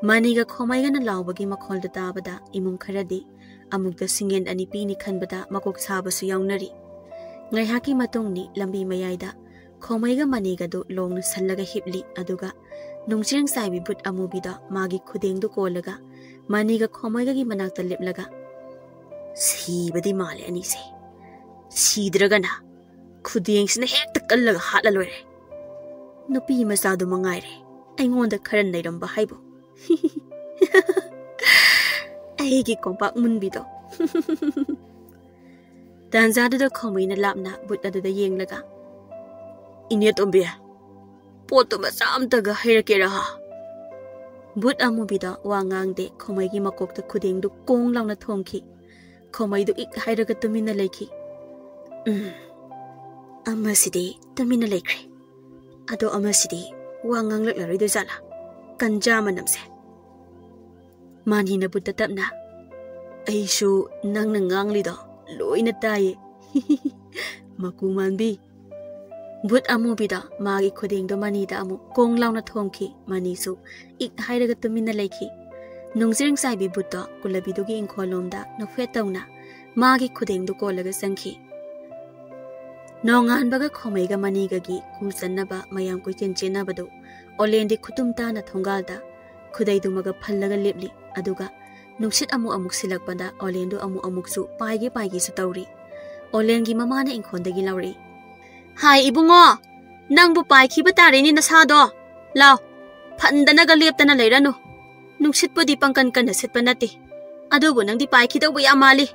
ꯃꯅꯤꯒ ꯈꯣꯃꯩꯒꯅ ꯂꯥꯎꯕꯒꯤ ꯃꯈꯣꯜꯗꯨ ꯇꯥꯕꯗ ꯏꯃꯨꯡ ꯈꯔꯗꯤ ꯑꯃꯨꯛꯇ ꯁꯤꯡꯌꯦꯟ ꯑꯅꯤ ꯄꯤꯅꯤ ꯈꯟꯕꯗ ꯃꯀꯣꯛ ꯁꯥꯕꯁꯨ ꯌꯥꯎꯅꯔꯤ꯫ ꯉꯥꯏꯍꯥꯛꯀꯤ ꯃꯇꯨꯡꯅꯤ ꯂꯝꯕꯤ ꯃꯌꯥꯏꯗ ꯈꯣꯃꯩꯒ ꯃꯅꯤꯒꯗꯨ ꯂꯣꯡꯅ ꯁꯜꯂꯒ ꯍꯤꯞꯂꯤ꯫ ꯑꯗꯨꯒ ꯅꯨꯡꯆꯦꯡ ꯆꯥꯏꯕꯤ ꯕꯨꯠ ꯑꯃꯨꯕꯤꯗꯣ ꯃꯥꯒꯤ ꯈꯨꯗꯦꯡꯗꯨ ꯀꯣꯜꯂꯒ ꯃꯅꯤꯒ ꯈꯣꯃꯩꯒꯒꯤ ꯃꯅꯥꯛꯇ ꯂꯦꯞꯂꯒ, "ꯁꯤꯕꯗꯤ ꯃꯥꯜꯂꯦ ꯑꯅꯤꯁꯦ꯫ ꯁꯤꯗ꯭ꯔꯒꯅ ꯈꯨꯗꯦꯡꯁꯤꯅ ꯍꯦꯛꯇ ꯀꯜꯂꯒ ꯍꯥꯠꯂ ꯂꯣꯏꯔꯦ꯫ ꯅꯨꯄꯤ ꯃꯆꯥꯗꯨ ꯃꯉꯥꯏꯔꯦ ꯑꯩꯉꯣꯟꯗ ꯈꯔ ꯅꯩꯔꯝꯕ ꯍꯥꯏꯕꯨ꯫ ꯑꯩꯒꯤ ꯀꯣꯝꯄꯥꯛ ꯃꯨꯟꯕꯤꯗꯣ꯫" ꯇꯥꯟꯖꯥꯗꯨꯗ ꯈꯣꯃꯩꯅ ꯂꯥꯞꯅ ꯕꯨꯠ ꯑꯗꯨꯗ ꯌꯦꯡꯂꯒ, "ꯏꯅꯦ ꯇꯣꯝꯕꯤ, ꯄꯣꯠꯇꯨ ꯃꯆꯥ ꯑꯝꯇꯒ ꯍꯩꯔꯛꯀꯦꯔꯥ?" ꯕꯨꯠ ꯑꯃꯨꯕꯤꯗꯣ ꯋꯥ ꯉꯥꯡꯗꯦ꯫ ꯈꯣꯃꯩꯒꯤ ꯃꯀꯣꯛꯇ ꯈꯨꯗꯦꯡꯗꯨ ꯀꯣꯡ ꯂꯥꯎꯅ ꯊꯣꯝꯈꯤ꯫ ꯈꯣꯃꯩꯗꯨ ꯏꯛ ꯍꯥꯏꯔꯒ ꯇꯨꯃꯤꯟꯅ ꯂꯩꯈꯤ꯫ "ꯎꯝ, ꯑꯃꯁꯤꯗꯤ ꯇꯨꯃꯤꯟꯅ ꯂꯩꯈ꯭ꯔꯦ꯫ ꯑꯗꯣ ꯑꯃꯁꯤꯗꯤ ꯋꯥ ꯉꯥꯡꯂꯛꯂꯔꯣꯏꯗꯣꯏꯖꯥꯠꯂꯥ? ꯀꯟꯖꯥ ꯃꯅꯝꯁꯦ!" ꯃꯥꯅꯤꯅ ꯕꯨꯠꯇ ꯇꯞꯅ, "ꯑꯩꯁꯨ ꯅꯪꯅ ꯉꯥꯡꯂꯤꯗꯣ ꯂꯣꯏꯅ ꯇꯥꯏꯌꯦ, ꯃꯀꯨ ꯃꯥꯟꯕꯤ꯫" ꯕꯨꯠ ꯑꯃꯨꯕꯤꯗꯣ ꯃꯥꯒꯤ ꯈꯨꯗꯦꯡꯗꯣ ꯃꯅꯤꯗ ꯑꯃꯨꯛ ꯀꯣꯡ ꯂꯥꯎꯅ ꯊꯣꯝꯈꯤ꯫ ꯃꯅꯤꯁꯨ ꯏꯛ ꯍꯥꯏꯔꯒ ꯇꯨꯃꯤꯟꯅ ꯂꯩꯈꯤ꯫ ꯅꯨꯡꯖ꯭ꯔꯦꯡ ꯆꯥꯏꯕꯤ ꯕꯨꯠꯇꯣ ꯀꯨꯂꯕꯤꯗꯨꯒꯤ ꯏꯪꯈꯣꯜꯂꯣꯝꯗ ꯅꯣꯛꯐꯦꯠ ꯇꯧꯅ ꯃꯥꯒꯤ ꯈꯨꯗꯦꯡꯗꯨ ꯀꯣꯜꯂꯒ ꯆꯪꯈꯤ꯫ ꯅꯣꯡꯉꯥꯟꯕꯒ ꯈꯣꯃꯩꯒ ꯃꯅꯤꯒꯒꯤ ꯀꯨ ꯆꯟꯅꯕ ꯃꯌꯥꯝ ꯀꯣꯏꯆꯦꯟ ꯆꯦꯟꯅꯕꯗꯨ ꯑꯣꯂꯦꯟꯗꯤ ꯈꯨꯇꯨꯝ ꯇꯥꯅ ꯊꯣꯡꯒꯥꯜꯗ ꯈꯨꯗꯩꯗꯨꯃꯒ ꯐꯜꯂꯒ ꯂꯦꯞꯂꯤ꯫ ꯑꯗꯨꯒ ꯅꯨꯡꯁꯤꯠ ꯑꯃꯨꯛ ꯑꯃꯨꯛ ꯁꯤꯜꯂꯛꯄꯗ ꯑꯣꯂꯦꯟꯗꯨ ꯑꯃꯨꯛ ꯑꯃꯨꯛꯁꯨ ꯄꯥꯏꯒꯦ ꯄꯥꯏꯒꯦꯁꯨ ꯇꯧꯔꯤ꯫ ꯑꯣꯂꯦꯟꯒꯤ ꯃꯃꯥꯅ ꯏꯪꯈꯣꯜꯗꯒꯤ ꯂꯧꯔꯛꯏ, "ꯍꯥꯏ ꯏꯕꯨꯡꯉꯣ, ꯅꯪꯕꯨ ꯄꯥꯏꯈꯤꯕ ꯇꯥꯔꯦꯅꯦ ꯅꯁꯥꯗꯣ꯫ ꯂꯥꯎ, ꯐꯟꯗꯅꯒ ꯂꯦꯞꯇꯅ ꯂꯩꯔꯅꯨ꯫ ꯅꯨꯡꯁꯤꯠꯄꯨꯗꯤ ꯄꯪꯀꯟ ꯀꯟꯅ ꯁꯤꯠꯄ ꯅꯠꯇꯦ, ꯑꯗꯨꯕꯨ ꯅꯪꯗꯤ ꯄꯥꯏꯈꯤꯗꯧꯕ ꯌꯥꯝ ꯃꯥꯜꯂꯤ꯫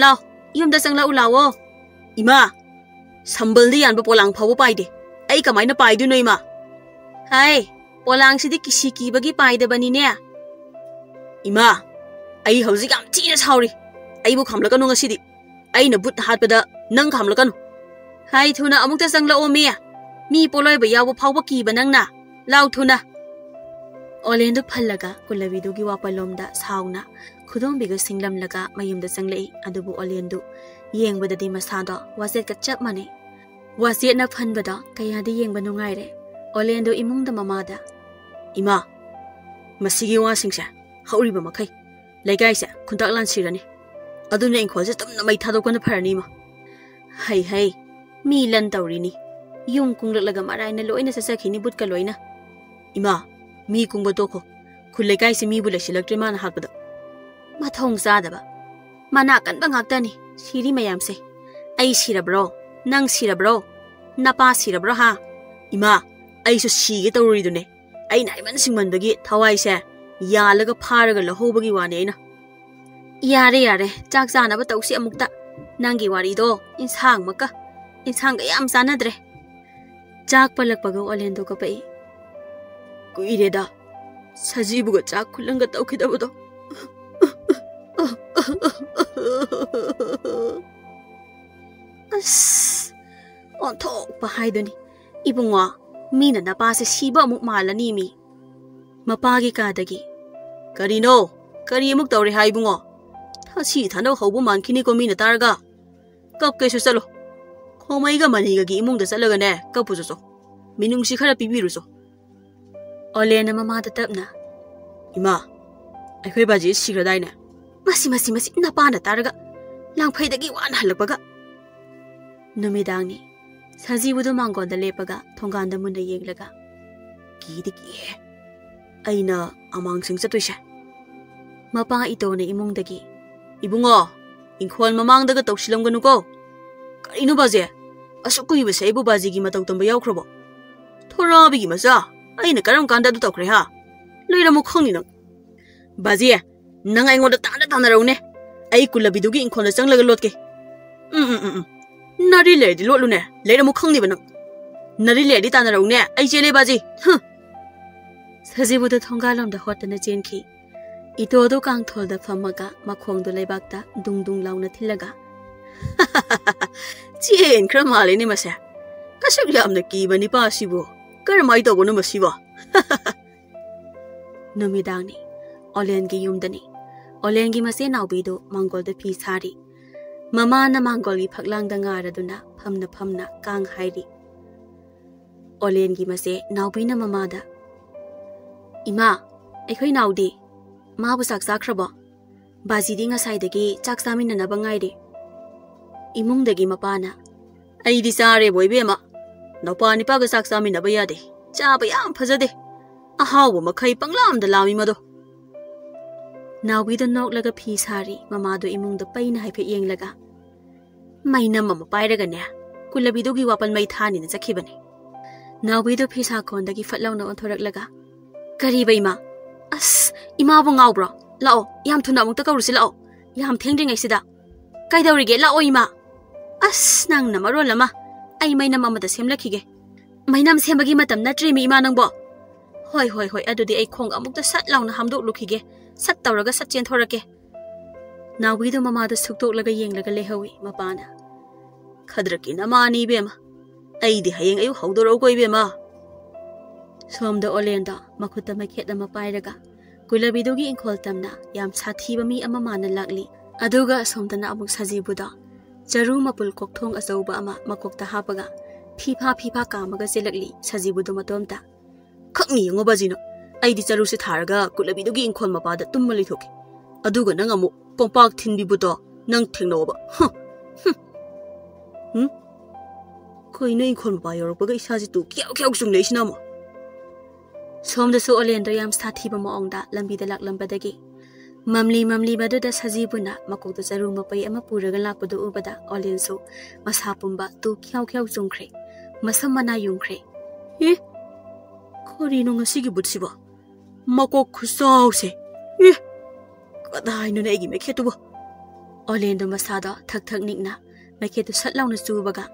ꯂꯥꯎ, ꯌꯨꯝꯗ ꯆꯪꯂꯛꯎ ꯂꯥꯎꯑꯣ꯫" "ꯏꯃꯥ, ꯁꯝꯕꯜꯗ ꯌꯥꯟꯕ ꯄꯣꯂꯥꯡ ꯐꯥꯎꯕ ꯄꯥꯏꯗꯦ, ꯑꯩ ꯀꯃꯥꯏꯅ ꯄꯥꯏꯗꯣꯏꯅꯣ ꯏꯃꯥ?" "ꯍꯥꯏ, ꯄꯣꯂꯥꯡꯁꯤꯗꯤ ꯀꯤꯁꯤ ꯀꯤꯕꯒꯤ ꯄꯥꯏꯗꯕꯅꯤꯅꯦ꯫" "ꯏꯃꯥ, ꯑꯩ ꯍꯧꯖꯤꯛ ꯌꯥꯝ ꯊꯤꯅ ꯁꯥꯎꯔꯤ꯫ ꯑꯩꯕꯨ ꯈꯥꯝꯂꯛꯀꯅꯨ ꯉꯁꯤꯗꯤ꯫ ꯑꯩꯅ ꯕꯨꯠ ꯍꯥꯠꯄꯗ ꯅꯪ ꯈꯥꯝꯂꯛꯀꯅꯨ꯫" "ꯍꯥꯏ, ꯊꯨꯅ ꯑꯃꯨꯛꯇ ꯆꯪꯂꯛꯑꯣ ꯃꯤ꯫ ꯃꯤ ꯄꯣꯂꯣꯏꯕ ꯌꯥꯎꯕ ꯐꯥꯎꯕ ꯀꯤꯕ ꯅꯪꯅ꯫ ꯂꯥꯎ ꯊꯨꯅ꯫" ꯑꯣꯂꯦꯟꯗꯨ ꯐꯜꯂꯒ ꯀꯨꯂꯕꯤꯗꯨꯒꯤ ꯋꯥꯄꯜꯂꯣꯝꯗ ꯁꯥꯎꯅ ꯈꯨꯗꯣꯝꯕꯤꯒ ꯁꯤꯡꯂꯝꯂꯒ ꯃꯌꯨꯝꯗ ꯆꯪꯂꯛꯏ꯫ ꯑꯗꯨꯕꯨ ꯑꯣꯂꯦꯟꯗꯨ ꯌꯦꯡꯕꯗꯗꯤ ꯃꯁꯥꯗꯣ ꯋꯥꯆꯦꯠꯀ ꯆꯞ ꯃꯥꯟꯅꯩ꯫ ꯋꯥꯆꯦꯠꯅ ꯐꯟꯕꯗꯣ ꯀꯌꯥꯗꯤ ꯌꯦꯡꯕ ꯅꯨꯡꯉꯥꯏꯔꯦ꯫ ꯑꯣꯂꯦꯟꯗꯨ ꯏꯃꯨꯡꯗ ꯃꯃꯥꯗ, "ꯏꯃꯥ, ꯃꯁꯤꯒꯤ ꯋꯥꯁꯤꯡꯁꯦ ꯍꯧꯔꯤꯕ ꯃꯈꯩ ꯂꯩꯀꯥꯏꯁꯦ ꯈꯨꯟꯇꯥꯛ ꯂꯥꯟꯁꯤꯔꯅꯤ꯫ ꯑꯗꯨꯅ ꯏꯪꯈꯣꯜꯁꯦ ꯇꯞꯅ ꯃꯩ ꯊꯥꯗꯣꯛꯄꯅ ꯐꯔꯅꯤ ꯏꯃꯥ꯫" "ꯍꯩ ꯍꯩ, ꯃꯤ ꯂꯟ ꯇꯧꯔꯤꯅꯤ꯫ ꯌꯨꯝ ꯀꯨꯡꯂꯛꯂꯒ ꯃꯔꯥꯏꯅ ꯂꯣꯏꯅ ꯆꯠꯆꯈꯤꯅꯤ ꯕꯨꯠꯀ ꯂꯣꯏꯅ꯫" "ꯏꯃꯥ, ꯃꯤ ꯀꯨꯡꯕ ꯇꯣꯛꯈꯣ꯫ ꯈꯨꯜ ꯂꯩꯀꯥꯏꯁꯦ ꯃꯤꯕꯨ ꯂꯩꯁꯤꯜꯂꯛꯇ꯭ꯔꯦ ꯃꯥꯅ ꯍꯥꯠꯄꯗ꯫" "ꯃꯊꯣꯡ ꯆꯥꯗꯕ꯫ ꯃꯅꯥ ꯀꯟꯕ ꯉꯥꯛꯇꯅꯤ ꯁꯤꯔꯤ ꯃꯌꯥꯝꯁꯦ꯫ ꯑꯩ ꯁꯤꯔꯕ꯭ꯔꯣ? ꯅꯪ ꯁꯤꯔꯕ꯭ꯔꯣ? ꯅꯄꯥ ꯁꯤꯔꯕ꯭ꯔꯣ ꯍꯥ?" "ꯏꯃꯥ, ꯑꯩꯁꯨ ꯁꯤꯒꯦ ꯇꯧꯔꯨꯔꯤꯗꯨꯅꯦ꯫ ꯑꯩꯅ ꯍꯥꯏꯃꯟ ꯁꯤꯡꯃꯟꯕꯒꯤ ꯊꯋꯥꯏꯁꯦ ꯌꯥꯜꯂꯒ ꯐꯥꯔꯒ ꯂꯧꯍꯧꯕꯒꯤ ꯋꯥꯅꯦ ꯑꯩꯅ꯫" "ꯌꯥꯔꯦ ꯌꯥꯔꯦ, ꯆꯥꯛ ꯆꯥꯅꯕ ꯇꯧꯁꯤ ꯑꯃꯨꯛꯇ꯫ ꯅꯪꯒꯤ ꯋꯥꯔꯤꯗꯣ ꯏꯟꯁꯥꯡꯃꯛꯀ, ꯏꯟꯁꯥꯡꯒ ꯌꯥꯝ ꯆꯥꯟꯅꯗ꯭ꯔꯦ꯫" ꯆꯥꯛ ꯄꯜꯂꯛꯄꯒ ꯑꯣꯂꯦꯟꯗꯣ ꯀꯞꯄꯛꯏ꯫ "ꯀꯨꯏꯔꯦꯗ ꯁꯖꯤꯕꯨꯒ ꯆꯥꯛ ꯈꯨꯂꯪꯒ ꯇꯧꯈꯤꯗꯕꯗꯣ꯫" ꯑꯁ, ꯑꯣꯟꯊꯣꯛꯄ ꯍꯥꯏꯗꯨꯅꯤ꯫ "ꯏꯕꯨꯡꯉꯣ, ꯃꯤꯅ ꯅꯄꯥꯁꯦ ꯁꯤꯕ ꯑꯃꯨꯛ ꯃꯥꯜꯂꯅꯤ ꯃꯤ꯫" ꯃꯄꯥꯒꯤ ꯀꯥꯗꯒꯤ, "ꯀꯔꯤꯅꯣ? "ꯀꯔꯤ ꯑꯃꯨꯛ ꯇꯧꯔꯦ ꯍꯥꯏ ꯏꯕꯨꯡꯉꯣ? ꯊꯥꯁꯤ ꯊꯥꯅꯧ ꯍꯧꯕ ꯃꯥꯟꯈꯤꯅꯤꯀꯣ ꯃꯤꯅ ꯇꯥꯔꯒ꯫ ꯀꯞꯀꯦꯁꯨ ꯆꯠꯂꯣ꯫ ꯈꯣꯃꯩꯒ ꯃꯅꯤꯒꯒꯤ ꯏꯃꯨꯡꯗ ꯆꯠꯂꯒꯅꯦ ꯀꯞꯄꯨ ꯆꯠꯆꯣ꯫ ꯃꯤꯅꯨꯡꯁꯤ ꯈꯔ ꯄꯤꯕꯤꯔꯨꯆꯣ꯫" ꯑꯣꯂꯦꯟꯅ ꯃꯃꯥꯗ ꯇꯞꯅ, "ꯏꯃꯥ, ꯑꯩꯈꯣꯏ ꯕꯥꯖꯤ ꯁꯤꯈ꯭ꯔꯗꯥꯏꯅꯦ?" "ꯃꯁꯤ, ꯃꯁꯤ, ꯃꯁꯤ, ꯅꯄꯥꯅ ꯇꯥꯔꯒ꯫ ꯂꯥꯡꯐꯩꯗꯒꯤ ꯋꯥꯅ ꯍꯜꯂꯛꯄꯒ꯫" ꯅꯨꯃꯤꯗꯥꯡꯅꯤ꯫ ꯁꯖꯤꯕꯨꯗꯨ ꯃꯥꯡꯒꯣꯟꯗ ꯂꯦꯞꯄꯒ ꯊꯣꯡꯒꯥꯟꯗ ꯃꯨꯟꯅ ꯌꯦꯡꯂꯒ, "ꯀꯤꯗꯤ ꯀꯤꯍꯦ꯫ ꯑꯩꯅ ꯑꯃꯥꯡꯁꯤꯡ ꯆꯠꯇꯣꯏꯁꯦ꯫" ꯃꯄꯥ ꯏꯇꯣꯅ ꯏꯃꯨꯡꯗꯒꯤ, "ꯏꯕꯨꯡꯉꯣ, ꯏꯪꯈꯣꯜ ꯃꯃꯥꯡꯗꯒ ꯇꯧꯁꯤꯜꯂꯝꯒꯅꯨꯀꯣ꯫ ꯀꯔꯤꯅꯣ ꯕꯥꯖꯤ? ꯑꯁꯨꯛ ꯀꯨꯏꯕꯁꯦ ꯑꯩꯕꯨ ꯕꯥꯖꯤꯒꯤ ꯃꯇꯧ ꯇꯝꯕ ꯌꯥꯎꯈ꯭ꯔꯕꯣ? ꯊꯣꯔꯥꯕꯤꯒꯤ ꯃꯆꯥ, ꯑꯩꯅ ꯀꯔꯝ ꯀꯥꯟꯗ ꯑꯗꯨ ꯇꯧꯈ꯭ꯔꯦ ꯍꯥ? ꯂꯩꯔꯝꯃꯨ ꯈꯪꯅꯤ ꯅꯪ꯫" "ꯕꯥꯖꯤ, ꯅꯪ ꯑꯩꯉꯣꯟꯗ ꯇꯥꯟꯅ ꯇꯥꯟꯅꯔꯧꯅꯦ꯫ ꯑꯩ ꯀꯨꯂꯕꯤꯗꯨꯒꯤ ꯏꯪꯈꯣꯜꯗ ꯆꯪꯂꯒ ꯂꯣꯠꯀꯦ꯫ ꯎꯝ, ꯎꯝ, ꯎꯝ, ꯎꯝ꯫ ꯅꯥꯔꯤ ꯂꯩꯔꯗꯤ ꯂꯣꯠꯂꯨꯅꯦ, ꯂꯩꯔꯝꯃꯨ ꯈꯪꯅꯤꯕ ꯅꯪ꯫ ꯅꯥꯔꯤ ꯂꯩꯔꯗꯤ ꯇꯥꯟꯅꯔꯧꯅꯦ, ꯑꯩ ꯆꯦꯜꯂꯦ ꯕꯥꯖꯤ꯫ ꯍꯨꯝ꯫" ꯁꯖꯤꯕꯨꯗꯨ ꯊꯣꯡꯒꯥꯜꯂꯣꯝꯗ ꯍꯣꯠꯇꯅ ꯆꯦꯟꯈꯤ꯫ ꯏꯇꯣꯗꯨ ꯀꯥꯡꯊꯣꯜꯗ ꯐꯝꯃꯒ ꯃꯈꯣꯡꯗꯨ ꯂꯩꯕꯥꯛꯇ ꯗꯨꯡ ꯗꯨꯡ ꯂꯥꯎꯅ ꯊꯤꯜꯂꯒ, "ꯆꯦꯟꯈ꯭ꯔ ꯃꯥꯜꯂꯦꯅꯦ ꯃꯁꯦ꯫ ꯑꯁꯨꯛ ꯌꯥꯝꯅ ꯀꯤꯕ ꯅꯤꯄꯥꯁꯤꯕꯨ ꯀꯔꯝꯍꯥꯏ ꯇꯧꯕꯅꯣ ꯃꯁꯤꯕꯣ?" ꯅꯨꯃꯤꯗꯥꯡꯅꯤ꯫ ꯑꯣꯂꯦꯟꯒꯤ ꯌꯨꯝꯗꯅꯤ꯫ ꯑꯣꯂꯦꯟꯒꯤ ꯃꯆꯦ ꯅꯥꯎꯕꯤꯗꯨ ꯃꯥꯡꯒꯣꯜꯗ ꯐꯤ ꯁꯥꯔꯤ꯫ ꯃꯃꯥꯅ ꯃꯥꯡꯒꯣꯜꯒꯤ ꯐꯛꯂꯥꯡꯗ ꯉꯥꯔꯗꯨꯅ ꯐꯝꯅ ꯐꯝꯅ ꯀꯥꯡ ꯍꯥꯏꯔꯤ꯫ ꯑꯣꯂꯦꯟꯒꯤ ꯃꯆꯦ ꯅꯥꯎꯕꯤꯅ ꯃꯃꯥꯗ, "ꯏꯃꯥ, ꯑꯩꯈꯣꯏ ꯅꯥꯎꯗꯤ? ꯃꯥꯕꯨ ꯆꯥꯛ ꯆꯥꯈ꯭ꯔꯕꯣ? ꯕꯥꯖꯤꯗꯤ ꯉꯁꯥꯏꯗꯒꯤ ꯆꯥꯛ ꯆꯥꯃꯤꯟꯅꯅꯕ ꯉꯥꯏꯔꯤ꯫" ꯏꯃꯨꯡꯗꯒꯤ ꯃꯄꯥꯅ, "ꯑꯩꯗꯤ ꯆꯥꯔꯦꯕꯣ ꯏꯕꯦꯝꯃ꯫ ꯅꯨꯄꯥ ꯅꯤꯄꯥꯒ ꯆꯥꯛ ꯆꯥꯃꯤꯟꯅꯕ ꯌꯥꯗꯦ꯫ ꯆꯥꯕ ꯌꯥꯝ ꯐꯖꯗꯦ꯫ ꯑꯍꯥꯎꯕ ꯃꯈꯩ ꯄꯪꯂꯥꯝꯗ ꯂꯥꯝꯃꯤ ꯃꯗꯣ꯫" ꯅꯥꯎꯕꯤꯗꯣ ꯅꯣꯛꯂꯒ ꯐꯤ ꯁꯥꯔꯤ꯫ ꯃꯃꯥꯗꯣ ꯏꯃꯨꯡꯗ ꯄꯩꯅ ꯍꯥꯏꯐꯦꯠ ꯌꯦꯡꯂꯒ, "ꯃꯩꯅꯝ ꯑꯃ ꯄꯥꯏꯔꯒꯅꯦ, ꯀꯨꯂꯕꯤꯗꯨꯒꯤ ꯋꯥꯄꯜ ꯃꯩ ꯊꯥꯅꯤꯅ ꯆꯠꯈꯤꯕꯅꯦ꯫" ꯅꯥꯎꯕꯤꯗꯣ ꯐꯤ ꯁꯥꯈꯣꯟꯗꯒꯤ ꯐꯠ ꯂꯥꯎꯅ ꯑꯣꯟꯊꯣꯔꯛꯂꯒ, "ꯀꯔꯤꯕ ꯏꯃꯥ? ꯑꯁ, ꯏꯃꯥꯕꯨ ꯉꯥꯎꯕ꯭ꯔꯣ? ꯂꯥꯛꯑꯣ, ꯌꯥꯝ ꯊꯨꯅ ꯑꯃꯨꯛꯇ ꯀꯧꯔꯨꯁꯤ ꯂꯥꯛꯑꯣ꯫ ꯌꯥꯝ ꯊꯦꯡꯗ꯭ꯔꯤꯉꯩꯁꯤꯗ꯫ ꯀꯩꯗꯧꯔꯤꯒꯦ? ꯂꯥꯛꯑꯣ ꯏꯃꯥ꯫" "ꯑꯁ, ꯅꯪꯅ ꯃꯔꯣꯜ ꯑꯃ꯫ ꯑꯩ ꯃꯩꯅꯝ ꯑꯃꯇ ꯁꯦꯝꯂꯛꯈꯤꯒꯦ꯫" "ꯃꯩꯅꯝ ꯁꯦꯝꯕꯒꯤ ꯃꯇꯝ ꯅꯠꯇ꯭ꯔꯦꯃꯤ ꯏꯃꯥ ꯅꯪꯕꯣ꯫" "ꯍꯣꯏ, ꯍꯣꯏ, ꯍꯣꯏ, ꯑꯗꯨꯗꯤ ꯑꯩ ꯈꯣꯡ ꯑꯃꯨꯛꯇ ꯁꯠ ꯂꯥꯎꯅ ꯍꯥꯝꯗꯣꯛꯂꯨꯈꯤꯒꯦ꯫ ꯁꯠ ꯇꯧꯔꯒ ꯁꯠ ꯆꯦꯟꯊꯣꯔꯛꯀꯦ꯫" ꯅꯥꯎꯕꯤꯗꯣ ꯃꯃꯥꯗ ꯁꯨꯛꯇꯣꯛꯂꯒ ꯌꯦꯡꯂꯒ ꯂꯩꯍꯧꯏ꯫ ꯃꯄꯥꯅ, "ꯈꯗ꯭ꯔꯛꯀꯤ ꯅꯃꯥꯅꯤ ꯏꯕꯦꯝꯃ꯫ ꯑꯩꯗꯤ ꯍꯌꯦꯡ ꯑꯌꯨꯛ ꯍꯧꯗꯣꯔꯛꯎꯀꯣ ꯏꯕꯦꯝꯃ꯫" ꯁꯣꯝꯗ ꯑꯣꯂꯦꯟꯗꯣ ꯃꯈꯨꯠꯇ ꯃꯩꯈꯦꯠ ꯑꯃ ꯄꯥꯏꯔꯒ ꯀꯨꯂꯕꯤꯗꯨꯒꯤ ꯏꯪꯈꯣꯜ ꯇꯝꯅ ꯌꯥꯝ ꯁꯥꯊꯤꯕ ꯃꯤ ꯑꯃ ꯃꯥꯅ ꯂꯥꯛꯂꯤ꯫ ꯑꯗꯨꯒ ꯑꯁꯣꯝꯗꯅ ꯑꯃꯨꯛ ꯁꯖꯤꯕꯨꯗꯣ ꯆꯔꯨ ꯃꯄꯨꯜ ꯀꯣꯛꯊꯣꯡ ꯑꯆꯧꯕ ꯑꯃ ꯃꯀꯣꯛꯇ ꯍꯥꯞꯄꯒ ꯐꯤꯐꯥ ꯐꯤꯐꯥ ꯀꯥꯝꯃꯒ ꯆꯦꯜꯂꯛꯂꯤ ꯁꯖꯤꯕꯨꯗꯣ ꯃꯇꯣꯝꯇ꯫ "ꯈꯛꯅꯤ ꯌꯦꯡꯉꯣ ꯕꯥꯖꯤꯅꯣ, ꯑꯩꯗꯤ ꯆꯔꯨꯁꯦ ꯊꯥꯔꯒ ꯀꯨꯂꯕꯤꯗꯨꯒꯤ ꯏꯪꯈꯣꯜ ꯃꯄꯥꯗ ꯇꯨꯝꯃ ꯂꯩꯊꯣꯛꯀꯦ, ꯑꯗꯨꯒ ꯅꯪ ꯑꯃꯨꯛ ꯀꯣꯝꯄꯥꯛ ꯊꯤꯟꯕꯤꯕꯨꯗꯣ ꯅꯪ ꯊꯦꯡꯅꯧꯕ꯫ ꯍ, ꯍꯨꯝ꯫ ꯍꯨꯝ? ꯀꯩꯅꯣ ꯏꯪꯈꯣꯜ ꯃꯄꯥ ꯌꯧꯔꯛꯄꯒ ꯏꯁꯥꯁꯦ ꯇꯨ ꯈ꯭ꯌꯥꯎ ꯈ꯭ꯌꯥꯎ ꯆꯨꯡꯂꯛꯏꯁꯤꯅ ꯑꯃꯨꯛ?" ꯁꯣꯝꯗꯁꯨ ꯑꯣꯂꯦꯟꯗꯣ ꯌꯥꯝ ꯁꯥꯊꯤꯕ ꯃꯑꯣꯡꯗ ꯂꯝꯕꯤꯗ ꯂꯥꯛꯂꯝꯕꯗꯒꯤ ꯃꯝꯂꯤ ꯃꯝꯂꯤꯕꯗꯨꯗ ꯁꯖꯤꯕꯨꯅ ꯃꯀꯣꯛꯇ ꯆꯔꯨ ꯃꯄꯩ ꯑꯃ ꯄꯨꯔꯒ ꯂꯥꯛꯄꯗꯨ ꯎꯕꯗ ꯑꯣꯂꯦꯟꯁꯨ ꯃꯁꯥ ꯄꯨꯝꯕ ꯇꯨ ꯈ꯭ꯌꯥꯎ ꯈ꯭ꯌꯥꯎ ꯆꯨꯡꯈ꯭ꯔꯦ, ꯃꯁꯝ ꯃꯅꯥ ꯌꯨꯡꯈ꯭ꯔꯦ꯫ "ꯑꯦ, ꯀꯔꯤꯅꯣ ꯉꯁꯤꯒꯤ ꯕꯨꯠꯁꯤꯕꯣ? ꯃꯀꯣꯛ ꯈꯨꯆꯥꯎꯁꯦ! ꯑꯦ, ꯀꯗꯥꯏꯅꯣꯅꯦ ꯑꯩꯒꯤ ꯃꯩꯈꯦꯠꯇꯨꯕꯣ?" ꯑꯣꯂꯦꯟꯗꯣ ꯃꯁꯥꯗꯣ ꯊꯛ ꯊꯛ ꯅꯤꯛꯅ ꯃꯩꯈꯦꯠꯇꯨ ꯁꯠ ꯂꯥꯎꯅ ꯆꯨꯕꯒ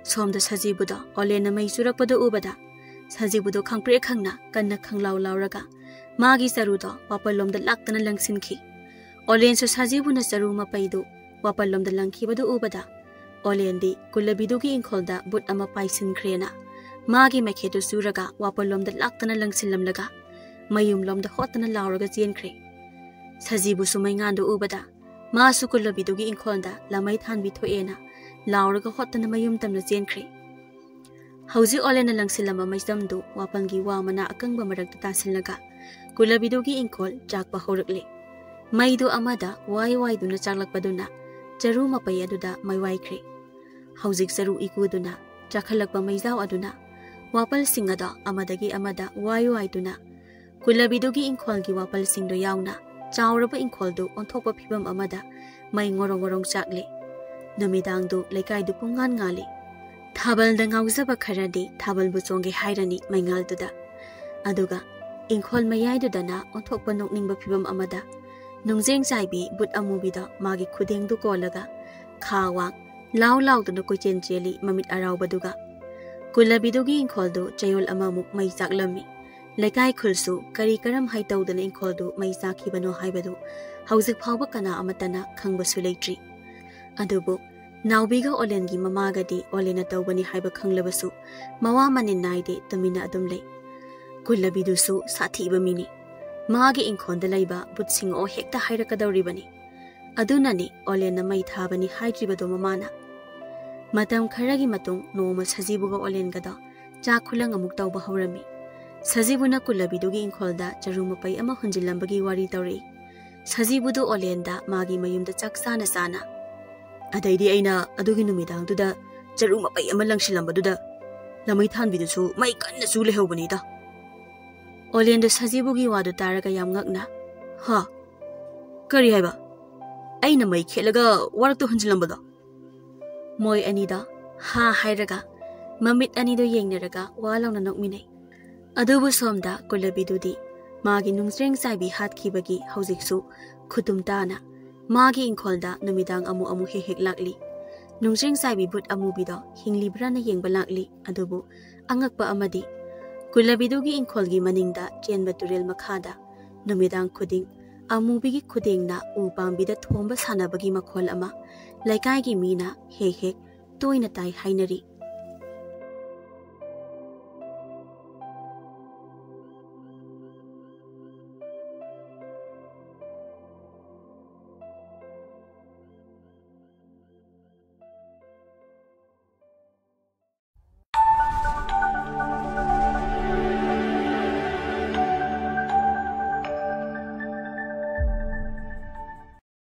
ꯁꯣꯝꯗ ꯁꯖꯤꯕꯨꯗꯣ ꯑꯣꯂꯦꯟꯅ ꯃꯩ ꯆꯨꯔꯛꯄꯗꯨ ꯎꯕꯗ ꯁꯖꯤꯕꯨꯗꯣ ꯈꯪꯄ꯭ꯔꯦꯛ ꯈꯪꯅ ꯀꯟꯅ ꯈꯪꯂꯥꯎ ꯂꯥꯎꯔꯒ ꯃꯥꯒꯤ ꯆꯔꯨꯗꯣ ꯋꯥꯄꯜꯂꯣꯝꯗ ꯂꯥꯛꯇꯅ ꯂꯪꯁꯤꯟꯈꯤ꯫ ꯑꯣꯂꯦꯟꯁꯨ ꯁꯖꯤꯕꯨꯅ ꯆꯔꯨ ꯃꯄꯩꯗꯨ ꯋꯥꯄꯜꯂꯣꯝꯗ ꯂꯪꯈꯤꯕꯗꯨ ꯎꯕꯗ ꯑꯣꯂꯦꯟꯗꯤ ꯀꯨꯂꯕꯤꯗꯨꯒꯤ ꯏꯪꯈꯣꯜꯗ ꯕꯨꯠ ꯑꯃ ꯄꯥꯏꯁꯤꯟꯈ꯭ꯔꯦꯅ ꯃꯥꯒꯤ ꯃꯩꯈꯦꯠꯇꯨ ꯆꯨꯔꯒ ꯋꯥꯄꯜꯂꯣꯝꯗ ꯂꯥꯛꯇꯅ ꯂꯪꯁꯤꯜꯂꯝꯂꯒ ꯃꯌꯨꯝꯂꯣꯝꯗ ꯍꯣꯠꯇꯅ ꯂꯥꯎꯔꯒ ꯆꯦꯟꯈ꯭ꯔꯦ꯫ ꯁꯖꯤꯕꯨꯁꯨ ꯃꯩꯉꯥꯟꯗꯨ ꯎꯕꯗ ꯃꯥꯁꯨ ꯀꯨꯂꯕꯤꯗꯨꯒꯤ ꯏꯪꯈꯣꯜꯗ ꯂꯃꯩ ꯊꯥꯟꯕꯤ ꯊꯣꯛꯑꯦꯅ ꯂꯥꯎꯔꯒ ꯍꯣꯠꯇꯅ ꯃꯌꯨꯝ ꯇꯝꯅ ꯆꯦꯟꯈ꯭ꯔꯦ꯫ ꯍꯧꯖꯤꯛ ꯑꯣꯂꯦꯟꯅ ꯂꯪꯁꯤꯜꯂꯝꯕ ꯃꯩꯆꯝꯗꯨ ꯋꯥꯄꯜꯒꯤ ꯋꯥ ꯃꯅꯥ ꯑꯀꯪꯕ ꯃꯔꯛꯇ ꯇꯥꯁꯤꯜꯂꯒ ꯀꯨꯂꯕꯤꯗꯨꯒꯤ ꯏꯪꯈꯣꯜ ꯆꯥꯛꯄ ꯍꯧꯔꯛꯂꯦ꯫ ꯃꯩꯗꯨ ꯑꯃꯗ ꯋꯥꯏ ꯋꯥꯏꯗꯨꯅ ꯆꯥꯛꯂꯛꯄꯗꯨꯅ ꯆꯔꯨ ꯃꯄꯩ ꯑꯗꯨꯗ ꯃꯩ ꯋꯥꯏꯈ꯭ꯔꯦ꯫ ꯍꯧꯖꯤꯛ ꯆꯔꯨ ꯏꯀꯨꯗꯨꯅ ꯆꯥꯈꯠꯂꯛꯄ ꯃꯩꯖꯥꯎ ꯑꯗꯨꯅ ꯋꯥꯄꯜꯁꯤꯡ ꯑꯗꯣ ꯑꯃꯗꯒꯤ ꯑꯃꯗ ꯋꯥꯏ ꯋꯥꯏꯗꯨꯅ ꯀꯨꯂꯕꯤꯗꯨꯒꯤ ꯏꯪꯈꯣꯜꯒꯤ ꯋꯥꯄꯜꯁꯤꯡꯗꯨ ꯌꯥꯎꯅ ꯆꯥꯎꯔꯕ ꯏꯪꯈꯣꯜꯗꯨ ꯑꯣꯟꯊꯣꯛꯄ ꯐꯤꯕꯝ ꯑꯃꯗ ꯃꯩ ꯉꯣꯔꯣꯡ ꯉꯣꯔꯣꯡ ꯆꯥꯛꯂꯦ꯫ ꯅꯨꯃꯤꯗꯥꯡꯗꯨ ꯂꯩꯀꯥꯏꯗꯨ ꯄꯨꯡꯉꯥꯟ ꯉꯥꯜꯂꯤ꯫ ꯊꯥꯕꯜꯗ ꯉꯥꯎꯖꯕ ꯈꯔꯗꯤ ꯊꯥꯕꯜꯕꯨ ꯆꯣꯡꯒꯦ ꯍꯥꯏꯔꯅꯤ ꯃꯩꯉꯥꯜꯗꯨꯗ꯫ ꯑꯗꯨꯒ ꯏꯪꯈꯣꯜ ꯃꯌꯥꯏꯗꯨꯗꯅ ꯑꯣꯟꯊꯣꯛꯄ ꯅꯣꯛꯅꯤꯡꯕ ꯐꯤꯕꯝ ꯑꯃꯗ ꯅꯨꯡꯖꯦꯡ ꯆꯥꯏꯕꯤ ꯕꯨꯠ ꯑꯃꯨꯕꯤꯗꯣ ꯃꯥꯒꯤ ꯈꯨꯗꯦꯡꯗꯨ ꯀꯣꯜꯂꯒ ꯈꯥ ꯋꯥꯡ ꯂꯥꯎ ꯂꯥꯎꯗꯨꯅ ꯀꯣꯏꯆꯦꯟ ꯆꯦꯜꯂꯤ ꯃꯃꯤꯠ ꯑꯔꯥꯎꯕꯗꯨꯒ꯫ ꯀꯨꯂꯕꯤꯗꯨꯒꯤ ꯏꯪꯈꯣꯜꯗꯨ ꯆꯌꯣꯜ ꯑꯃꯃꯨꯛ ꯃꯩ ꯆꯥꯛꯂꯝꯃꯤ꯫ ꯂꯩꯀꯥꯏ ꯈꯨꯜꯁꯨ ꯀꯔꯤ ꯀꯔꯝ ꯍꯥꯏ ꯇꯧꯗꯅ ꯏꯪꯈꯣꯜꯗꯨ ꯃꯩ ꯆꯥꯛꯈꯤꯕꯅꯣ ꯍꯥꯏꯕꯗꯨ ꯍꯧꯖꯤꯛ ꯐꯥꯎꯕ ꯀꯅꯥ ꯑꯃꯠꯇꯅ ꯈꯪꯕꯁꯨ ꯂꯩꯇ꯭ꯔꯤ꯫ ꯑꯗꯨꯕꯨ ꯅꯥꯎꯕꯤꯒ ꯑꯣꯂꯦꯟꯒꯤ ꯃꯃꯥꯒꯗꯤ ꯑꯣꯂꯦꯟꯅ ꯇꯧꯕꯅꯤ ꯍꯥꯏꯕ ꯈꯪꯂꯕꯁꯨ ꯃꯋꯥ ꯃꯅꯤꯟ ꯅꯥꯏꯗꯦ, ꯇꯨꯃꯤꯟꯅ ꯑꯗꯨꯝ ꯂꯩ꯫ ꯀꯨꯂꯕꯤꯗꯨꯁꯨ ꯁꯥꯊꯤꯕ ꯃꯤꯅꯤ꯫ ꯃꯥꯒꯤ ꯏꯪꯈꯣꯜꯗ ꯂꯩꯕ ꯕꯨꯠꯁꯤꯡ ꯑꯣ ꯍꯦꯛꯇ ꯍꯥꯏꯔꯛꯀꯗꯧꯔꯤꯕꯅꯤ꯫ ꯑꯗꯨꯅꯅꯤ ꯑꯣꯂꯦꯟꯅ ꯃꯩ ꯊꯥꯕꯅꯤ ꯍꯥꯏꯗ꯭ꯔꯤꯕꯗꯣ ꯃꯃꯥꯅ꯫ ꯃꯇꯝ ꯈꯔꯒꯤ ꯃꯇꯨꯡ ꯅꯣꯡꯃ ꯁꯖꯤꯕꯨꯒ ꯑꯣꯂꯦꯟꯒꯗꯣ ꯆꯥꯛ ꯈꯨꯂꯪ ꯑꯃꯨꯛ ꯇꯧꯕ ꯍꯧꯔꯝꯃꯤ꯫ ꯁꯖꯤꯕꯨꯅ ꯀꯨꯜꯂꯕꯤꯗꯨꯒꯤ ꯏꯪꯈꯣꯜꯗ ꯆꯔꯨ ꯃꯄꯩ ꯑꯃ ꯍꯨꯟꯖꯤꯜꯂꯝꯕꯒꯤ ꯋꯥꯔꯤ ꯇꯧꯔꯛꯏ꯫ ꯁꯖꯤꯕꯨꯗꯨ ꯑꯣꯂꯦꯟꯗ ꯃꯥꯒꯤ ꯃꯌꯨꯝꯗ ꯆꯥꯛ ꯆꯥꯅ ꯆꯥꯅ꯫ ꯑꯗꯩꯗꯤ ꯑꯩꯅ ꯑꯗꯨꯒꯤ ꯅꯨꯃꯤꯗꯥꯡꯗꯨꯗ ꯆꯔꯨ ꯃꯄꯩ ꯑꯃ ꯂꯪꯁꯤꯜꯂꯝꯕꯗꯨꯗ ꯂꯃꯩ ꯊꯥꯟꯕꯤꯗꯨꯁꯨ ꯃꯩ ꯀꯟꯅ ꯆꯨ ꯂꯩꯍꯧꯕꯅꯤꯗ꯫ ꯑꯣꯂꯦꯟꯗꯣ ꯁꯖꯤꯕꯨꯒꯤ ꯋꯥꯗꯨ ꯇꯥꯔꯒ ꯌꯥꯝ ꯉꯛꯅ, "ꯍꯥ? ꯀꯔꯤ ꯍꯥꯏꯕ? ꯑꯩꯅ ꯃꯩ ꯈꯦꯠꯂꯒ ꯋꯥꯔꯛꯇ ꯍꯨꯟꯖꯤꯜꯂꯝꯕꯗꯣ?" ꯃꯣꯏ ꯑꯅꯤꯗꯣ ꯍꯥ ꯍꯥꯏꯔꯒ ꯃꯃꯤꯠ ꯑꯅꯤꯗꯣ ꯌꯦꯡꯅꯔꯒ ꯋꯥ ꯂꯥꯎꯅ ꯅꯣꯛꯃꯤꯟꯅꯩ꯫ ꯑꯗꯨꯕꯨ ꯁꯣꯝꯗ ꯀꯨꯜꯂꯕꯤꯗꯨꯗꯤ ꯃꯥꯒꯤ ꯅꯨꯡꯖ꯭ꯔꯦꯡ ꯆꯥꯏꯕꯤ ꯍꯥꯠꯈꯤꯕꯒꯤ ꯍꯧꯖꯤꯛꯁꯨ ꯈꯨꯇꯨꯝ ꯇꯥꯅ ꯃꯥꯒꯤ ꯏꯪꯈꯣꯜꯗ ꯅꯨꯃꯤꯗꯥꯡ ꯑꯃꯨꯛ ꯑꯃꯨꯛ ꯍꯦꯛ ꯍꯦꯛ ꯂꯥꯛꯂꯤ꯫ ꯅꯨꯡꯖ꯭ꯔꯦꯡ ꯆꯥꯏꯕꯤ ꯕꯨꯠ ꯑꯃꯨꯕꯤꯗꯣ ꯍꯤꯡꯂꯤꯕ꯭ꯔꯥꯅ ꯌꯦꯡꯕ ꯂꯥꯛꯂꯤ꯫ ꯑꯗꯨꯕꯨ ꯑꯉꯛꯄ ꯑꯃꯗꯤ ꯀꯨꯜꯂꯕꯤꯗꯨꯒꯤ ꯏꯪꯈꯣꯜꯒꯤ ꯃꯅꯤꯡꯗ ꯆꯦꯟꯕ ꯇꯨꯔꯦꯜ ꯃꯈꯥꯗ ꯅꯨꯃꯤꯗꯥꯡ ꯈꯨꯗꯤꯡ ꯑꯃꯨꯕꯤꯒꯤ ꯈꯨꯗꯦꯡꯅ ꯎ ꯄꯥꯝꯕꯤꯗ ꯊꯣꯝꯕ ꯁꯥꯟꯅꯕꯒꯤ ꯃꯈꯣꯜ ꯑꯃ ꯂꯩꯀꯥꯏꯒꯤ ꯃꯤꯅ ꯍꯦꯛ ꯍꯦꯛ ꯇꯣꯏꯅ ꯇꯥꯏ ꯍꯥꯏꯅꯔꯤ꯫